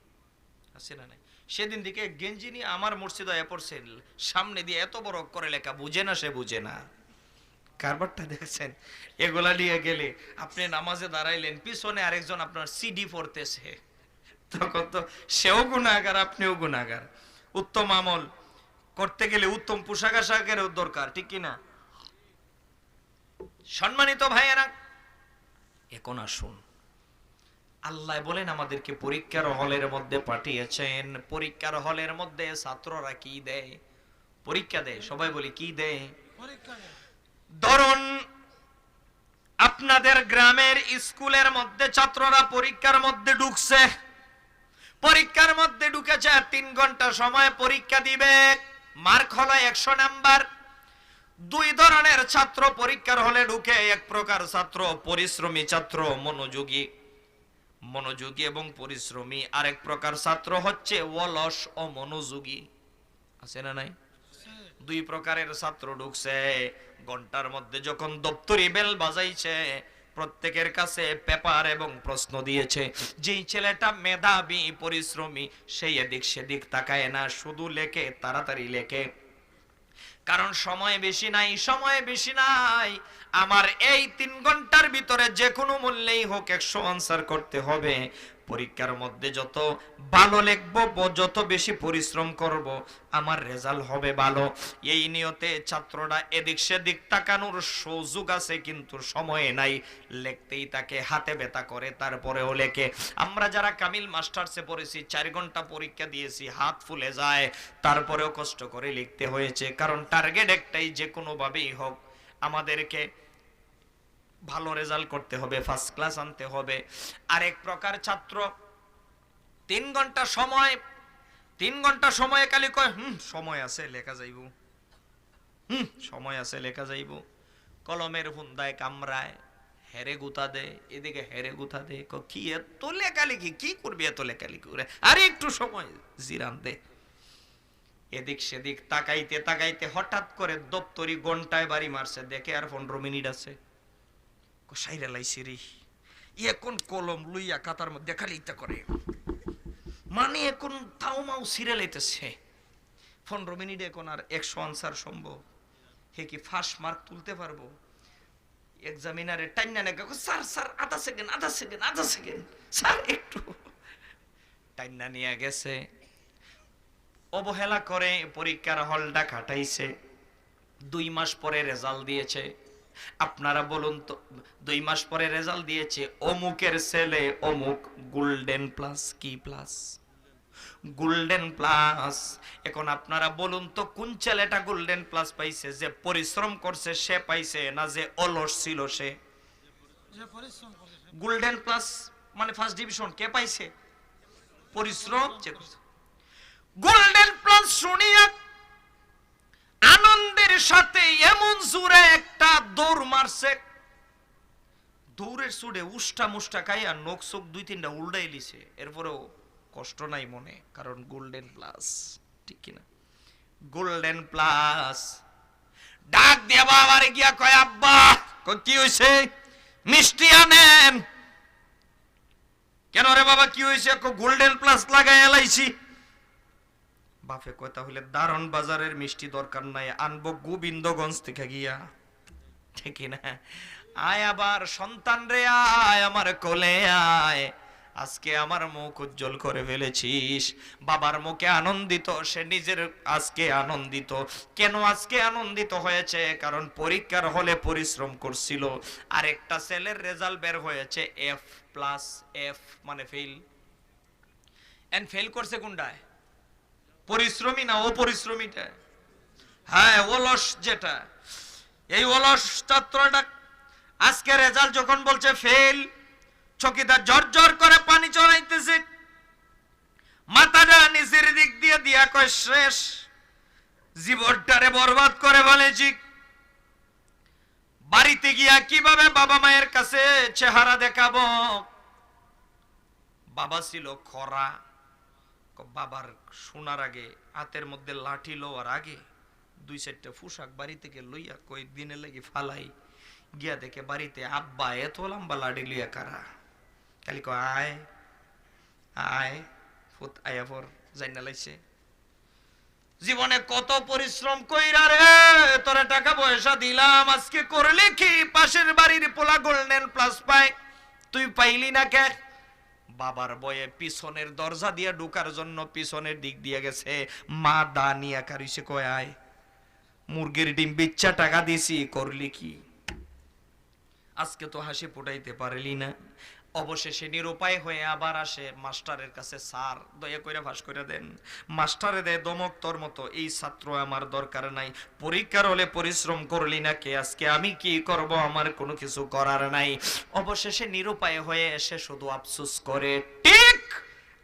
আছে না নাই? সেদিন দিকে এক গেঞ্জি নিয়ে আমার মসজিদে আয়া পড়ছে, সামনে দিয়ে এত বড় করে লেখা, "বুঝে না, সে বুঝে না।" কারবারটা দেখছেন? এগুলা নিয়ে গেলে আপনি নামাজে দাঁড়াইলেন, পিছনে আরেকজন আপনার সিডি পড়তেছে, তখন তো সেও গুনাহগার, আপনিও গুনাহগার। উত্তম আমল করতে গেলে উত্তম পোশাক আশাকেরও দরকার, ঠিক কি না? সম্মানিত ভাইয়েরা, এখন আসুন, আল্লাহ বলেন আমাদেরকে পরীক্ষার হলের মধ্যে পাঠিয়েছেন। পরীক্ষার হলের মধ্যে ছাত্ররা কি দেয়? পরীক্ষা দেয়। সবাই বলি, কি দেয়? ধরুন, আপনাদের গ্রামের স্কুলের মধ্যে ছাত্ররা পরীক্ষার মধ্যে ঢুকছে, পরীক্ষার মধ্যে ঢুকেছে, তিন ঘন্টা সময় পরীক্ষা দিবে, মার্ক হলো একশো নাম্বার। দুই ধরনের ছাত্র পরীক্ষার হলে ঢুকে। এক প্রকার ছাত্র পরিশ্রমী ছাত্র, মনোযোগী, মনোযোগী এবং পরিশ্রমী। আরেক প্রকার ছাত্র হচ্ছে অলস, অমনোযোগী। আছে না নাই? দুই প্রকারের ছাত্র ঢুকছে। ঘন্টার মধ্যে যখন দপ্তরি বেল বাজাইছে, প্রত্যেকের কাছে পেপার এবং প্রশ্ন দিয়েছে। যেই ছেলেটা মেধাবী, পরিশ্রমী, সেই এদিক সেদিক তাকায় না, শুধু লেখে, তাড়াতাড়ি লেখে। কারণ সময় বেশি নাই, সময় বেশি নাই। আমার এই তিন ঘন্টার ভিতরে যে কোনো মূল্যেই হোক একশো আনসার করতে হবে। পরীক্ষার মধ্যে যত ভালো লিখবো, ব-, যত বেশি পরিশ্রম করব, আমার রেজাল্ট হবে ভালো। এই নিয়তে ছাত্ররা এদিক সেদিক তাকানোর সুযোগ আছে, কিন্তু সময় নাই। লেখতেই তাকে হাতে ব্যথা করে, তারপরেও লেখে। আমরা যারা কামিল মাস্টার্সে পড়েছি, চার ঘন্টা পরীক্ষা দিয়েছি, হাত ফুলে যায়, তারপরেও কষ্ট করে লিখতে হয়েছে, কারণ টার্গেট একটাই, যে কোনোভাবেই হোক আমাদেরকে ভালো রেজাল্ট করতে হবে, ফার্স্ট ক্লাস আনতে হবে। আরেক প্রকার ছাত্র তিন ঘন্টা সময়, তিন ঘন্টা সময় খালি কয়, "হুম, সময় আছে, লেখা যাইব, হুম, সময় আছে, লেখা যাইব।" কলমের ফুন্দায় কামড়ায়, হেরে গুতা দে, এদিকে হেরে গুতা দে, ক-, "কি এত লেখালেখি, কি করবি এত লেখালেখি করে, আরে একটু সময় জিরান দে।" এদিক সেদিক তাকাইতে তাকাইতে হঠাৎ করে দপ্তরি ঘন্টায় বাড়ি মারছে, দেখে আর পনেরো মিনিট আছে। ক-, "সাইরা লাইছি রে।" ই এখন কলম লইয়া খাতার মধ্যে খালি ইতা করে, মানে এখন তাও মাও ছিঁড়ে লাইতেছে। পনেরো মিনিটে এখন আর একশো আনসার সম্ভব? হে কি ফার্স্ট মার্ক তুলতে পারবো? এক্সামিনারে টাইন্না নাকি, "স্যার, স্যার, আধা সেকেন্ড, আধা সেকেন্ড, আধা সেকেন্ড, স্যার, একটু।" টাইনা নিয়ে গেছে, অবহেলা করে পরীক্ষার হলটা কাটাইছে। দুই মাস পরে রেজাল্ট দিয়েছে। আপনারা বলুন তো, দুই মাস পরে রেজাল্ট দিয়েছে, অমুকের ছেলে অমুক গোল্ডেন প্লাস। কি প্লাস? Golden plus. এখন আপনারা বলুন তো, কোন ছেলেটা গোল্ডেন প্লাস পাইছে? যে পরিশ্রম করছে সে পাইছে, না যে অলস ছিল সে? গোল্ডেন প্লাস মানে ফার্স্ট ডিভিশন কে পাইছে? পরিশ্রম যে করছে। গোল্ডেন প্লাস শুনিয়া আনন্দের সাথে এমন জোরে একটা দৌড় মারছে, দৌড়ের চোটে উষ্টা মুষ্টা খাইয়া নখ চোখ দুই তিনটা উল্টাই লিছে। এরপরেও কষ্ট নাই মনে, কারণ গোল্ডেন প্লাস, ঠিক কিনা? Golden plus. ডাক দিয়া বাবারে গিয়া কয়, "আব্বা।" কয়, "কি হইছে?" "মিষ্টি আনেন।" "কেন রে বাবা, কি হইছে?" কয়, "গোল্ডেন প্লাস লাগাই এলাইছি।" বাপে কয়, "তাহলে দারণ বাজারের মিষ্টি দরকার নাই, আনবো গোবিন্দগঞ্জ থেকে গিয়া।" ঠিক কি না? "আয় আবার সন্তান রে, আয় আমার কোলে আয়, আজকে আমার মুখ উজ্জ্বল করে ফেলেছিস।" বাবার মুখে আনন্দিত, সে নিজের আজকে আনন্দিত। কেন আজকে আনন্দিত হয়েছে? কারণ পরীক্ষার হলে পরিশ্রম করছিল। আর একটা ছেলের রেজাল্ট বের হয়েছে এফ প্লাস, এফ মানে ফেল। এন ফেল করছে কোনটায়? পরিশ্রমী না অপরিশ্রমীটা? হ্যাঁ, অলস যেটা। এই অলস ছাত্রটা আজকে রেজাল্ট যখন বলছে ফেল, চকিদার ঝরঝর করে পানি চড়াইতেছে, মাথাটা নিচের দিক দিয়ে দিয়া কয়, "শেষ, জীবনটারে বরবাদ করে ফেলেছি।" বাড়িতে গিয়া কিভাবে বাবা মায়ের কাছে চেহারা দেখাবো? বাবা ছিল খরা। ক-, বাবার শোনার আগে, হাতের মধ্যে লাঠি লওয়ার আগে দুই চারটা পোশাক বাড়ি থেকে লইয়া কয়েকদিনের লাগি ফালাই। গিয়া দেখে বাড়িতে আব্বা এত লম্বা লাঠি লইয়া খাড়া। খালি কয়, "আয়, আয়, ফুত আয়া পড়।" যাই না লাইছে। "জীবনে কত পরিশ্রম কইরা রে, তোরে টাকা পয়সা দিলাম, আজকে করলি কি? পাশের বাড়ির পোলা গোল্ডেন প্লাস পায়, তুই পাইলি না কে?" বাবার ভয়ে পিছনের দরজা দিয়া ঢুকার জন্য পিছনের দিক দিয়া গেছে। মা দা নিয়া কারিছে, কয়, "আয়, মুরগির ডিম বিচ্চা টাকা দিছি, করলি কি?" আজকে তো হাসি ফুটাইতে পারলি না। অবশেষে নিরুপায় হয়ে আবার আসে মাস্টারের কাছে, "স্যার, দয়া কইরা পাস কইরা দেন।" মাস্টারে দেয় ধমক, "তোর মতো এই ছাত্র আমার দরকার নাই, পরীক্ষার হলে পরিশ্রম করলি না কে, আজকে আমি কি করব, আমার কোনো কিছু করার নাই।" অবশেষে নিরুপায় হয়ে এসে শুধু আফসোস করে। ঠিক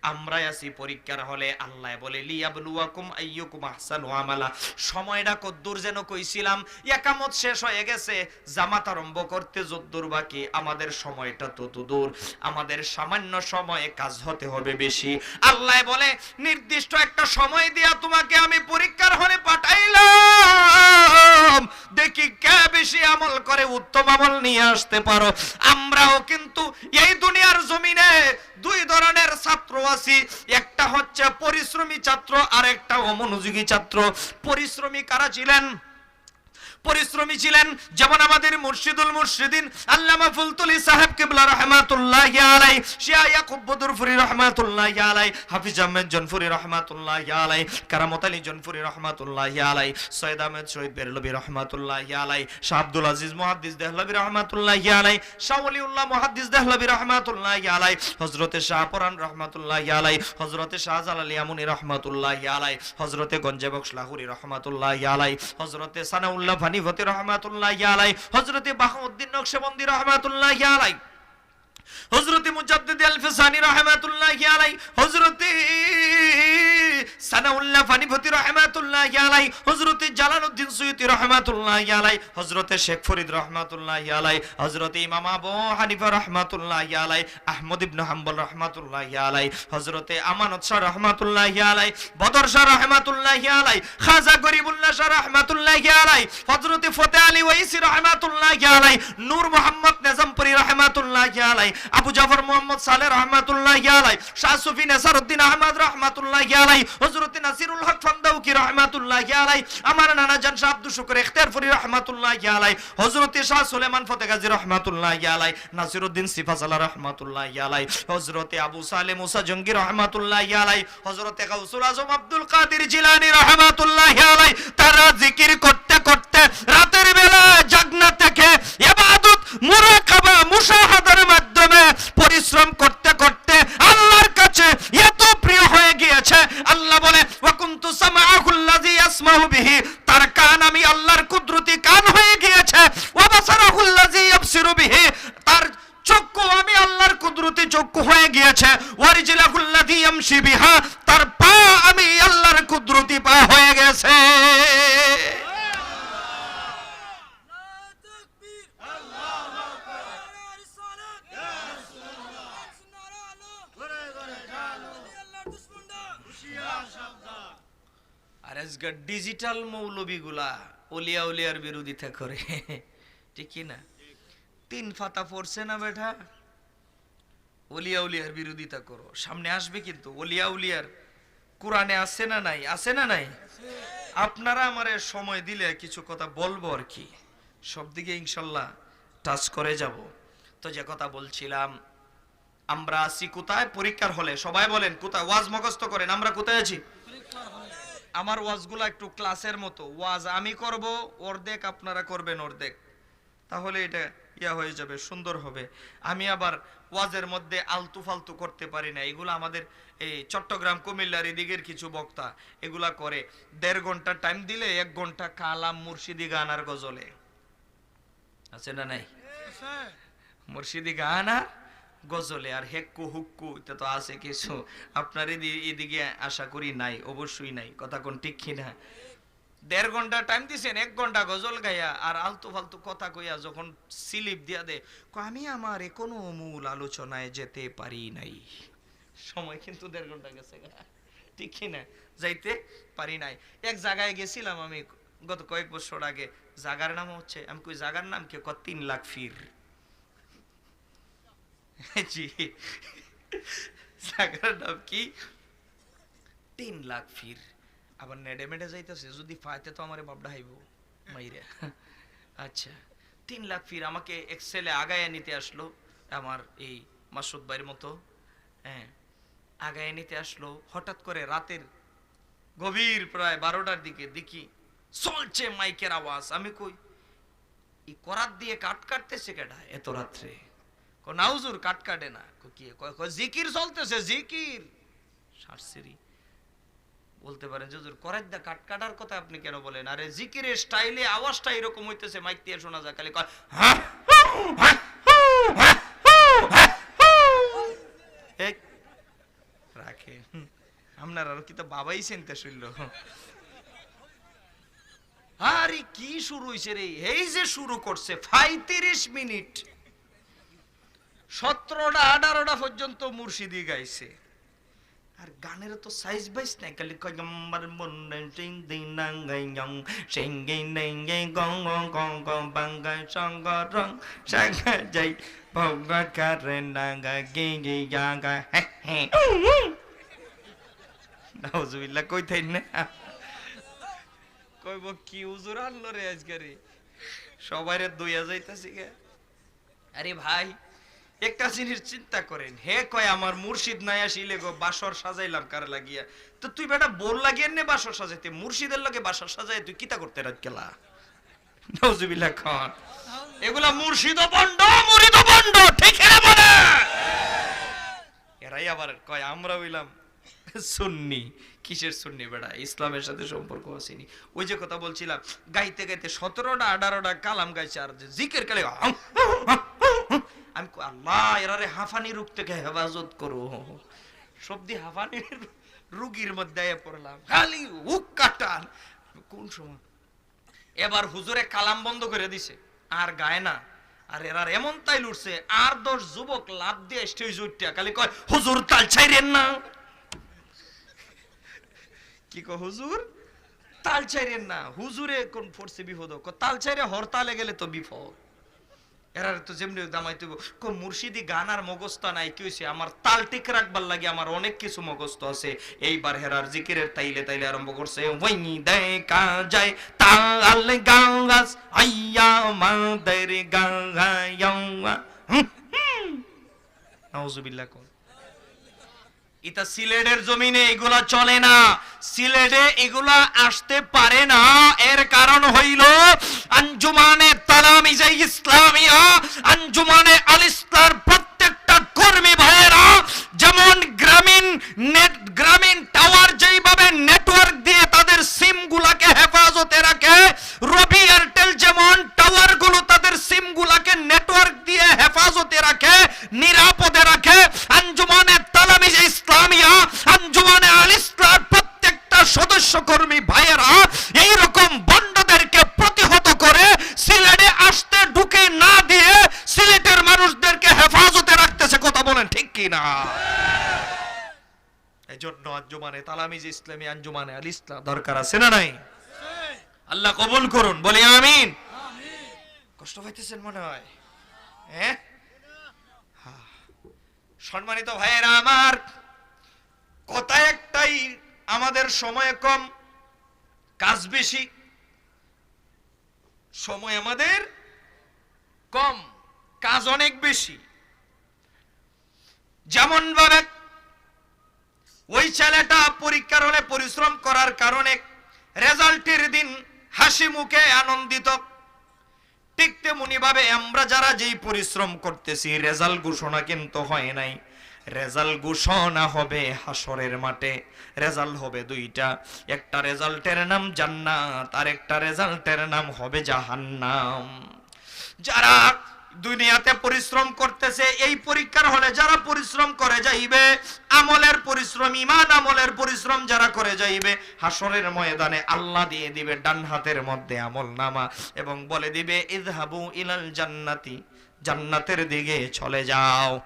আমরাই আছি পরীক্ষার হলে, আল্লায় বলে, "লিয়াবলুয়াকুম আইয়ুকুম আহসানু আমালা।" সময়টা কদ্দুর যেন কইছিলাম, একামত শেষ হয়ে গেছে, জামাত আরম্ভ করতে যদ্দুর বাকি, আমাদের সময়টা তত দূর, আমাদের সামান্য সময়ে কাজ হতে হবে বেশি। আল্লায় বলে, "নির্দিষ্ট একটা সময় দিয়া তোমাকে আমি পরীক্ষার হলে পাঠাইলাম, দেখি কে বেশি আমল করে উত্তম আমল নিয়ে আসতে পারো।" আমরাও কিন্তু এই দুনিয়ার জমিনে দুই ধরনের ছাত্র আছি, একটা হচ্ছে পরিশ্রমী ছাত্র আর একটা অমনোযোগী ছাত্র। পরিশ্রমী কারা ছিলেন? পরিশ্রমী ছিলেন যেমন আমাদের মুর্শিদুল মুর্শিদিন আল্লামা ফুলতুলি সাহেব কিবলা রহমাতুল্লাহি আলাই, শিয়া ইয়াকুব বদরপুরি রহমাতুল্লাহি আলাই, হাফিজ আহমেদ জনপুরি রহমাতুল্লাহি আলাই, কারামত আলী জনপুরি রহমাতুল্লাহি আলাই, সৈয়দ আহমেদ শহীদ বেরলভী রহমাতুল্লাহি আলাই, শাহ আব্দুল আজিজ মুহাদ্দিস দেহলভী রহমাতুল্লাহি আলাই, শাহ ওলিউল্লাহ মুহাদ্দিস দেহলভী রহমাতুল্লাহি আলাই, হযরতে শাহ পরান রহমাতুল্লাহি আলাই, হযরতে শাহজালাল ইয়ামুনি রহমাতুল্লাহি আলাই, হযরতে গঞ্জে বখশ লাহুরি রহমাতুল্লাহি আলাই, হযরতে সানাউল্লাহ ফানিপতি রহমাতুল্লাহি আলাই, হযরতে বাহাউদ্দিন নকশবন্দি রহমাতুল্লাহি আলাই, হযরতে মুজাদ্দিদ আল ফিসানি রহমাতুল্লাহি আলাই, হযরতে সানাউল্লাহ ফানিপতি রহমাতুল্লাহি আলাই, হযরতে জালালউদ্দিন সুয়ুতি রহমাতুল্লাহি আলাই, হযরতে শেখ ফরিদ রহমাতুল্লাহি আলাই, হযরতে ইমাম আবু হানিফা রহমাতুল্লাহি আলাই, আহমদ ইবনে হাম্বল রহমাতুল্লাহি আলাই, হযরতে আমানত শাহ রহমাতুল্লাহি আলাই, বদর শাহ রহমাতুল্লাহি আলাই, খাজা গরিবুল্লাহ শাহ রহমাতুল্লাহি আলাই, হযরতে ফতে আলী ওয়াইসি রহমাতুল্লাহি আলাই, নূর মোহাম্মদ নিজামপুরি রহমাতুল্লাহি আলাই, আবু জাফর মুহাম্মদ সালেহ রহমাতুল্লাহি আলাই, শাহ সুফি নেসারউদ্দিন আহমদ রহমাতুল্লাহি আলাই, হযরতে নাসিরুল হক ফান্দাউকি রহমাতুল্লাহি আলাই, আমার নানা জান শাহ আব্দুস শুকুর এখতিয়ারপুরী রহমাতুল্লাহি আলাই, হযরতে শাহ সুলেমান ফতেহ গাজী রহমাতুল্লাহি আলাই, নাসিরউদ্দিন সিপাহসালার রহমাতুল্লাহি আলাই, হযরতে আবু সালেহ মুসা জঙ্গি রহমাতুল্লাহি আলাই, হযরতে গাউসুল আজম আব্দুল কাদির জিলানী রহমাতুল্লাহি আলাই। তারা জিকির করতে করতে রাতের বেলা জাগনা থেকে ইবাদত, মুরাকাবা, মুশাহাদার মাধ্যমে পরিশ্রম করতে করতে আল্লাহর কাছে এত প্রিয় হয়ে গিয়েছে। আল্লাহ বলে, "ওয়া কুনতু সামআহুল্লাযী ইয়াসমাউ বিহি।" তার কান আমি আল্লাহর কুদরতি কান হয়ে গিয়েছে। "ওয়া বাসারাহুল্লাযী ইয়াবসিরু বিহি।" তার চক্ষু আমি আল্লাহর কুদরতি চক্ষু হয়ে গিয়েছে। "ওয়া রিজলাহুল্লাযী ইয়ামশি বিহা।" তার পা আমি আল্লাহর কুদরতি পা হয়ে গেছে। আর আজকাল ডিজিটাল মৌলবীগুলা অলিয়া উলিয়ার বিরোধিতা করে, ঠিক কি না? তিন পাতা পড়ছে না বেটা, অলিয়া উলিয়ার বিরোধিতা করো, সামনে আসবে কিন্তু। অলিয়া উলিয়ার কোরআনে আছে না নাই? আছে না নাই? আপনারা আমারে সময় দিলে কিছু কথা বলবো আর কি, সব দিকে ইনশাল্লাহ টাচ করে যাব। তো যে কথা বলছিলাম, আমরা আছি কোথায়? পরীক্ষার হলে। সবাই বলেন, কোথায়? ওয়াজ মুখস্থ করেন, আমরা কোথায় আছি? আমার ওয়াজগুলা একটু ক্লাসের মতো। ওয়াজ আমি করব অর্ধেক, আপনারা করবেন অর্ধেক, তাহলে এটা ইয়া হয়ে যাবে, সুন্দর হবে। আমি আবার ওয়াজের মধ্যে আলতু ফালতু করতে পারি না, এগুলো আমাদের এই চট্টগ্রাম কুমিল্লার এদিকের কিছু বক্তা এগুলা করে। দেড় ঘন্টা টাইম দিলে এক ঘন্টা কালাম, মুর্শিদি গান আর গজলে। আছে না নাই? মুর্শিদি গান আর গজলে আর হেক্কু হুক্কু, এটা তো আছে কিছু। আপনার এদি-, এদিকে আশা করি নাই, অবশ্যই নাই। কথা কোন ঠিক কি না? দেড় ঘন্টা টাইম দিছেন, এক ঘন্টা গজল গাইয়া আর আলতু ফালতু কথা কইয়া যখন স্লিপ দিয়া দে, কয়, "আমি আমার এখনো মূল আলোচনায় যেতে পারি নাই।" সময় কিন্তু দেড় ঘন্টা গেছে গা, ঠিক কি না? যাইতে পারি নাই। এক জায়গায় গেছিলাম আমি গত কয়েক বছর আগে, জায়গার নাম হচ্ছে, আমি কই, "জায়গার নাম কি?" কয়, "তিন লাখ ফির।" জি, জায়গার নাম কি? তিন লাখ ফির। আবার নেড়ে মেড়ে যাইতেছে, যদি পাইতে তো আমারে বাপ ডাহাইবো মাইরা। আচ্ছা, তিন লাখ ফির। আমাকে এক ছেলে আগায় নিতে আসলো, আমার এই মাসুদ ভাইর মতো। হ্যাঁ, আগায় নিতে আসলো। হঠাৎ করে রাতের গভীর প্রায় বারোটার দিকে দেখি চলছে মাইকের আওয়াজ। আমি কই, "ই করাত দিয়ে কাট কাটতেছে কেডা এত রাত্রে?" কয়, "না হুজুর, কাট কাটে না।" কয়, "কি?" কয়, কয়, "জিকির চলতেছে, জিকির।" সারসিরি। বলতে পারেন যে, "হুজুর, করাত দা কাট কাটার কথা আপনি কেন বলেন? আরে, জিকিরের স্টাইলে আওয়াজটা এরকম হইতেছে, মাইক দিয়ে শোনা যায়, খালি কয়, হা, হা, হা।" এই, রাখে। আপনার আরো কি তো বাবাই চিন্তা শুনল। আরে কি শুরু হইছে রে? এই যে শুরু করছে, পঁয়ত্রিশ মিনিট, সতেরোটা আঠারোটা পর্যন্ত মুর্শিদি গাইছে। আর গানের তো সাইজ বাইজ নাই, খালি কয়ম্বর মুন্ডে সিং দিন নাঙ্গাইয়ং, সিং গিন নেই গিন গং গং গং গং বাঙ্গাই সঙ্গ রং, সাঙ্গা যাই, ভঙ্গ করে নাঙ্গা গি গি গাঙ্গা, হে হে। নাউজুবিল্লাহ, কইতাই না। কইব, "কি হুজুর আনলো রে আজকে রে?" সবাইরে দইয়া যাইতাছি গে। আরে ভাই, একটা জিনিস চিন্তা করেন, হে কয়, "আমার মুর্শিদ নাই আসিলে গো, বাসর সাজাইলাম কার লাগিয়া।" তো তুই বেটা বউর লাগিয়া নে বাসর সাজাইতে, মুর্শিদের লগে বাসর সাজাই তুই কিতা করতে রাত গেলা? নাউজুবিল্লাহ খান। এগুলা মুর্শিদও ভণ্ড, মুরিদও ভণ্ড, ঠিক এরা বলে। এরাই আবার কয়, "আমরা হইলাম সুন্নি।" কিসের সুন্নি বেটা? ইসলামের সাথে সম্পর্ক আসেনি। ওই যে কথা বলছিলাম, গাইতে গাইতে সতেরোটা আঠারোটা কালাম গাইছে, আর যে জিকির কালে, আমি কই, "আল্লাহ, এরারে হাঁফানি রোগ থেকে হেফাজত করো।" সবদি হাঁফানির রুগীর মধ্যে আইয়া পড়লাম, খালি হুক্কা টান। কোন সময় এবার হুজুরে কালাম বন্ধ করে দিছে, আর গায় না। আর এরার এমন তাইল উঠছে, আর দশ যুবক লাফ দিয়ে স্টেজ উঠিয়া খালি কয়, "হুজুর, তাল ছাইরেন না।" কি কয়, "হুজুর, তাল ছাইরেন না।" হুজুরে কোন পড়ছে বিপদ? কয়, "তাল ছাইরে হরতালে গেলে তো বিপদ।" এরারে তো যেমনি দামাইতে হইব। কো মুর্শিদি গান আর মুখস্থ নাই, কি হইছে? আমার তাল ঠিক রাখবার লাগি আমার অনেক কিছু মুখস্থ আছে। এইবার হেরার জিকিরের তাইলে তাইলে আরম্ভ করছে, "ওই দেখা যায় তাল গাছ আইয়া মাদের গায়া।" হুম, হুম। নাউজুবিল্লাহ কর। ইতা সিলেটের জমিনে এগুলা চলে না, সিলেটে এগুলা আসতে পারে না। এর কারণ হইল আঞ্জুমানে তালামিজে ইসলামিয়া, আঞ্জুমানে আল ইসলার প্রত্যেকটা কর্মী ভাইয়েরা যেমন গ্রামীণ নেট, গ্রামীণ টাওয়ার যেইভাবে নেটওয়ার্ক দিয়ে তাদের সিম গুলাকে হেফাজতে রাখে, রবি এয়ারটেল যেমন টাওয়ারগুলো তাদের সিমগুলাকে নেটওয়ার্ক দিয়ে হেফাজতে রাখে, নিরাপদে রাখে, আঞ্জুমানে তালামিজে ইসলামিয়া, আঞ্জুমানে আল ইসলার প্রত্যেকটা সদস্য কর্মী ভাইয়েরা এইরকম ভণ্ডদেরকে প্রতিহত করে সিলেটে আসতে ঢুকে না দিয়ে সিলেটের মানুষদেরকে হেফাজতে রাখতেছে। কথা বলেন ঠিক কি না? এই জন্য আঞ্জুমানে তালামিজে ইসলামিয়া, আঞ্জুমানে আল ইসলাহ দরকার আছে না নাই? আল্লাহ কবুল করুন, বলি আমিন। কষ্ট পাইতেছেন মনে হয়, হ্যাঁ? হ্যাঁ। সম্মানিত ভাইয়েরা আমার, কথা একটাই, আমাদের সময় কম, কাজ বেশি। সময় আমাদের কম, কাজ অনেক বেশি। যেমন ভাবে ওই ছেলেটা পরীক্ষার হলে পরিশ্রম করার কারণে রেজাল্টের দিন হাসি মুখে আনন্দিত, ঠিক তেমনি ভাবে আমরা যারা যেই পরিশ্রম করতেছি, রেজাল্ট ঘোষণা কিন্তু হয় নাই। রেজাল্ট ঘোষণা হবে হাশরের মাঠে। রেজাল্ট হবে দুইটা, একটা রেজাল্টের নাম জান্নাত, আর একটা রেজাল্টের নাম হবে জাহান্নাম। যারা দুনিয়াতে পরিশ্রম করতেছে, এই পরীক্ষার হলে যারা পরিশ্রম করে যাইবে, আমলের পরিশ্রম, ইমান আমলের পরিশ্রম যারা করে যাইবে, হাশরের ময়দানে আল্লাহ দিয়ে দিবে ডান হাতের মধ্যে আমল নামা এবং বলে দিবে, "ইযহাবু ইলাল জান্নাতি, জান্নাতের দিকে চলে যাও।"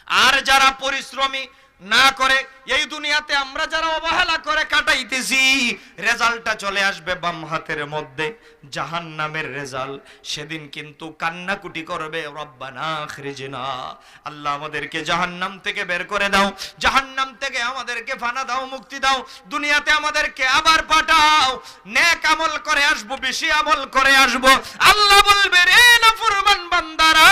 আর যারা পরিশ্রমী না করে, এই দুনিয়াতে আমরা যারা অবহেলা করে কাটাইতেছি, রেজাল্টটা চলে আসবে বাম হাতের মধ্যে, জাহান্নামের রেজাল্ট। সেদিন কিন্তু কান্নাকুটি করবে, "রব্বানা আখরিজনা, আল্লাহ আমাদেরকে জাহান্নাম থেকে বের করে দাও, জাহান্নাম থেকে আমাদেরকে ফানা দাও, মুক্তি দাও, দুনিয়াতে আমাদেরকে আবার পাঠাও।" নেক আমল করে আসবো, বেশি আমল করে আসবো। আল্লাহ বলবে, "রে নাফরমান বান্দারা,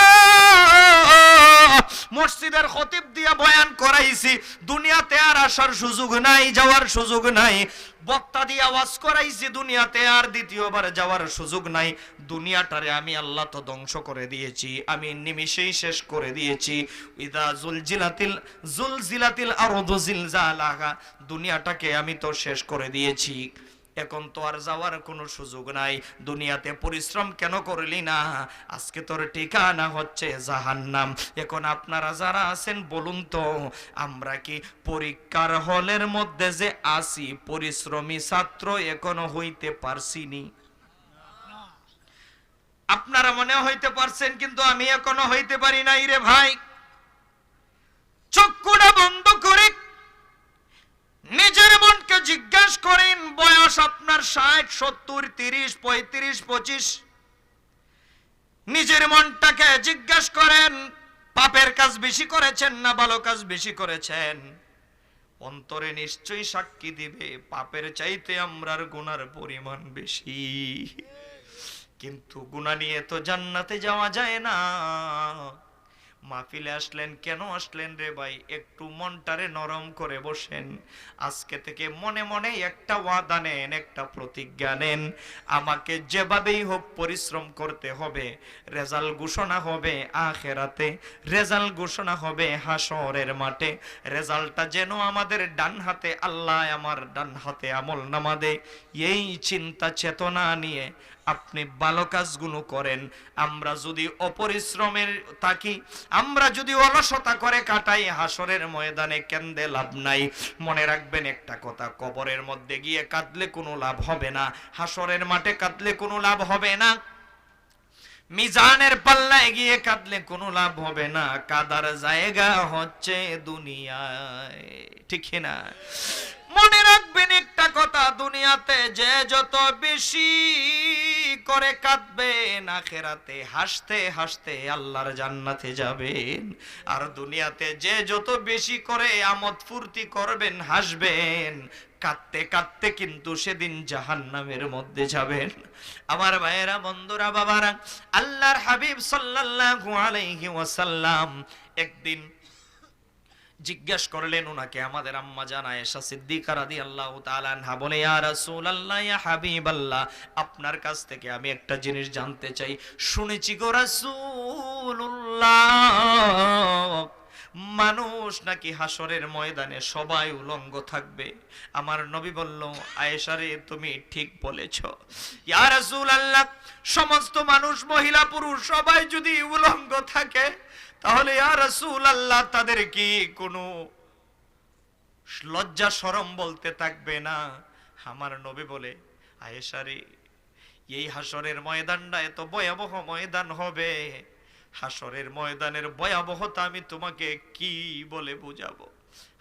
মসজিদের খতিব দিয়া বয়ান করাইছি, দুনিয়াতে আর আসার সুযোগ নাই, যাওয়ার সুযোগ নাই। বক্তা দিয়া ওয়াজ করাইছি, দুনিয়াতে আর দ্বিতীয়বার যাওয়ার সুযোগ নাই। দুনিয়াটারে আমি আল্লাহ তো ধ্বংস করে দিয়েছি, আমি নিমিষেই শেষ করে দিয়েছি। ইদা জুলজিলাতিল, জুলজিলাতিল আরদু জিলজালাহা, দুনিয়াটাকে আমি তো শেষ করে দিয়েছি।" এখন তো আর যাওয়ার কোনো সুযোগ নাই। দুনিয়াতে পরিশ্রম কেন করলি না? আজকে তোর ঠিকানা হচ্ছে জাহান্নাম। এখন আপনারা যারা আছেন বলুন তো, আমরা কি পরীক্ষার হলের মধ্যে যে আছি, পরিশ্রমী ছাত্র এখনো হইতে পারছি নি? আপনারা মনে হইতে পারছেন, কিন্তু আমি এখনো হইতে পারি নাই রে ভাই। চক্ষুটা বন্ধ করে নিজের মনকে জিজ্ঞেস করেন, বয়স আপনার ষাট, সত্তর, তিরিশ, পঁয়ত্রিশ, পঁচিশ। নিজের মনটাকে জিজ্ঞেস করেন, পাপের কাজ বেশি করেছেন না ভালো কাজ বেশি করেছেন? অন্তরে নিশ্চয়ই সাক্ষী দিবে, পাপের চাইতে আমরার গুনার পরিমাণ বেশি। কিন্তু গুনা নিয়ে তো জান্নাতে যাওয়া যায় না। মাহফিলে আসলেন, কেন আসলেন রে ভাই? একটু মনটারে নরম করে বসেন। আজকে থেকে মনে মনে একটা ওয়াদা নেন, একটা প্রতিজ্ঞা নেন, আমাকে যেভাবেই হোক পরিশ্রম করতে হবে। রেজাল্ট ঘোষণা হবে আখেরাতে, রেজাল্ট ঘোষণা হবে হাশরের মাঠে। রেজাল্টটা যেন আমাদের ডান হাতে, আল্লাহ আমার ডান হাতে আমল নামা দেয়, এই চিন্তা চেতনা নিয়ে আপনি ভালো কাজগুলো করেন। আমরা যদি অপরিশ্রমের থাকি, আমরা যদি অলসতা করে কাটাই, হাশরের ময়দানে কেন্দে লাভ নাই। মনে রাখবেন একটা কথা, কবরের মধ্যে গিয়ে কাঁদলে কোনো লাভ হবে না, হাশরের মাঠে কাঁদলে কোনো লাভ হবে না, মিজানের পাল্লায় গিয়ে কাঁদলে কোনো লাভ হবে না। কাদার জায়গা হচ্ছে দুনিয়ায়, ঠিক কি না? মনে রাখবেন একটা কথা, দুনিয়াতে যে যত বেশি করে কাঁদবেন, আখেরাতে হাসতে হাসতে আল্লাহর জান্নাতে যাবেন। আর দুনিয়াতে যে যত বেশি করে আমোদ ফুর্তি করবেন, হাসবেন, কাঁদতে কাঁদতে কিন্তু সেদিন জাহান্নামের মধ্যে যাবেন। আমার ভাইয়েরা, বন্ধুরা, বাবারা, আল্লাহর হাবিব সাল্লাল্লাহু আলাইহি ওয়াসাল্লাম একদিন জিজ্ঞেস করলেন ওনাকে, আমাদের আম্মা জান আয়েশা সিদ্দিকা রাদিয়াল্লাহু তাআলা আনহা বলে, "ইয়া রাসূলুল্লাহ, ইয়া হাবিবাল্লাহ, আপনার কাছ থেকে আমি একটা জিনিস জানতে চাই। শুনেছি গো রাসূলুল্লাহ, মানুষ নাকি হাশরের ময়দানে সবাই উলঙ্গ থাকবে।" আমার নবী বলল, "আয়েশা রে, তুমি ঠিক বলেছ। ইয়া রাসূলুল্লাহ, সমস্ত মানুষ, মহিলা পুরুষ সবাই যদি উলঙ্গ থাকে, তাহলে ইয়া রাসূলুল্লাহ, তাদের কি কোনো লজ্জা শরম বলতে থাকবে না?" আমার নবী বলে, "আয়েশা রে, এই হাশরের ময়দানটা এত ভয়াবহ ময়দান হবে, হাশরের ময়দানের ভয়াবহতা আমি তোমাকে কি বলে বুঝাবো?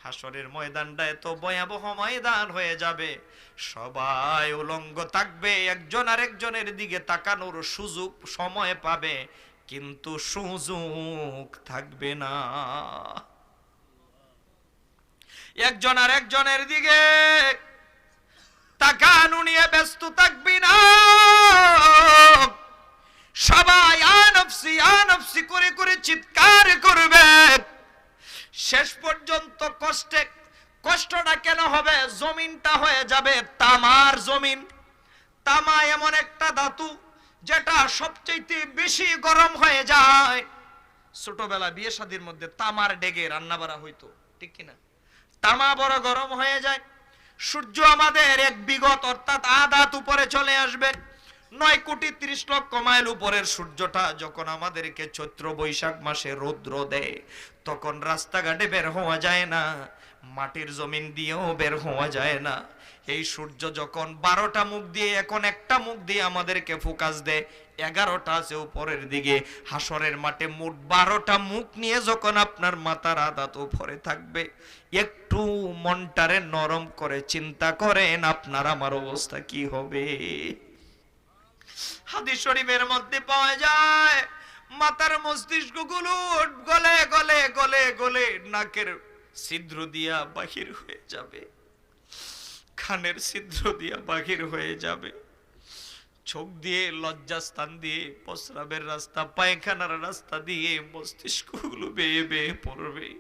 হাশরের ময়দানটা এত ভয়াবহ ময়দান হয়ে যাবে, সবাই উলঙ্গ থাকবে, একজন আরেকজনের দিকে তাকানোর সুযোগ সময় পাবে, কিন্তু সুযোগ থাকবে না।" একজন আরেকজনের দিকে তাকানো নিয়ে ব্যস্ত থাকবি না। সবাই "ইয়া নফসি, ইয়া নফসি" করে করে চিৎকার করবে। শেষ পর্যন্ত কষ্টে, কষ্টটা কেন হবে? জমিনটা হয়ে যাবে তামার জমিন। তামা এমন একটা ধাতু, যেটা সবচেয়ে বেশি গরম হয়ে যায়। ছোটবেলা বিয়ে শাদীর মধ্যে তামার ডেগে রান্না বাড়া হইতো, ঠিক কি না? তামা বড় গরম হয়ে যায়। সূর্য আমাদের এক বিঘত, অর্থাৎ আধ হাত উপরে চলে আসবে। নয় কোটি ত্রিশ লক্ষ মাইল উপরের সূর্যটা যখন আমাদেরকে চৈত্র বৈশাখ মাসে রৌদ্র দেয়, তখন রাস্তাঘাটে বের হওয়া যায় না, মাটির জমিন দিয়েও বের হওয়া যায় না। এই সূর্য যখন বারোটা মুখ দিয়ে, এখন একটা মুখ দিয়ে আমাদেরকে ফোকাস দেয়, এগারোটা আছে উপরের দিকে। হাশরের মাঠে মোট বারোটা মুখ নিয়ে যখন আপনার মাথার আধাত উপরে থাকবে, একটু মনটারে নরম করে চিন্তা করেন, আপনার আমার অবস্থা কি হবে? হাদিস শরীফের মধ্যে পাওয়া যায়, মাথার মস্তিষ্কগুলো গলে গলে গলে গলে নাকের ছিদ্র দিয়া বাহির হয়ে যাবে, কানের ছিদ্র দিয়া বাহির হয়ে যাবে, চোখ দিয়ে, লজ্জাস্থান দিয়ে, প্রস্রাবের রাস্তা, পায়খানার রাস্তা দিয়ে মস্তিষ্কগুলো বেয়ে বেয়ে পড়বে।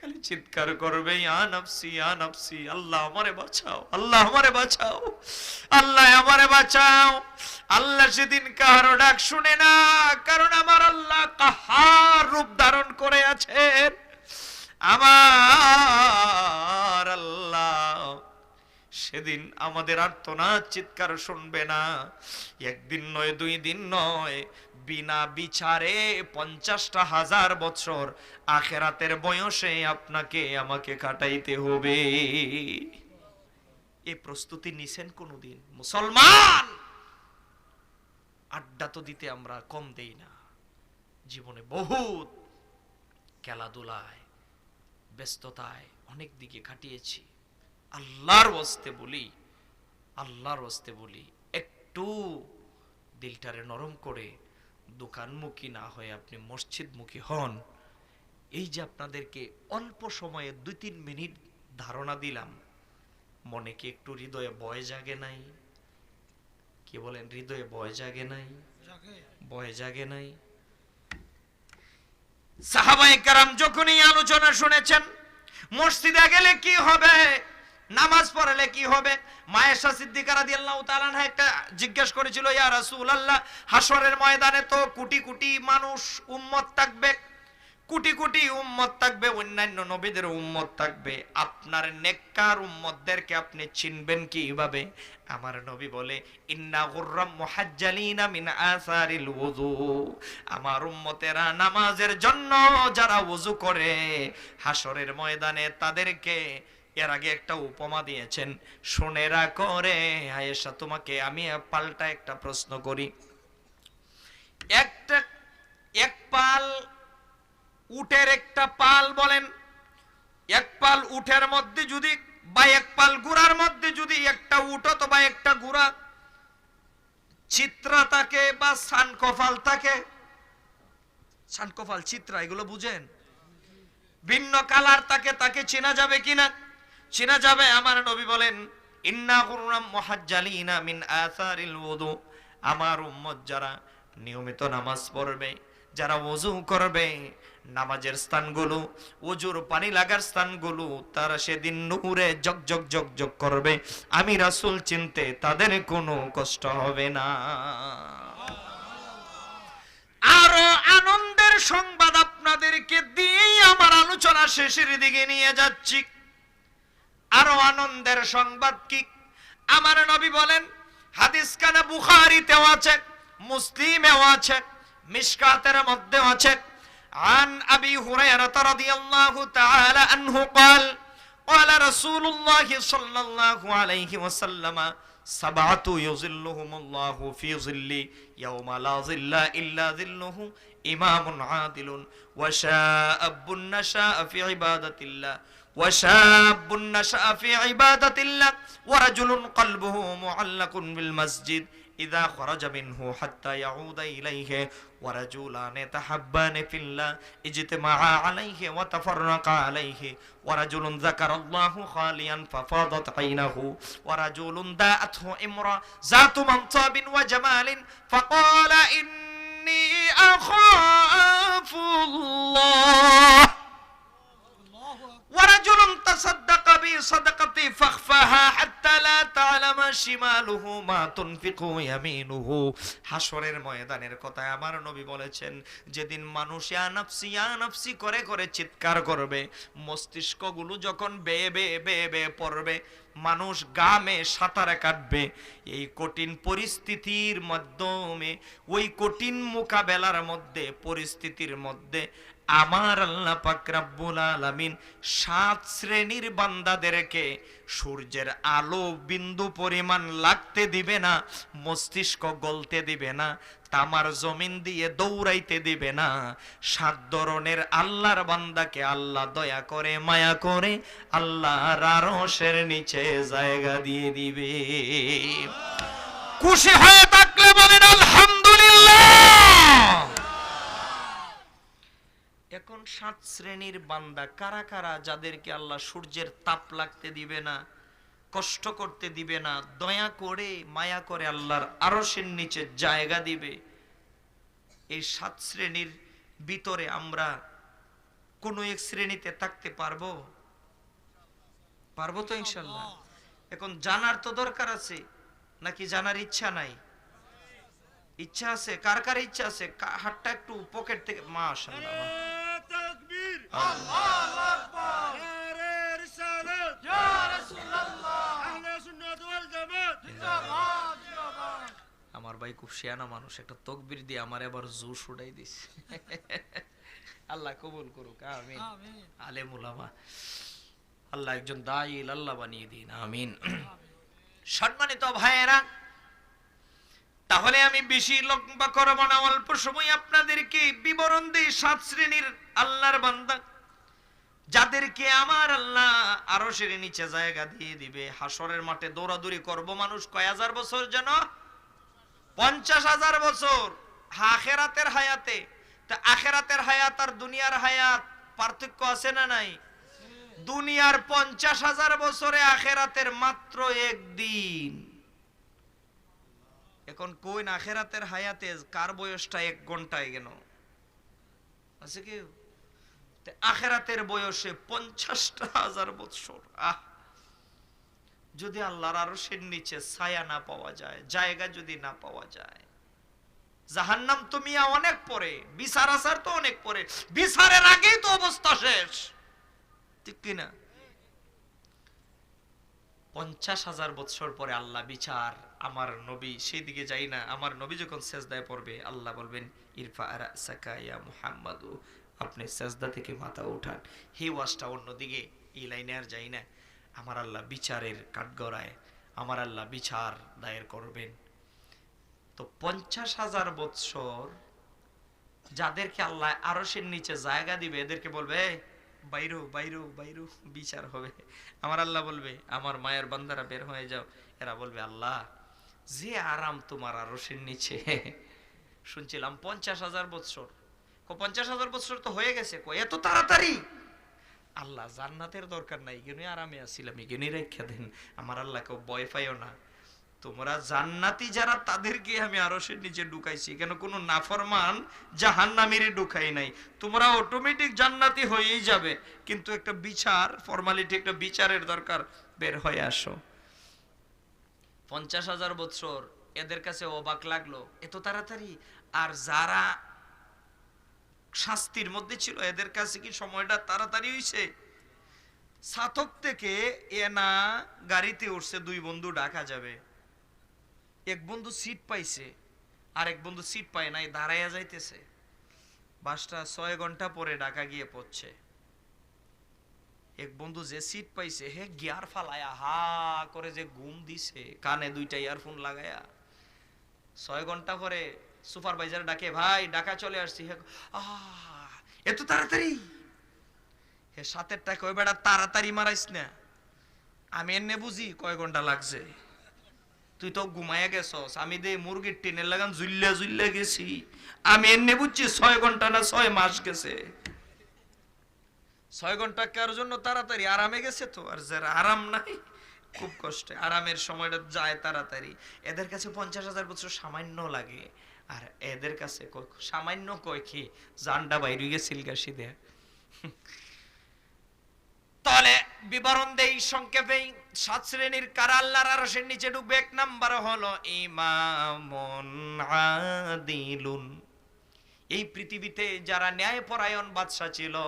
খালি চিৎকার করবে, "ইয়া নাফসি, ইয়া নাফসি, আল্লাহ আমারে বাঁচাও, আল্লাহ আমারে বাঁচাও, আল্লাহ আমারে বাঁচাও।" আল্লাহ সেদিন কারো ডাক শুনে না, কারণ আমার আল্লাহ কাহার রূপ ধারণ করে আছেন। আমার আল্লাহ সেদিন আমাদের আর্তনাদ চিৎকার শুনবে না। একদিন নয়, দুই দিন নয়, বিনা বিচারে পঞ্চাশটা হাজার বছর আখেরাতের বয়সে আপনাকে আমাকে কাটাইতে হবে। এ প্রস্তুতি নিছেন কোনোদিন? মুসলমান, আড্ডা তো দিতে আমরা কম দেই না। জীবনে বহুত খেলাধুলায়, ব্যস্ততায় অনেক দিকে কাটিয়েছি। আল্লাহর ওয়াস্তে বলি, আল্লাহর ওয়াস্তে বলি, একটু দিলটারে নরম করে দোকানমুখী না হয়ে আপনি মসজিদমুখী হন। এই যে আপনাদেরকে অল্প সময়ে দুই তিন মিনিট ধারণা দিলাম, মনে কি একটু হৃদয়ে ভয় জাগে নাই? কি বলেন, হৃদয়ে ভয় জাগে নাই? জাগে। ভয় জাগে নাই? সাহাবায়ে কেরাম যখন এই আলোচনা শুনেছেন, মসজিদে গেলে কি হবে, নামাজ পড়লে কি হবে, মা আয়েশা সিদ্দিকা রাদিয়াল্লাহু তাআলা আনহা একটা জিজ্ঞেস করেছিল, "ইয়া রাসূলুল্লাহ, হাশরের ময়দানে তো কোটি কোটি মানুষ, উম্মত থাকবে, কোটি কোটি উম্মত থাকবে, অন্যান্য নবীদের উম্মত থাকবে, আপনার নেককার উম্মতদেরকে আপনি চিনবেন কিভাবে?" আমার নবী বলে, "ইন্না গুররাম মুহাজ্জালিনা মিন আসারিল ওযু।" আমার উম্মতেরা নামাজের জন্য যারা ওযু করে, হাশরের ময়দানে তাদেরকে, এর আগে একটা উপমা দিয়েছেন, শুনে রাখো রে আয়েশা, তোমাকে আমি পাল্টা একটা প্রশ্ন করি। একটা, এক পাল উটের একটা পাল বলেন, এক পাল উটের মধ্যে যদি বা এক পাল ঘোড়ার মধ্যে যদি একটা উট অথবা একটা ঘোড়া চিত্রা থাকে বা সানকপাল থাকে, সানকপাল, চিত্রা, এগুলো বুঝেন? ভিন্ন কালার থাকে, তাকে চেনা যাবে কিনা? চেনা যাবে। আমার নবী বলেন, "ইন্না গুররাম মুহাজ্জালিনা মিন আসারিল উযু।" আমার উম্মত যারা নিয়মিত নামাজ পড়বে, যারা ওযু করবে, নামাজের স্থানগুলো, ওযুর পানি লাগার স্থানগুলো, তারা সেদিন নূরে জগজগ জগজগ করবে। আমি রাসূল চিনতে তাদের কোনো কষ্ট হবে না। আরো আনন্দের সংবাদ আপনাদেরকে দিয়েই আমার আলোচনা শেষের দিকে নিয়ে যাচ্ছি। আরো আনন্দের সংবাদ কি? আমার নবী বলেন, হাদিসখানা বুখারীতেও আছে, মুসলিমেও আছে, মিশকাতের মধ্যেও আছে। عن أبي هريرة رضي الله تعالى عنه قال، قال رسول الله صلى الله عليه وسلم، سبعة يظلهم الله في ظله يوم لا ظل إلا ظله، إمام عادل، وشاب نشأ في عبادة الله، وشاب نشأ في عبادة الله، ورجل قلبه معلق بالمسجد، إذا خرج منه حتى يعود إليه، ورجلان تحابان في الله، اجتمعا عليه وتفرقا عليه، ورجل ذكر الله خاليا ففاضت عينه، ورجل داءته امرأة ذات منصب وجمال، فقال: إني أخاف الله، ورجل تصدق بصدقة فأخفاها حتى لا تعلم شماله ما تنفق يمينه। হাশরের ময়দানের কথায় আমার নবী বলেছেন, যেদিন মানুষ ইয়া নাফসি, ইয়া নাফসি করে করে চিৎকার করবে, মস্তিষ্কগুলো যখন বেয়ে বেয়ে বেয়ে বেয়ে পড়বে, মানুষ ঘামে সাঁতার কাটবে, এই কঠিন পরিস্থিতির মাধ্যমে, ওই কঠিন মোকাবেলার মধ্যে, পরিস্থিতির মধ্যে আমার আল্লাহ পাক রাব্বুল আলামিন সাত শ্রেণীর বান্দাদেরকে সূর্যের আলো বিন্দু পরিমাণ লাগতে দিবে না, মস্তিষ্ক গলতে দিবে না, তামার জমিন দিয়ে দৌড়াইতে দিবে না। সাত ধরনের আল্লাহর বান্দাকে আল্লাহ দয়া করে, মায়া করে, আল্লাহর আরশের নিচে জায়গা দিয়ে দিবে। খুশি হয়ে থাকলে বলেন আলহামদুলিল্লাহ। এখন সাত শ্রেণীর বান্দা কারা কারা, যাদেরকে আল্লাহ সূর্যের তাপ লাগতে দিবে না, কষ্ট করতে দিবে না, দয়া করে, মায়া করে আল্লাহর আরশের নিচে জায়গা দিবে? এই সাত শ্রেণীর ভিতরে আমরা কোনো এক শ্রেণীতে থাকতে পারবো? পারবো তো ইনশাল্লাহ। এখন জানার তো দরকার আছে, নাকি জানার ইচ্ছা নাই? ইচ্ছা আছে। কার কার ইচ্ছা আছে? কা-, হাতটা একটু পকেট থেকে, মাশাআল্লাহ। নারায়ে তাকবীর। আল্লাহু আকবার। নারায়ে রিসালাত। ইয়া রাসূলুল্লাহ। আহলে সুন্নাত ওয়াল জামাত। জিন্দাবাদ, জিন্দাবাদ। আমার ভাই খুব শিয়ানা মানুষ, একটা তকবীর দিয়ে আমার এবার জোশ উঠাই দিস। আল্লাহ কবুল করুক, আমিন। আমিন। আলেম উলামা, আল্লাহ একজন দায়ী ইলাল্লাহ বানিয়ে দিন, আমিন। সম্মানিত ভাইয়েরা, তাহলে আমি বেশি লম্বা করব না, অল্প সময় আপনাদেরকে বিবরণ দেই সাত শ্রেণীর আল্লাহর বান্দা, যাদেরকে আমার আল্লাহ আরশের নিচে জায়গা দিয়ে দিবে। হাশরের মাঠে দৌড়াদৌড়ি করব মানুষ কয় হাজার বছর যেন? পঞ্চাশ হাজার বছর। আখেরাতের হায়াতে। তা আখেরাতের হায়াত আর দুনিয়ার হায়াত পার্থক্য আছে না নাই? দুনিয়ার পঞ্চাশ হাজার বছরে আখেরাতের মাত্র একদিন। এখন কইন আখেরাতের হায়াতে কার বয়সটা এক ঘন্টায় গেল? আছে কেউ? তে আখেরাতের বয়সে পঞ্চাশটা হাজার বৎসর, আহ, যদি আল্লাহর আরশের নিচে ছায়া না পাওয়া যায়, জায়গা যদি না পাওয়া যায়, জাহান্নাম তো মিয়া অনেক পরে, বিচার আচার তো অনেক পরে, বিচারের আগেই তো অবস্থা শেষ, ঠিক কি না? পঞ্চাশ হাজার বৎসর পরে আল্লাহ বিচার, আমার নবী সেই দিকে যাই না। আমার নবী যখন সেজদায় পড়বে, আল্লাহ বলবেন, "ইরফা রাসাকা ইয়া মুহাম্মাদু", আপনি সেজদা থেকে মাথা উঠান। হে ওয়াজটা অন্যদিকে, এই লাইনে আর যাই না। আমার আল্লাহ বিচারের কাঠগড়ায়, আমার আল্লাহ বিচার দায়ের করবেন। তো পঞ্চাশ হাজার বৎসর যাদেরকে আল্লাহ আরশের নিচে জায়গা দিবে, এদেরকে বলবে, "এই, বাইরো, বাইরো, বাইরো, বিচার হবে। আমার আল্লাহ বলবে, "আমার মায়ার বান্দারা, বের হয়ে যাও।" এরা বলবে, "আল্লাহ, যে আরাম তোমার আরশের নিচে।" শুনছিলাম পঞ্চাশ হাজার বৎসর। কো, "পঞ্চাশ হাজার বৎসর তো হয়ে গেছে, কো, এত তাড়াতাড়ি?" আল্লাহ, জান্নাতের দরকার নাই, এখানে আরামে আছিলাম, এখানে রেখে দেন। আমার আল্লাহ, কেউ ভয় পাইও না, তোমরা জান্নাতি যারা, তাদেরকে আমি আরশের নিচে ঢুকাইছি। কেন, কোনো নাফরমান জাহান্নামীরে ঢুকাই নাই। তোমরা অটোমেটিক জান্নাতি হয়েই যাবে, কিন্তু একটা বিচার, ফর্মালিটি, একটা বিচারের দরকার। বের হয়ে আসো। পঞ্চাশ হাজার বৎসর এদের কাছে অবাক লাগলো, এত তাড়াতাড়ি। আর যারা শাস্তির মধ্যে ছিল, এদের কাছে কি সময়টা তাড়াতাড়ি হইছে? ছাতক থেকে এনা গাড়িতে উঠছে, দুই বন্ধু ঢাকা যাবে। এক বন্ধু সিট পাইছে, আর এক বন্ধু সিট পায় নাই, দাঁড়াইয়া যাইতেছে। বাসটা ছয় ঘন্টা পরে ঢাকা গিয়ে পড়ছে। এক বন্ধু যে সিট পাইছে, হে গিয়ার ফালায়া হা করে যে ঘুম দিছে, কানে দুইটা ইয়ারফোন লাগায়া। ছয় ঘন্টা পরে সুপারভাইজার ডাকে, "ভাই, ঢাকা চলে আসছি।" হে, "আহ, এত তাড়াতাড়ি?" হে সাথেরটা কয়, "বেটা, তাড়াতাড়ি মারাইস না, আমি এমনে বুঝি কয় ঘন্টা লাগছে, তুই তো ঘুমাইয়া গেছস, আমি দে মুরগির টিনের লাগান জুল্লা জুল্লা গেছি, আমি এমনে বুঝছি ছয় ঘন্টা না ছয় মাস গেছে।" ছয় ঘন্টা কার জন্য তাড়াতাড়ি? আরামে গেছে তো, আর যার আরাম নাই, খুব কষ্টে। আরামের সময়টা যায় তাড়াতাড়ি। এদের কাছে পঞ্চাশ হাজার বছর সামান্য লাগে, আর এদের কাছে ক-, সামান্য কয় কি, জানটা বাইরে গেছিল গা সিধা। তাহলে বিবরণ দেই সংক্ষেপেই, সাত শ্রেণীর কারা আল্লাহর আরশের নিচে ঢুকবে। এক নাম্বার হলো ইমামুন আদিলুন। এই পৃথিবীতে যারা ন্যায়পরায়ণ বাদশা ছিল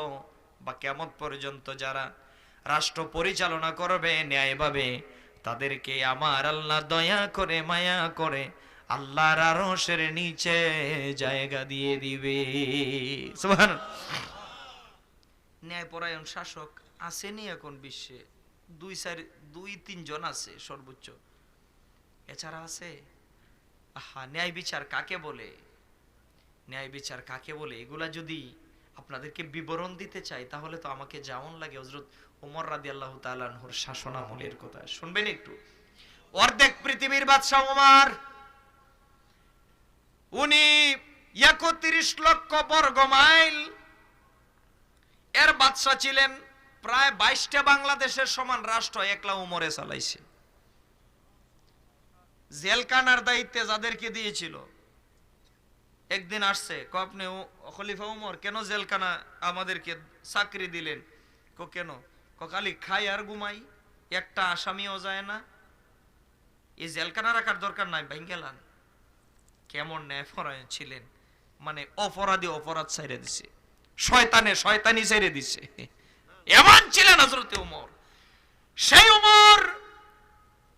বা কিয়ামত পর্যন্ত যারা রাষ্ট্র পরিচালনা করবে ন্যায়ভাবে, তাদেরকে আমার আল্লাহ দয়া করে, মায়া করে আল্লাহর আরশের নিচে জায়গা দিয়ে দিবে। সুবহান। ন্যায়পরায়ণ শাসক আছেনি এখন বিশ্বে? দুই চার, দুই তিনজন আছে সর্বোচ্চ, এছাড়া আছে? আহা, ন্যায় বিচার কাকে বলে? ন্যায় বিচার কাকে বলে? এগুলা যদি আপনাদেরকে বিবরণ দিতে চাই, তাহলে তো আমাকে যেমন লাগে হযরত ওমর রাদিয়াল্লাহু তাআলা আনহুর শাসন আমলের কথা। শুনবেন একটু। অর্ধেক পৃথিবীর বাদশা ওমর, উনি একত্রিশ লক্ষ বর্গ মাইল এর বাদশা ছিলেন। প্রায় বাইশটা বাংলাদেশের সমান রাষ্ট্র একলা উমরে চালাইছে। জেলখানার দায়িত্বে যাদেরকে দিয়েছিল, একদিন আসছে, কয়, "আপনি উ-, খলিফা উমর, কেন জেলখানা আমাদেরকে চাকরি দিলেন?" কয়, "কেন?" কয়, "খালি খাই আর ঘুমাই, একটা আসামিও যায় না, এই জেলখানা রাখার দরকার নাই, ভাঙ্গেলান।" কেমন ন্যায়পরায়ণ ছিলেন, মানে, অপরাধী অপরাধ ছাইড়া দিছে, শয়তানে শয়তানি ছাইড়া দিছে, এমন ছিলেন হযরতে উমর। সেই উমর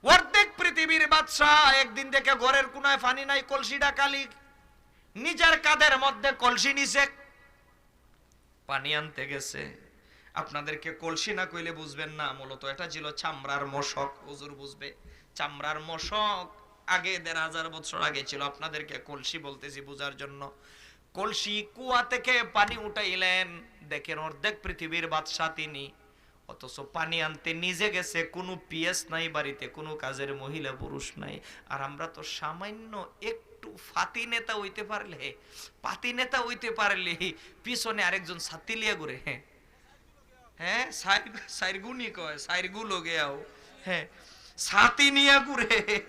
অর্ধেক পৃথিবীর বাদশা, একদিন দেখে ঘরের কোনায় পানি নাই, কলসিটা খালি, নিজের কাঁধের মধ্যে কলসি নিছে, পানি আনতে গেছে। আপনাদেরকে কলসি না কইলে বুঝবেন না, মূলত এটা ছিল চামড়ার মশক। হুজুর বুঝবে, চামড়ার মশক আগে দেড় হাজার বছর আগে ছিল। আপনাদেরকে কলসি বলতেছি বুঝার জন্য। কলসি কুয়া থেকে পানি উঠাইলেন, দেখেন অর্ধেক পৃথিবীর বাদশা তিনি, অথচ পানি আনতে নিজে গেছে, কোনো পিএস নাই বাড়িতে, কোনো কাজের মহিলা পুরুষ নাই। আর আমরা তো সামান্য একটু ফাতি নেতা হইতে পারলে, পাতি নেতা হইতে পারলে পিছনে আরেকজন ছাতি লিয়া ঘুরে। হ্যাঁ, হ্যাঁ, সাইর-, সাইরগুনি কয়, সাইরগু লগে আও। হ্যাঁ, ছাতি নিয়া ঘুরে।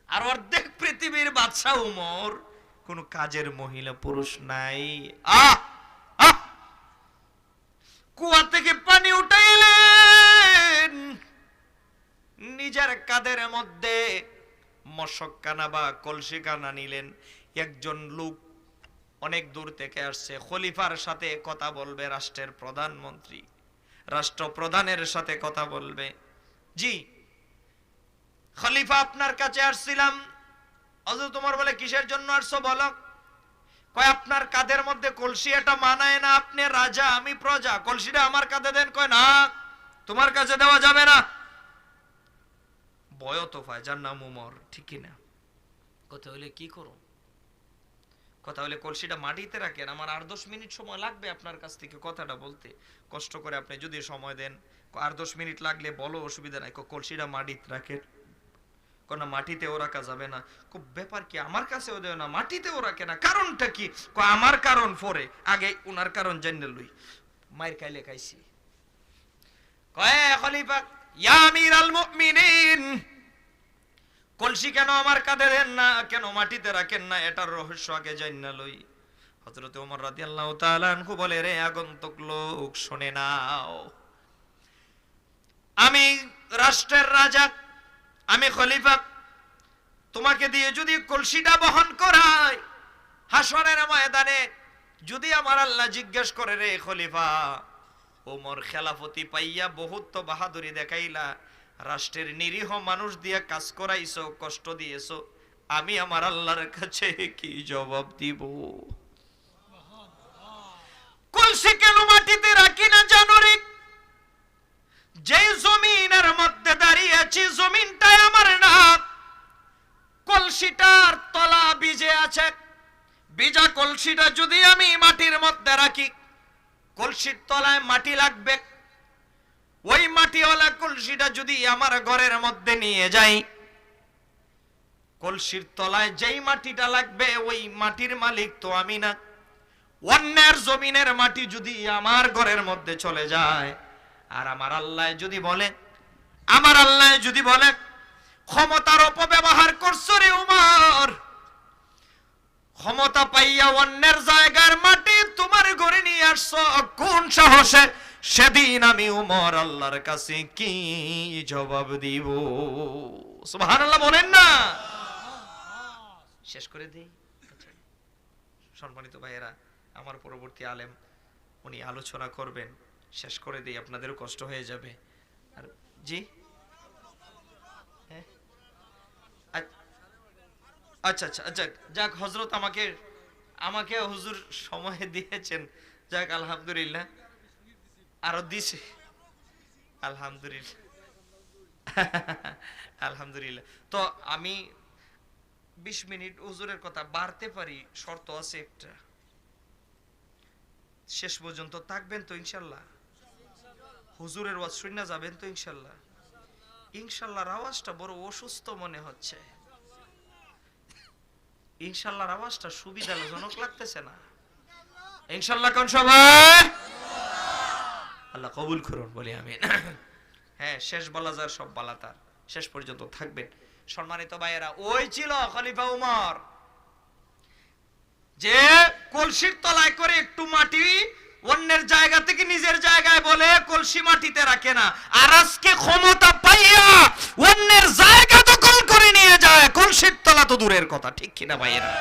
আর অর্ধেক পৃথিবীর বাদশা উমর, কোনো কাজের মহিলা পুরুষ নাই। আহ, আহ, কুয়া থেকে পানি উঠাইলেন, নিজের কাঁধের মধ্যে মশকখানা বা কলসিখানা নিলেন। একজন লোক অনেক দূর থেকে আসছে, খলিফার সাথে কথা বলবে, রাষ্ট্রের প্রধানমন্ত্রী, রাষ্ট্রপ্রধানের সাথে কথা বলবে। "জি খলিফা, আপনার কাছে আসছিলাম।" হযরত ওমর বলে, "কিসের জন্য আসছো বলো?" কয়, "আপনার কাঁধের মধ্যে কলসি, এটা মানায় না, আপনি রাজা, আমি প্রজা, কলসিটা আমার কাঁধে দেন।" কয়, "না, তোমার কাছে দেওয়া যাবে না।" ভয় তো পায়, যার নাম ওমর, ঠিক কি না? কথা হইলে কি করো? কথা হলে কলসিটা মাটিতে রাখেন, আমার আর দশ মিনিট সময় লাগবে আপনার কাছ থেকে কথাটা বলতে। কষ্ট করে আপনি যদি সময় দেন, ক-, আর দশ মিনিট লাগলে বলো, অসুবিধা নাই। ক-, কলসিটা মাটিতে রাখেন। ক-, না, মাটিতেও রাখা যাবে না। ক-, ব্যাপার কি? আমার কাছেও দেয় না, মাটিতেও রাখে না, কারণটা কি? ক-, আমার কারণ পরে, আগে উনার কারণ জানিয়ে লই। মাইর খাইলে খাইছি। কয়, "খলিফা, ইয়া আমিরাল মুমিনিন, কলসি কেন আমার কাঁধে দেন না, কেন মাটিতে রাখেন না, এটার রহস্য আগে জানিয়ে লই।" হযরতে ওমর রাদিয়াল্লাহু তাআলা আনহু বলে, "রে আগন্তুক লোক, শুনে নাও, আমি রাষ্ট্রের রাজা, আমি খলিফা, তোমাকে দিয়ে যদি কলসিটা বহন করাই, হাশরের ময়দানে যদি আমার আল্লাহ জিজ্ঞেস করে, 'রে খলিফা, ওমর খেলাফতি পাইয়া বহুত তো বাহাদুরি দেখাইলা, রাষ্ট্রের নিরীহ মানুষ দিয়া কাজ করাইছো, কষ্ট দিয়েছো, আমি আমার আল্লাহর কাছে কি জবাব দিব?'" কলসি কেন মাটিতে রাখি না জানো রে? যেই জমিনের মধ্যে দাঁড়িয়ে আছি, জমিনটাই আমার না, কলসিটার তলা ভিজে আছে। ভিজা কলসিটা যদি আমি মাটির মধ্যে রাখি, কলসির তলায় মাটি লাগবে। ওই মাটিওয়ালা কলসিটা যদি আমার ঘরের মধ্যে নিয়ে যাই, কলসির তলায় যেই মাটিটা লাগবে, ওই মাটির মালিক তো আমি না। অন্যের জমিনের মাটি যদি আমার ঘরের মধ্যে চলে যায়, আর আমার আল্লাহ যদি বলে, আমার আল্লাহ যদি বলে, "ক্ষমতার অপব্যবহার করছো রে উমর, ক্ষমতা পাইয়া অন্যের জায়গার মাটি তোমার ঘরে নিয়ে আসছো, কোন সাহসে?" সেদিন আমি উমর আল্লাহর কাছে কি জবাব দিব? সুবহানাল্লাহ বলেন না। শেষ করে দেই। আচ্ছা, সম্মানিত ভাইয়েরা, আমার পরবর্তী আলেম উনি আলোচনা করবেন, শেষ করে দেই, আপনাদেরও কষ্ট হয়ে যাবে। আর জি, হ্যাঁ? আ-, আচ্ছা, আচ্ছা, আচ্ছা, যাক, হজরত আমাকে, আমাকে হুজুর সময় দিয়েছেন, যাক, আলহামদুলিল্লাহ, আরো দিছে, আলহামদুলিল্লাহ। আলহামদুলিল্লাহ। তো আমি বিশ মিনিট হুজুরের কথা বাড়তে পারি, শর্ত আছে একটা। শেষ পর্যন্ত থাকবেন তো ইনশাল্লাহ? হুজুরের ওয়াজ শুনে যাবেন তো ইনশাল্লাহ? ইনশাল্লাহর আওয়াজটা বড় অসুস্থ মনে হচ্ছে। ইনশাল্লাহর আওয়াজটা সুবিধাজনক লাগতেছে না। ইনশাল্লাহ কোন সবাই? আল্লাহ কবুল করুন, বলি আমিন। হ্যাঁ, শেষ বলা যার সব বালা তার, শেষ পর্যন্ত থাকবেন। সম্মানিত ভাইয়েরা, ওই ছিল খলিফা উমর, যে কলসির তলায় করে একটু মাটি অন্যের জায়গা থেকে নিজের জায়গায় বলে কলসি মাটিতে রাখে না। আর আজকে ক্ষমতা পাইয়া অন্যের জায়গা দখল করে নিয়ে যায়, কলসির তলা তো দূরের কথা, ঠিক কিনা ভাইয়েরা?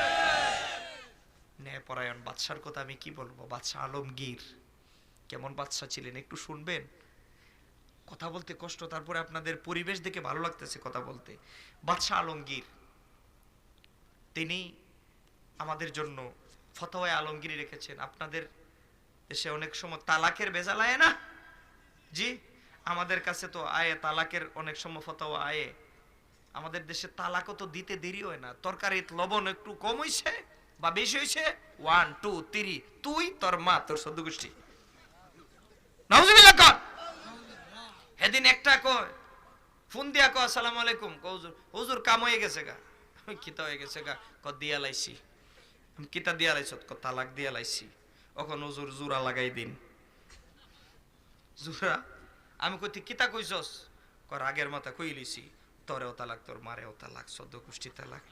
ন্যায়পরায়ণ বাদশার কথা আমি কি বলবো, বাদশা আলমগীর কেমন বাদশা ছিলেন একটু শুনবেন। কথা বলতে কষ্ট, তারপরে আপনাদের পরিবেশ দেখে ভালো লাগতেছে কথা বলতে। বাদশা আলমগীর, তিনি আমাদের জন্য ফতোয়ায়ে আলমগীরি রেখেছেন। আপনাদের দেশে অনেক সময় তালাকের ভেজাল আয় না? জি, আমাদের কাছে তো আয়ে তালাকের অনেক সময় ফতোয়া আয়ে। আমাদের দেশে তালাকও তো দিতে দেরি হয় না। তরকারিত লবণ একটু কম হইছে বা বেশি হইছে, ওয়ান, টু, থ্রি, তুই, তোর মা, তোর সদ্য গোষ্ঠী। নাউজুবিল্লাহ কন। সেদিন একটা কয়, ফোন দিয়া কয়, "আসসালামু আলাইকুম।" কয়, "হুজুর, হুজুর, কাম হয়ে গেছে গা।" "কিতা হয়ে গেছে গা?" কয়, "দিয়া লাইছি।" আমি, "কিতা দিয়া লাইছত?" কয়, "তালাক দিয়া লাইছি।" অখন হুজুর জোড়া লাগাই দিন। জোড়া? আমি কই, "তুই কিতা কইছস?" কয়, "রাগের মাথা কই লিছি, তোরেও তালাক, তোর মারেও তালাক, সদ্য গোষ্ঠী তালাক।"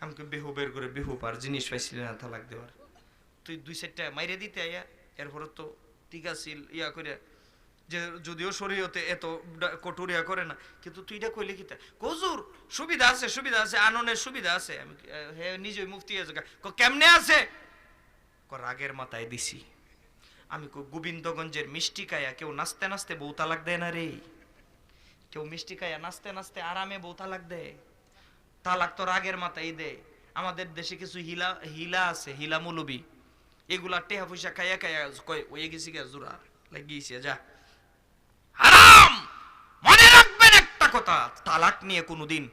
আমি কই, "বেহুবের করে বেহুব, আর জিনিস পাইছিলি না তালাক দেওয়ার? তুই দুই চারটা মাইরে দিতে আইয়া, এরপরে তো ঠিক আছিল, ইয়া করে, যে যদিও শরীয়তে এত ডা-, কঠোর ইয়া করে না, কিন্তু তুই এটা কইলে কিতা?" "হুজুর, সুবিধা আছে, সুবিধা আছে, আননের সুবিধা আছে।" আমি, আহ, হে নিজে মুফতি হয়ে যাগা। কয়, "কেমনে আছে?" কয়, "রাগের মাথায় দিছি।" আমি কই, "গোবিন্দগঞ্জের মিষ্টি খাইয়া কেউ নাচতে নাচতে বউ তালাক দেয় না রে, কেউ মিষ্টি খাইয়া নাচতে নাচতে আরামে বউ তালাক দেয়? তালাক তো রাগের মাথায় দেয়।" আমাদের দেশে কিছু হিলা, হিলা আছে, হিলা মৌলবি, এগুলা টেহা পয়সা খাইয়া খাইয়া কয়, "ওই গেছি গা জোড়া, লাগিয়েছে যা।" হারাম। মনে রাখবেন একটা কথা, তালাক নিয়ে কোনোদিন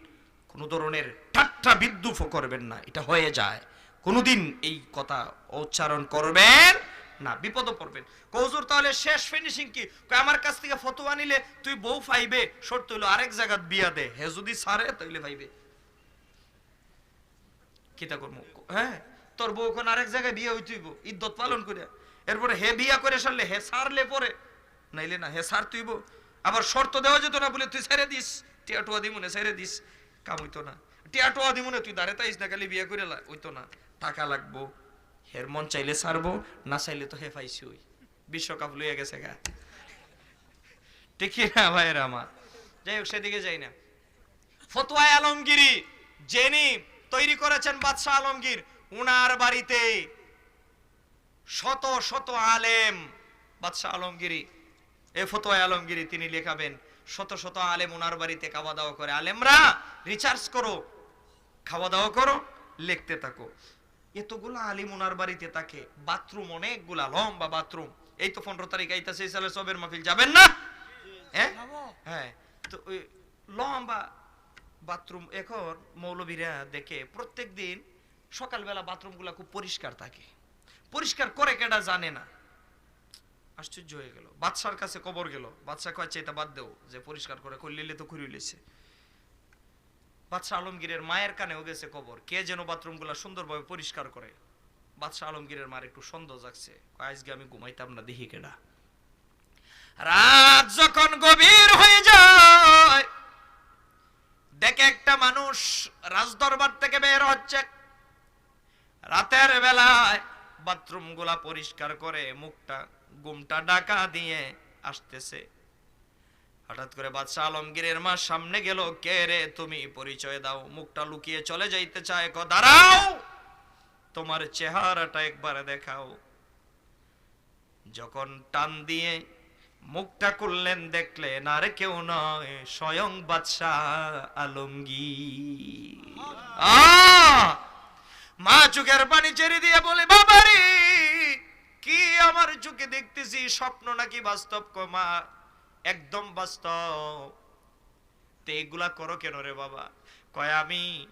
কোনো ধরনের ঠাট্টা বিদ্রূপ করবেন না, এটা হয়ে যায়। কোনোদিন এই কথা উচ্চারণ করবেন না, বিপদে পড়বেন। কয়, "হুজুর, তাহলে শেষ ফিনিশিং কি?" কয়, "আমার কাছ থেকে ফতোয়া নিলে তুই বউ পাইবে, শর্ত হইলো আরেক জাগাত বিয়া দে, হে যদি ছাড়ে তাইলে পাইবে।" কিতা করমু? হ্যাঁ, তোর বউ অখন আরেক জাগায় বিয়া অইতে অইবো, ইদ্দত পালন করিয়া। এরপরে হে বিয়া করিয়া সারলে, হে ছাড়লে পরে, নাইলে না, হে ছাড়তে অইবো। আবার শর্ত দেওয়া যেত না, বলে, "তুই ছাড়িয়া দিস, টিয়া টুয়া দিমুনে, ছাড়িয়া দিস।" কাম অইতো না। "টিয়া টুয়া দিমুনে, তুই দাঁড়ে তাইস না, খালি বিয়া করিয়া লা।" অইতো না, টাকা লাগবো। হের মন চাইলে ছাড়বো, না চাইলে তো হে পাইছে অই। বিশ্বকাপ লইয়া গেছে গা। ঠিক কি না ভাইরা আমার? যাই হোক, সেদিকে যাই না। ফতোয়ায়ে আলমগিরি যিনি তৈরি করেছেন বাদশাহ আলমগীর, উনার বাড়িতে শত শত আলেম, বাদশাহ আলমগিরি, এ ফতোয়ায়ে আলমগিরি তিনি লেখাবেন, শত শত আলেম উনার বাড়িতে খাওয়া দাওয়া করে। আলেমরা, রিসার্চ করো, খাওয়া দাওয়া করো, লিখতে থাকো। এতগুলা আলিম উনার বাড়িতে থাকে, বাথরুম অনেকগুলা, লম্বা বাথরুম। এই তো পনেরো তারিখ আইতাছে, এই সালে সবের মাহফিল, যাবেন না? হ্যাঁ, হ্যাঁ। তো ওই লম্বা বাথরুম, এখন মৌলবীরা দেখে প্রত্যেক দিন সকালবেলা বাথরুমগুলা খুব পরিষ্কার থাকে। পরিষ্কার করে কেডা জানে না। আশ্চর্য হয়ে গেল। বাদশার কাছে খবর গেল, বাদশা কয়, "আচ্ছা, এটা বাদ দেও, যে পরিষ্কার করে করলিলে তো করি লইছে।" বাদশাহ আলমগীরের মায়ের কানেও গেছে খবর, কে যেন বাথরুমগুলা সুন্দরভাবে পরিষ্কার করে। বাদশাহ আলমগীরের মার একটু সন্দেহ জাগছে, কয়, "আজকে আমি ঘুমাইতাম না, দেখি কেডা।" রাত যখন গভীর হয়ে যায়, দেখে একটা মানুষ রাজদরবার থেকে বের হচ্ছে। রাতের বেলায় বাথরুমগুলা পরিষ্কার করে মুখটা, ঘুমটা ঢাকা দিয়ে আসতেছে। হঠাৎ করে বাদশাহ আলমগীরের মা সামনে গেল, "কে রে তুমি? পরিচয় দাও।" মুখটা লুকিয়ে চলে যাইতে চায়, কয়, "দাঁড়াও, তোমার চেহারাটা একবার দেখাও।" যখন টান দিয়ে মুখটা খুললেন, দেখলেন আর কেউ নয়, স্বয়ং বাদশাহ আলমগীর। আহ! মা চোখের পানি ছেড়ে দিয়ে বলে, "বাবারে, কি আমার চোখে দেখতেছি, স্বপ্ন নাকি বাস্তব?" কয়, "মা, একদম বাস্তব।" "তে এগুলা করো কেন রে বাবা?" কয়, "আমি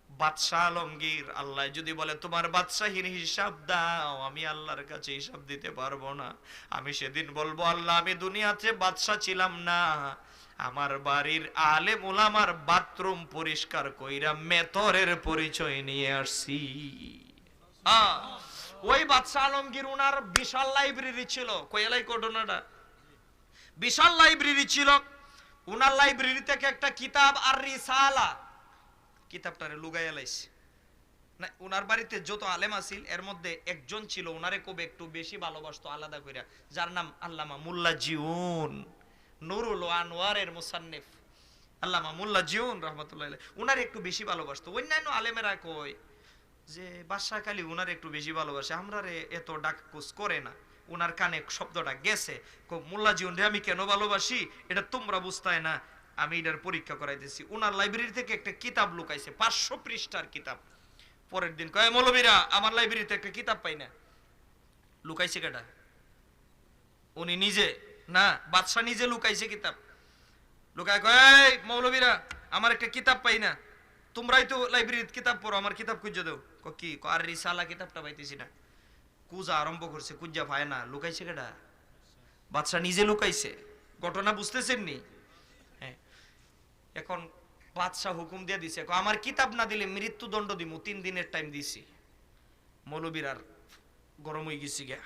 বাদশাহ আলমগীর, আল্লাহ যদি বলে, 'তোমার বাদশাহীর হিসাব দাও,' আমি আল্লাহর কাছে হিসাব দিতে পারবো না। আমি সেদিন বলবো, 'আল্লাহ, আমি দুনিয়াতে বাদশাহ ছিলাম না, আমার বাড়ির আলেম উলামার বাথরুম পরিষ্কার কইরা মেথরের পরিচয় নিয়ে আসছি।'" আহ, ওই বাদশাহ আলমগীর, উনার বিশাল লাইব্রেরি ছিল। কই এলাই ঘটনাটা? বিশাল লাইব্রেরি ছিল। উনার লাইব্রেরি থেকে একটা কিতাব আর রিসালা, কিতাবটারে লুকাইয়া লাইছে। না, উনার বাড়িতে যত আলেম আছিল, এর মধ্যে একজন ছিল, উনারে খুব একটু বেশি ভালোবাসতো আলাদা কইরা, যার নাম আল্লামা মোল্লা জিউন, নুরুল আনোয়ারের মুসান্নিফ আল্লামা মোল্লা জিউন রহমতুল্লাহ আলাইহি। উনারে একটু বেশি ভালোবাসতো। অন্যান্য আলেমেরা কয় যে বাদশা খালি উনারে একটু বেশি ভালোবাসে, আমরারে এত ডাককুস করে না। উনার কানে শব্দটা গেছে, কয়, "মোল্লা জিউন রে আমি কেন ভালোবাসি, এটা তোমরা বুঝতায় না, আমি এটার পরীক্ষা করাইতেছি।" উনার লাইব্রেরি থেকে একটা কিতাব লুকাইছে, পাঁচশো পৃষ্ঠার কিতাব। পরের দিন কয়, "মৌলবীরা, আমার লাইব্রেরিতে একটা কিতাব পাই না।" লুকাইছে কেডা? উনি নিজে না, বাদশা নিজে লুকাইছে কিতাব। লুকায় কয়, "এই মৌলবীরা, আমার একটা কিতাব পাই না, তোমরাই তো লাইব্রেরিত কিতাব পড়ো, আমার কিতাব খুঁজে দাও।" কয়, "কি?" কয়, "আর রিসালা কিতাবটা পাইতেছি না।" খুঁজা আরম্ভ করছে, খুঁজা পায় না। লুকাইছে কেডা? বাদশা নিজে লুকাইছে। ঘটনা বুঝতেছেন নি? হ্যাঁ। এখন বাদশা হুকুম দিয়ে দিছে, কয়, "আমার কিতাব না দিলে মৃত্যুদণ্ড দিমু, তিন দিনের টাইম দিছি।" মৌলবীর আর গরম হয়ে গেছি গিয়া,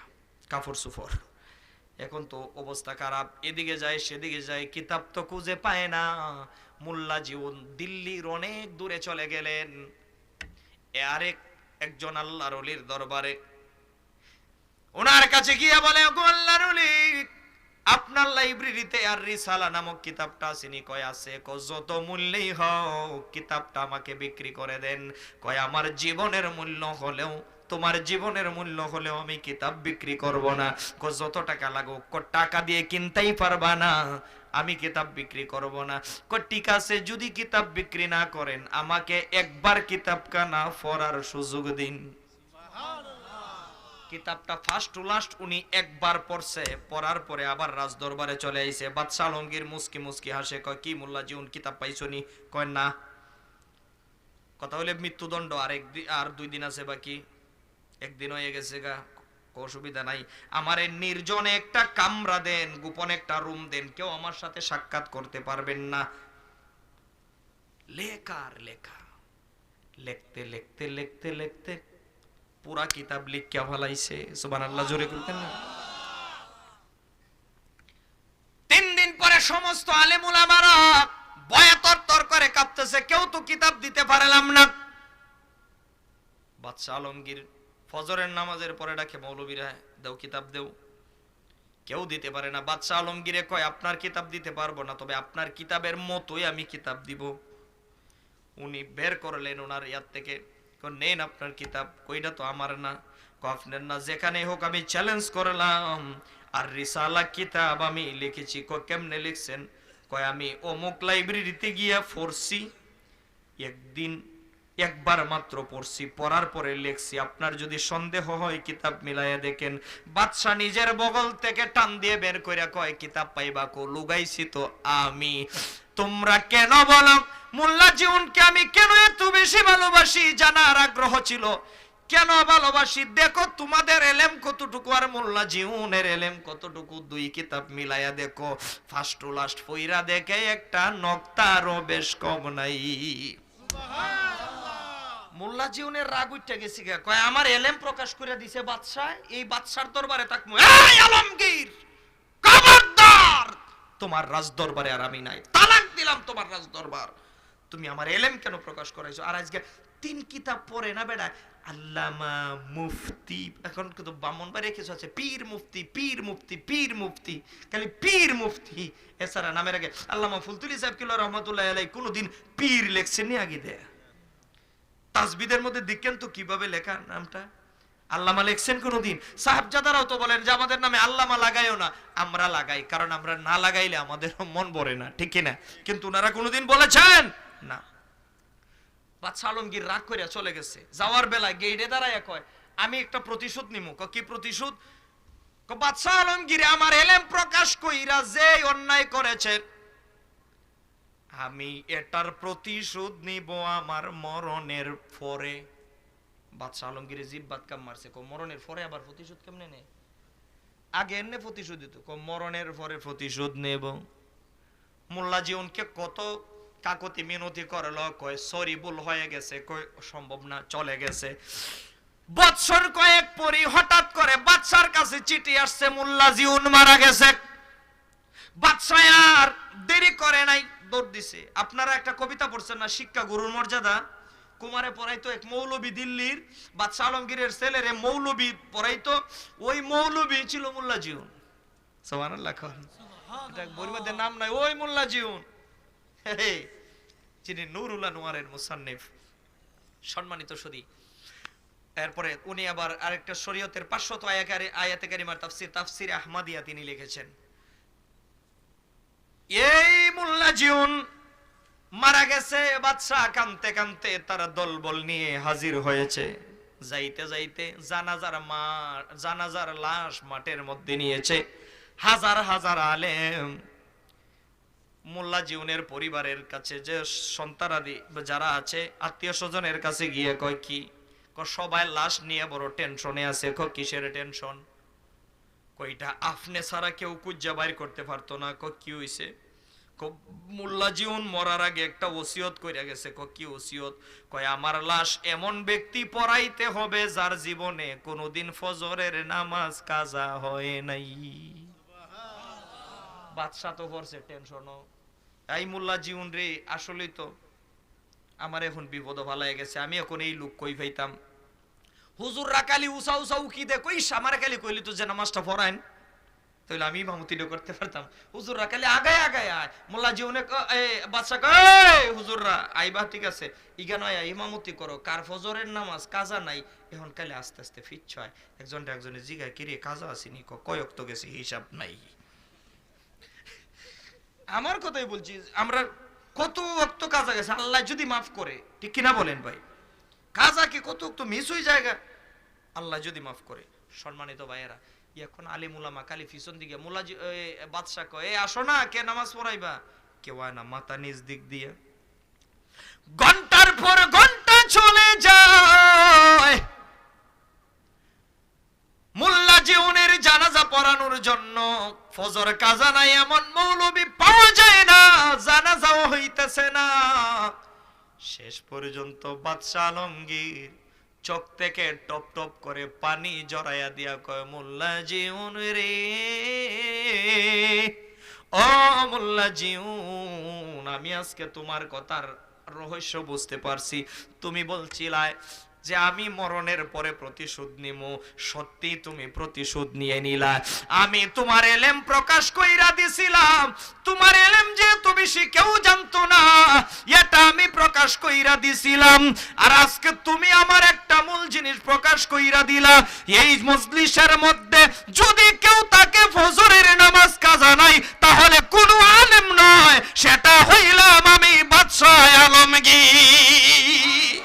কাপড় চোপড়। এখন তো অবস্থা খারাপ, এদিকে যায় সেদিকে যায়, কিতাব তো খুঁজে পায় না। মোল্লা জিউন দিল্লির অনেক দূরে চলে গেলেন। এ আরেক একজন আল্লাহর ওলির দরবারে, ওনার কাছে গিয়া বলে, "ওগো আল্লাহর ওলি, আপনার লাইব্রেরিতে আর রিসালা নামক কিতাবটা আছে নি?" কয়, "আছে।" কয়, "যত মূল্যেই হোক, কিতাবটা আমাকে বিক্রি করে দেন।" কয়, "আমার জীবনের মূল্য হলেও, তোমার জীবনের মূল্য হলেও আমি কিতাব বিক্রি করব না।" কয়, "যত টাকা লাগুক।" কয়, "টাকা দিয়ে কিনতেই পারবা না, আমি কিতাব বিক্রি করব না।" কয়, "ঠিক আছে, যদি কিতাব বিক্রি না করেন, আমাকে একবার কিতাবখানা পড়ার সুযোগ দিন।" কিতাবটা ফার্স্ট টু লাস্ট উনি একবার পড়ছে, পড়ার পরে আবার রাজদরবারে চলে আইছে। বাদশা আলমগীর মুচকি মুচকি হাসে, কয়, "কি মোল্লা জিউন, কিতাব পাইছো নি?" কয়, "না।" কথা অইলে মৃত্যুদণ্ড আর এক দি-, আর দুই দিন আছে বাকি, একদিন অইয়া গেছে গা, অসুবিধা নাই। আমারে নির্জনে একটা কামরা দেন, গোপন একটা রুম দেন, কেউ আমার সাথে সাক্ষাৎ করতে পারবেন না। লেখার লেখা, লেখতে লেখতে লেখতে লেখতে পুরা কিতাব লিখিয়া ফালাইছে। সুবহানাল্লাহ, জোরে কইতেন না? তিন দিন পরে সমস্ত আলেম উলামারা ভয়ে তরতর করে কাঁপতেছে, কেউ তো কিতাব দিতে পারলাম না। বাদশাহ আলমগীর ফজরের নামাজের পরে ডাকে, "মৌলবীরা, দেও, কিতাব দেও।" কেউ দিতে পারে না। বাদশাহ আলমগীরে কয়, "আপনার কিতাব দিতে পারবো না, তবে আপনার কিতাবের মতোই আমি কিতাব দিব।" উনি বের করলেন ওনার ইয়ার থেকে, কয়, "নেন আপনার কিতাব।" কয়, "এটা তো আমার না।" কয়, "আপনার না, যেখানেই হোক, আমি চ্যালেঞ্জ করলাম, আর রিসালা কিতাব আমি লিখেছি।" কয়, "কেমনে লিখছেন?" কয়, "আমি অমুক লাইব্রেরিতে গিয়া পড়ছি, একদিন একবার মাত্র পড়ছি, পড়ার পরে লেখছি। আপনার যদি সন্দেহ হয়, কিতাব মিলাইয়া দেখেন।" বাদশা নিজের বগল থেকে টান দিয়ে বের কইরা কয়, "কিতাব পাইবা কো? লুগাইছি তো আমি।" তোমরা কেন বলো, মোল্লা জিউনকে আমি কেন এত বেশি ভালোবাসি, জানার আগ্রহ ছিল। কেন ভালোবাসি? দেখো, তোমাদের এলেম কতটুকু আর মোল্লা জিউনের এলেম কতটুকু, দুই কিতাব মিলাইয়া দেখো, ফার্স্ট টু লাস্ট পইরা দেখে একটা নক্তারও বেশ কম নাই। মোল্লা জিউনের রাগ উঠে গেছে গা, কয়, "আমার এলেম প্রকাশ করে দিছে বাদশায়, এই বাদশার দরবারে থাকমু।" এই আলমগীর, খবরদার! তোমার রাজদরবারে আর আমি নাই। তালাক দিলাম তোমার রাজদরবার। তুমি আমার এলেম কেন প্রকাশ করাইছো? আর আজকে তিন কিতাব পড়ে না বেটা, আল্লামা, মুফতি, এখন কিন্তু ব্রাহ্মণবাড়িয়া কিছু আছে, পীর মুফতি, পীর মুফতি, পীর মুফতি, খালি পীর মুফতি। এছাড়া নামের আগে আল্লামা ফুলতুলি সাহেব কিবলা রহমতুল্লাহ আলাই কোনোদিন পীর লেখছেন নি আগে দেয়া? তাজবিদের মধ্যে দেখেন তো কিভাবে লেখা নামটা। আল্লামা লেখছেন কোনোদিন? সাহেবজাদারাও তো বলেন যে, "আমাদের নামে আল্লামা লাগাইও না।" আমরা লাগাই, কারণ আমরা না লাগাইলে আমাদের মন ভরে না, ঠিক কি না? কিন্তু ওনারা কোনোদিন বলেছেন না। বাদশা আলমগীর রাগ করিয়া চলে গেছে। যাওয়ার বেলায় গেইটে দাঁড়াইয়া কয়, "আমি একটা প্রতিশোধ নিমু।" কয়, "কি প্রতিশোধ?" কয়, "বাদশা আলমগীরে আমার এলেম প্রকাশ কইরা যে অন্যায় করেছে, আমি এটার প্রতিশোধ নিব আমার মরণের পরে।" বাদশা আলমগীরে জিব্বাত কাম মারছে, কয়, "মরণের পরে আবার প্রতিশোধ কেমনে নেয়? আগে এমনে প্রতিশোধ দিত, কয়, মরণের পরে প্রতিশোধ নেব।" মোল্লা জিউনকে কত কাকুতি মিনতি করলো, কয়, "সরি, ভুল হয়ে গেছে।" কয়, "সম্ভব না, চলে গেছে।" বৎসর কয়েক পরই হঠাৎ করে বাদশার কাছে চিঠি আসছে, "মোল্লা জিউন মারা গেছে।" বাদশায় আর দেরি করে নাই, দৌড় দিছে। আপনারা একটা কবিতা পড়ছেন না, শিক্ষা গুরুর মর্যাদা? কুমারে পড়াইতো এক মৌলবী দিল্লির, বাদশা আলমগীরের ছেলেরে মৌলবী পড়াইতো, ওই মৌলবী ছিল মোল্লা জিউন। সুবহানাল্লাহ কন। এটা বইর নাম নাই, ওই মোল্লা জিউন। হে, যিনি নুরুল আনোয়ারের মুসান্নিফ। সম্মানিত সুধী, এরপরে উনি আবার আরেকটা শরীয়তের পাঁচশত আয়াকারে-, আয়াতে কারিমার তাফসীর, তাফসীরে আহমদিয়া তিনি লিখেছেন। এই মোল্লা জিউন মারা গেছে, বাদশা কানতে কানতে তার দলবল নিয়ে হাজির হয়েছে। যাইতে যাইতে জানাজার মা-, জানাজার লাশ মাঠের মধ্যে নিয়েছে। হাজার হাজার আলেম মোল্লা জিউনের পরিবারের কাছে, যে সন্তানাদি বা যারা আছে, আত্মীয় স্বজনের কাছে গিয়ে কয় কি, ক-, "সবাই লাশ নিয়ে বড় টেনশনে আছে।" ক-, "কিসের টেনশন?" কয়, "এটা আপনে ছাড়া কেউ খুঁজা বাইর করতে পারতো না।" কয়, "কি হইছে?" কয়, "মোল্লা জিউন মরার আগে একটা ওসিয়ত কইরা গেছে।" কয়, "কি ওসিয়ত?" কয়, "আমার লাশ এমন ব্যক্তি পড়াইতে হবে যার জীবনে কোনোদিন ফজরের নামাজ কাজা হয় নাই।" বাদশা তো পড়ছে টেনশনও। এই মোল্লা জিউন রে, আসলেই তো আমার এখন বিপদ ফালাই গেছে, আমি এখন এই লোক কই পাইতাম? হুজুররা খালি উষা উষা উকি দে, কই, "ইস, আমারে খালি কইলি তো যে নামাজটা পড়াইন, তাইলে আমি ইমামতিটা করতে পারতাম।" হুজুররা খালি আগায় আগায় আয়। মোল্লা জিউনে ক-, এ, বাদশা কয়, "এই হুজুররা, আইবা ঠিক আছে, ইগা নয়, ইমামতি করো, কার ফজরের নামাজ কাজা নাই।" এখন খালি আস্তে আস্তে ফিরছ হয়, একজনটা একজনে জিগায়, "কিরে, কাজা আসেনি ক, কয় অক্ত গেছে, হিসাব নাই।" আমার কথাই বলছি, আমরা কত অক্ত কাজা গেছে, আল্লাহ যদি মাফ করে, ঠিক কিনা বলেন ভাই? কাজা কি কত অক্ত মিস হয়ে যায় গা? আল্লাহ যদি মাফ করে। সম্মানিত ভাইয়েরা, এখন আলিম উলামা খালি পিছন দিকে, মোল্লা জি-, এ, বাদশা কয়, "এ, আসো না, কে নামাজ পড়াইবা?" কেউ আয় না, মাথা নিচ দিক দিয়ে। ঘন্টার পর ঘন্টা চলে যায়। মোল্লা জিউনের জানাজা পড়ানোর জন্য ফজর কাজা নাই এমন মৌলবি পাওয়া যায় না, জানাজাও হইতেছে না। শেষ পর্যন্ত বাদশাহ আলমগীর চোখ থেকে টপ টপ করে পানি জড়াইয়া দিয়া কয়, "মোল্লা জিউন রে, ও মোল্লা জিউন, আমি আজকে তোমার কথার রহস্য বুঝতে পারছি। তুমি বলছিলায় যে আমি মরণের পরে প্রতিশোধ নিমু, সত্যি তুমি প্রতিশোধ নিয়ে নিলা। আমি তোমার এলেম প্রকাশ কইরা দিছিলাম, তোমার এলেম যে তুমি সে কেউ জানতো না, এটা আমি প্রকাশ কইরা দিছিলাম। আর আজকে তুমি আমার একটা মূল জিনিস প্রকাশ কইরা দিলা। এই মজলিসের মধ্যে যদি কেউ তাকে ফজরের নামাজ কাজা নাই, তাহলে কোনো আলেম নয়, সেটা হইলাম আমি বাদশাহ আলমগীর।"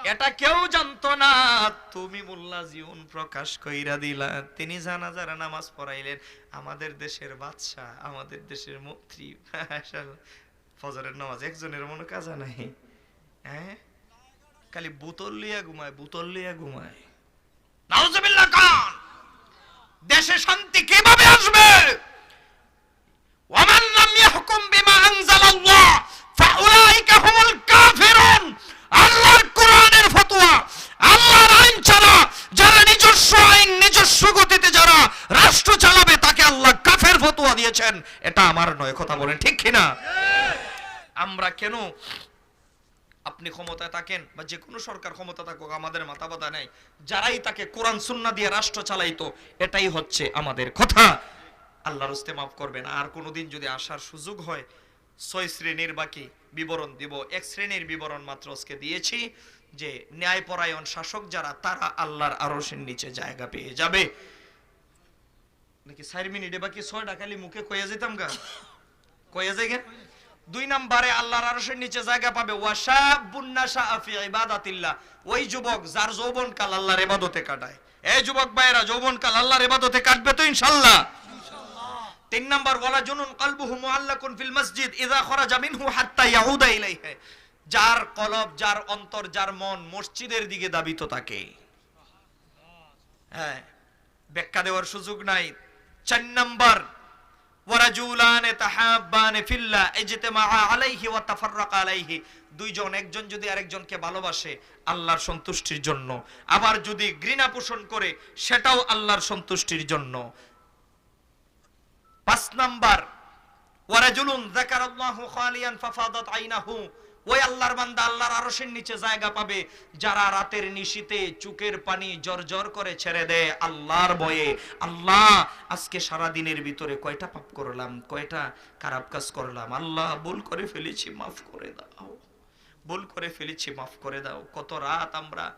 এটা কেউ জানতো না, তুমি মোল্লা জিউন প্রকাশ কইরা দিলা। তিনি জানাজার নামাজ পড়াইলেন। আমাদের দেশের বাদশাহ, আমাদের দেশের মন্ত্রী, ফজরের নামাজ একজনের মনে কাজা নাই, হ্যাঁ? খালি বোতল লইয়া ঘুমায়, বোতল লইয়া ঘুমায়। নাউজুবিল্লাহ খান, দেশে শান্তি কিভাবে আসবে? ওয়ামান লাম ইয়াহকুম বিমা আনজালাল্লাহ ফাউলাইকা হুমুল কাফিরুন। আল্লাহর কোরআনের ফতোয়া, আল্লাহর আইন ছাড়া যারা নিজস্ব আইন, নিজস্ব গতিতে যারা রাষ্ট্র চালাবে, তাকে আল্লাহ কাফের ফতোয়া দিয়েছেন। এটা আমার নয়, কথা বলেন ঠিক কিনা? আমরা কেন, আপনি ক্ষমতায় থাকেন বা যে কোনো সরকার ক্ষমতা থাকুক, আমাদের মাথা ব্যথা নেই। যারাই তাকে কোরআন সুন্নাহ দিয়ে রাষ্ট্র চালাইতো, এটাই হচ্ছে আমাদের কথা। আল্লাহর হস্তে মাফ করবেন, আর কোনোদিন যদি আসার সুযোগ হয়, ছয় শ্রেণীর বাকি বিবরণ দিব। এক শ্রেণীর বিবরণ মাত্র আজকে দিয়েছি, যে ন্যায়পরায়ণ শাসক যারা, তারা আল্লাহর আরশের নিচে জায়গা পেয়ে যাবে। নাকি চার মিনিটে বাকি ছয়টা খালি মুখে কইয়া যেতাম গা, কইয়া যাই গা। দুই নম্বরে আল্লাহর আরশের নিচে জায়গা পাবে ওয়া শাবুন নাশাআ ফি ইবাদাতিল্লাহ, ওই যুবক যার যৌবনকাল আল্লাহর ইবাদতে কাটায়। এই যুবক ভাইয়েরা, যৌবনকাল আল্লাহর ইবাদতে কাটবে তো ইনশাআল্লাহ? তিন নম্বর, ওয়া রাজুলুন কালবুহু মুআল্লাকুন ফিল মসজিদ ইযা খারাজা মিনহু হাত্তা ইয়াউদা ইলাইহি, যার কলব, যার অন্তর, যার মন মসজিদের দিকে ধাবিত থাকে। হ্যাঁ, ব্যাখ্যা দেওয়ার সুযোগ নাই। চার নম্বর, ওয়ারাজুলানে তাহাব্বানে ফিল্লাহ ইজতামাআ আলাইহি ওয়া তাফাররাকা আলাইহি, দুইজন, একজন যদি আরেকজনকে ভালোবাসে আল্লাহর সন্তুষ্টির জন্য, আবার যদি ঘৃণা পোষণ করে সেটাও আল্লাহর সন্তুষ্টির জন্য। পাঁচ নাম্বার, ওয়ারাজুলুন যাকারাল্লাহু খালিয়ান ফাফাদাত আইনাহু, ওই আল্লাহর বান্দা আল্লাহর আরশের নিচে জায়গা পাবে, যারা রাতের নিশিতে চোখের পানি জরজর করে ছেড়ে দেয় আল্লাহর ভয়ে। আল্লাহ, আজকে সারা দিনের ভিতরে কয়টা পাপ করলাম, কয়টা খারাপ কাজ করলাম, আল্লাহ ভুল করে ফেলেছি, মাফ করে দাও। ভুল করে ফেলেছি, মাফ করে দাও। কত রাত আমরা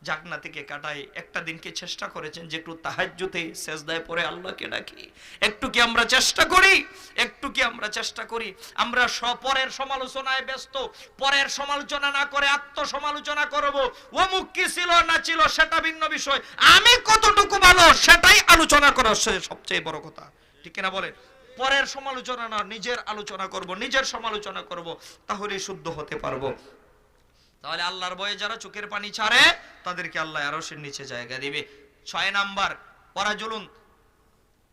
জাগনা থেকে কাটাই। একটা দিনকে চেষ্টা করেছেন যে একটু তাহাজ্জুদে সেজদায় পড়ে আল্লাহকে ডাকি? একটু কি আমরা চেষ্টা করি? একটু কি আমরা চেষ্টা করি? আমরা স-, পরের সমালোচনায় ব্যস্ত, পরের সমালোচনা না করে আত্মসমালোচনা করব। অমুক কি ছিল না ছিল সেটা ভিন্ন বিষয়, আমি কতটুকু ভালো সেটাই আলোচনা করা হচ্ছে সবচেয়ে বড় কথা। ঠিক কিনা বলেন? পরের সমালোচনা না, নিজের আলোচনা করব, নিজের সমালোচনা করব, তাহলেই শুদ্ধ হতে পারবো। তাহলে আল্লাহর ভয়ে যারা চোখের পানি ছাড়ে, তাদেরকে আল্লাহ আরশের নিচে জায়গা দিবে। ছয় নাম্বার, ওয়ারাজুলুন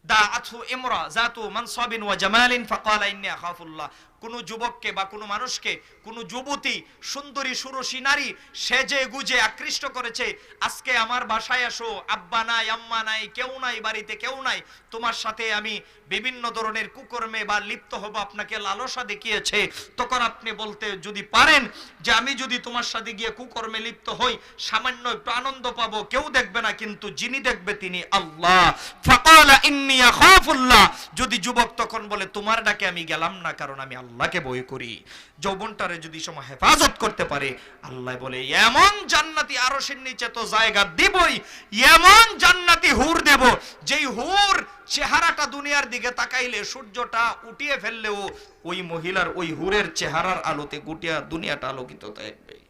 দাআতহু ইমরা জাতু মানসাবিন ওয়া জামালিন ফাকালা ইন্নী আখাফুল্লাহ। কোনো যুবককে বা কোনো মানুষকে, কোনো যুবতী সুন্দরী সুরসী নারী সেজে গুজে আকৃষ্ট করেছে, "আজকে আমার বাসায় আসো, আব্বা নাই, আম্মা নাই, কেউ নাই, বাড়িতে কেউ নাই, তোমার সাথে আমি বিভিন্ন ধরনের কুকর্মে বা লিপ্ত হব, আপনাকে লালসা দেখিয়েছে।" তখন আপনি বলতে যদি পারেন যে, "আমি যদি তোমার সাথে গিয়ে কুকর্মে লিপ্ত হই, সামান্য একটু আনন্দ পাবো, কেউ দেখবে না, কিন্তু যিনি দেখবে তিনি আল্লাহ।" ফাকালা ইন্নী আখাফুল্লাহ। যদি যুবক তখন বলে, "তোমার ডাকে আমি গেলাম না, কারণ আমি আল্লাহকে ভয় করি," যৌবনটারে যদি সময় হেফাজত করতে পারে, আল্লাহ বলে, "এমন জান্নাতি আরশের নিচে তো জায়গা দিবই, এমন জান্নাতি হুর দেব, যেই হুর চেহারাটা দুনিয়ার দিকে তাকাইলে সূর্যটা উঠিয়ে ফেললেও ওই মহিলার, ওই হুরের চেহারার আলোতে গোটা দুনিয়াটা আলোকিত থাকবে।"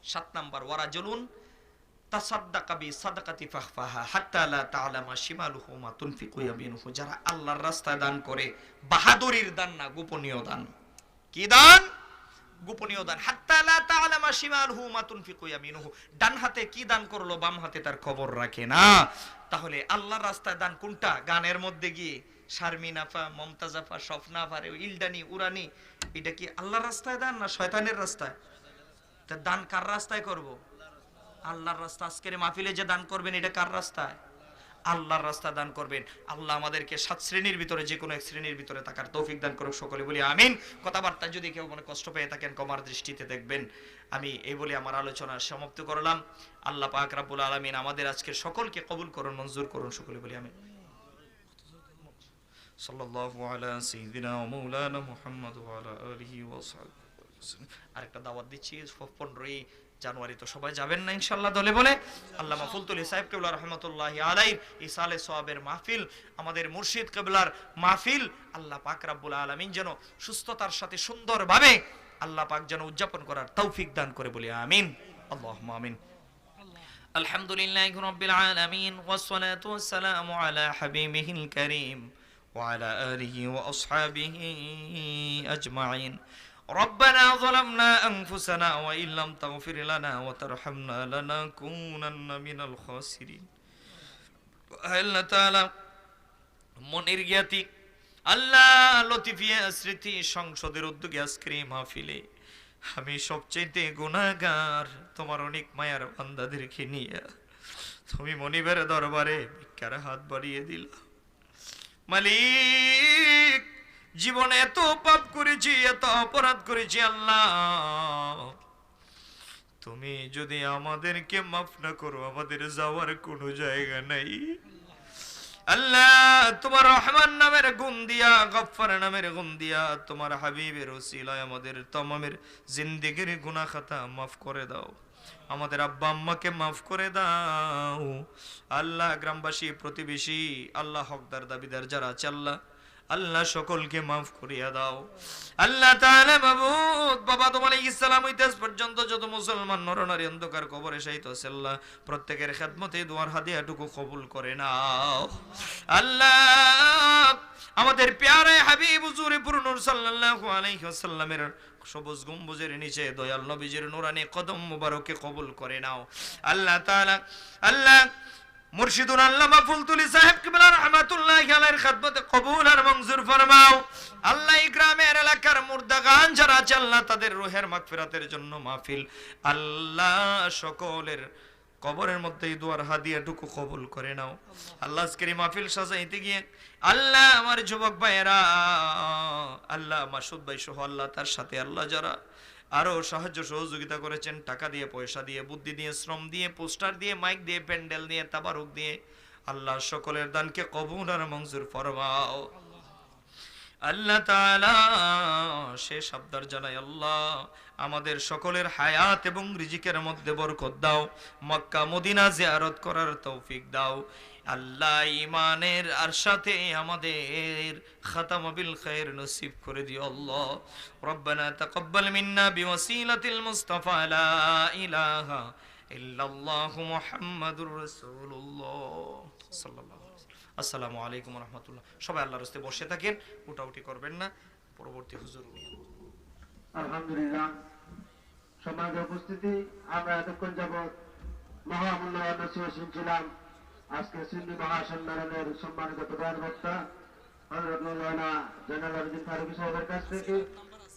সাত নাম্বার, ওয়ারাজুলুন তাসাদ্দাকা বিসাদকাতি ফাখফাহা হাত্তা লা তা'লামা শিমালুহু মা তুনফিকু ইয়ামিনুহু। যারা আল্লাহর রাস্তায় দান করে, বাহাদুরির দান না, গোপনীয় দান। কি দান? গোপনীয় দান। হাত্তা লা তা'লামা শিমালুহু মা তুনফিকু ইয়ামিনুহু। ডান হাতে কি দান করলো, বাম হাতে তার খবর রাখে না। তাহলে আল্লাহর রাস্তায় দান কোনটা? গানের মধ্যে গিয়ে শারমিন আফা, মমতাজ আফা, স্বপ্না আফারে ইলডানি, উড়ানি, এটা কি আল্লাহর রাস্তায় দান না শয়তানের রাস্তায়? তা দান কার রাস্তায় করব? আল্লাহর রাস্তা। আজকের এই মাহফিলে যে দান করবেন, এটা কার রাস্তায়? আল্লাহর রাস্তায় দান করবেন। আল্লাহ আমাদেরকে সাত শ্রেণীর ভিতরে যে কোনো এক শ্রেণীর ভিতরে থাকার তৌফিক দান করুক। সকলে বলি আমিন। কথাবার্তা যদি কেউ মনে কষ্ট পেয়ে থাকেন, ক্ষমার দৃষ্টিতে দেখবেন। আমি এই বলে আমার আলোচনা সমাপ্ত করলাম। আল্লাহ পাক রাব্বুল আলামিন আমাদের আজকের সকলকে কবুল করুন, মঞ্জুর করুন। সকলে বলি আমিন। সাল্লাল্লাহু আলা সাইয়্যিদিনা ওয়া মাওলানা মুহাম্মদ ওয়া আলা আলিহি ওয়া সাহবিহি ওয়া সাল্লাম। আরেকটা দাওয়াত দিচ্ছি, পনেরোই জানুয়ারি তো সবাই যাবেন না ইনশাআল্লাহ দলে বলে। আল্লামা ফুলতলি সাহেব কিবলা রহমতুল্লাহি আলাইহির ইসালে সওয়াবের মাহফিল, আমাদের মুর্শিদ কিবলার মাহফিল, আল্লাহ পাক রাব্বুল আলামিন যেন সুস্থতার সাথে সুন্দরভাবে আল্লাহ পাক যেন উদযাপন করার তৌফিক দান করে বলি আমিন। আল্লাহুম্মা আমিন। الحمد لله رب العالمين، والصلاة والسلام على حبيبه الكريم وعلى آله وأصحابه أجمعين. ربنا ظلمنا أنفسنا وإن لم تغفر لنا وترحمنا لنكونن من الخاسرين. আল্লাহ তাআলা মনির জ্ঞাতি, আল্লাহ লতিফিয়া স্মৃতি সংসদের উদ্যোগে আজকের এই মাহফিলে আমি সবচেয়ে গুনাহগার তোমার অনেক মায়ার বান্দাদেরকে নিয়ে তুমি মনিবের দরবারে ভিক্ষার হাত বাড়িয়ে দিলা। মালিক, জীবনে এত পাপ করেছি, এত অপরাধ করেছি আল্লাহ, তুমি যদি আমাদেরকে মাফ না করো, আমাদের যাওয়ার কোনো জায়গা নাই। আল্লাহ, তোমার রহমান নামের গুণ দিয়া, গফফার নামের গুণ দিয়া, তোমার হাবিবের উসিলায় আমাদের তামামের জিন্দেগির গুনাহ খাতা মাফ করে দাও। আমাদের আব্বা আম্মাকে মাফ করে দাও। আল্লাহ, গ্রামবাসী, প্রতিবেশী, আল্লাহ, হকদার দাবিদার যারা আছে আল্লাহ, আল্লাহ সকলকে মাফ করিয়া দাও। আল্লাহ তাআলা মাবুদ, বাবা আদম আলাইহিস সালাম হইতে আজ পর্যন্ত যত মুসলমান নরনারী অন্ধকার কবরে শায়িত আছে আল্লাহ, প্রত্যেকের খেদমতে দোয়ার হাদিয়াটুকু কবুল করে নাও। আল্লাহ, আমাদের পেয়ারে হাবিব হুজুরে পুরনূর সাল্লাল্লাহু আলাইহি ওয়াসাল্লামের সবুজ গম্বুজের নিচে দয়াল নবীজির নুরানি কদম মুবারকে কবুল করে নাও। আল্লাহ তাআলা, আল্লাহ, মুর্শিদুল আল্লামা ফুলতলি সাহেব কিবলা রহমাতুল্লাহি আলাইহির খেদমতে কবুল আর মঞ্জুর ফরমাও। আল্লাহ, এই গ্রামের এলাকার মুর্দাগান যারা আছে আল্লাহ, তাদের রুহের মাগফিরাতের জন্য মাহফিল। আল্লাহ, সকলের কবরের মধ্যে এই দোয়ার হাদিয়াটুকু কবুল করে নাও। আল্লাহ, আজকের এই মাহফিল সাজাইতে গিয়ে আল্লাহ, আমার যুবক ভাইয়েরা, আল্লাহ, মাসুদ ভাই সহ আল্লাহ, তার সাথে আল্লাহ, যারা আরো সাহায্য সহযোগিতা করেছেন, টাকা দিয়ে, পয়সা দিয়ে, বুদ্ধি দিয়ে, শ্রম দিয়ে, পোস্টার দিয়ে, মাইক দিয়ে, প্যান্ডেল দিয়ে, তাবারুক দিয়ে, আল্লাহ, সকলের দানকে কবুল আর মঞ্জুর ফরমাও। আল্লাহ তাআলা, শেষ আবদার জানাই আল্লাহ, আমাদের সকলের হায়াত এবং রিজিকের মধ্যে বরকত দাও, মক্কা মদিনা জিয়ারত করার তৌফিক দাও আল্লাহ, ইমানের আর সাথে আমাদের খাতামা বিল খায়ের নসিব করে দিও আল্লাহ। ربنا تقبل منا بوسيلة المصطفى لا إله إلا الله محمد رسول الله صلى الله عليه وسلم. আসসালামু আলাইকুম ওয়া রাহমাতুল্লাহ। সবাই আল্লাহর রাস্তে বসে থাকেন, উঠাউঠি করবেন না। পরবর্তী হুজুর। আলহামদুলিল্লাহ। সম্মানিত উপস্থিতি, আমরা এতক্ষণ যাবৎ মহামূল্যবান নসিহত শুনছিলাম। আজকে সুন্নি মহাসম্মেলনের সম্মানিত প্রধান বক্তা হযরত মাওলানা জয়নাল আবেদিন ফারুকী সাহেবের কাছ থেকে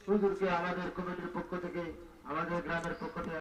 হুজুরকে আমাদের কমিটির পক্ষ থেকে, আমাদের গ্রামের পক্ষ থেকে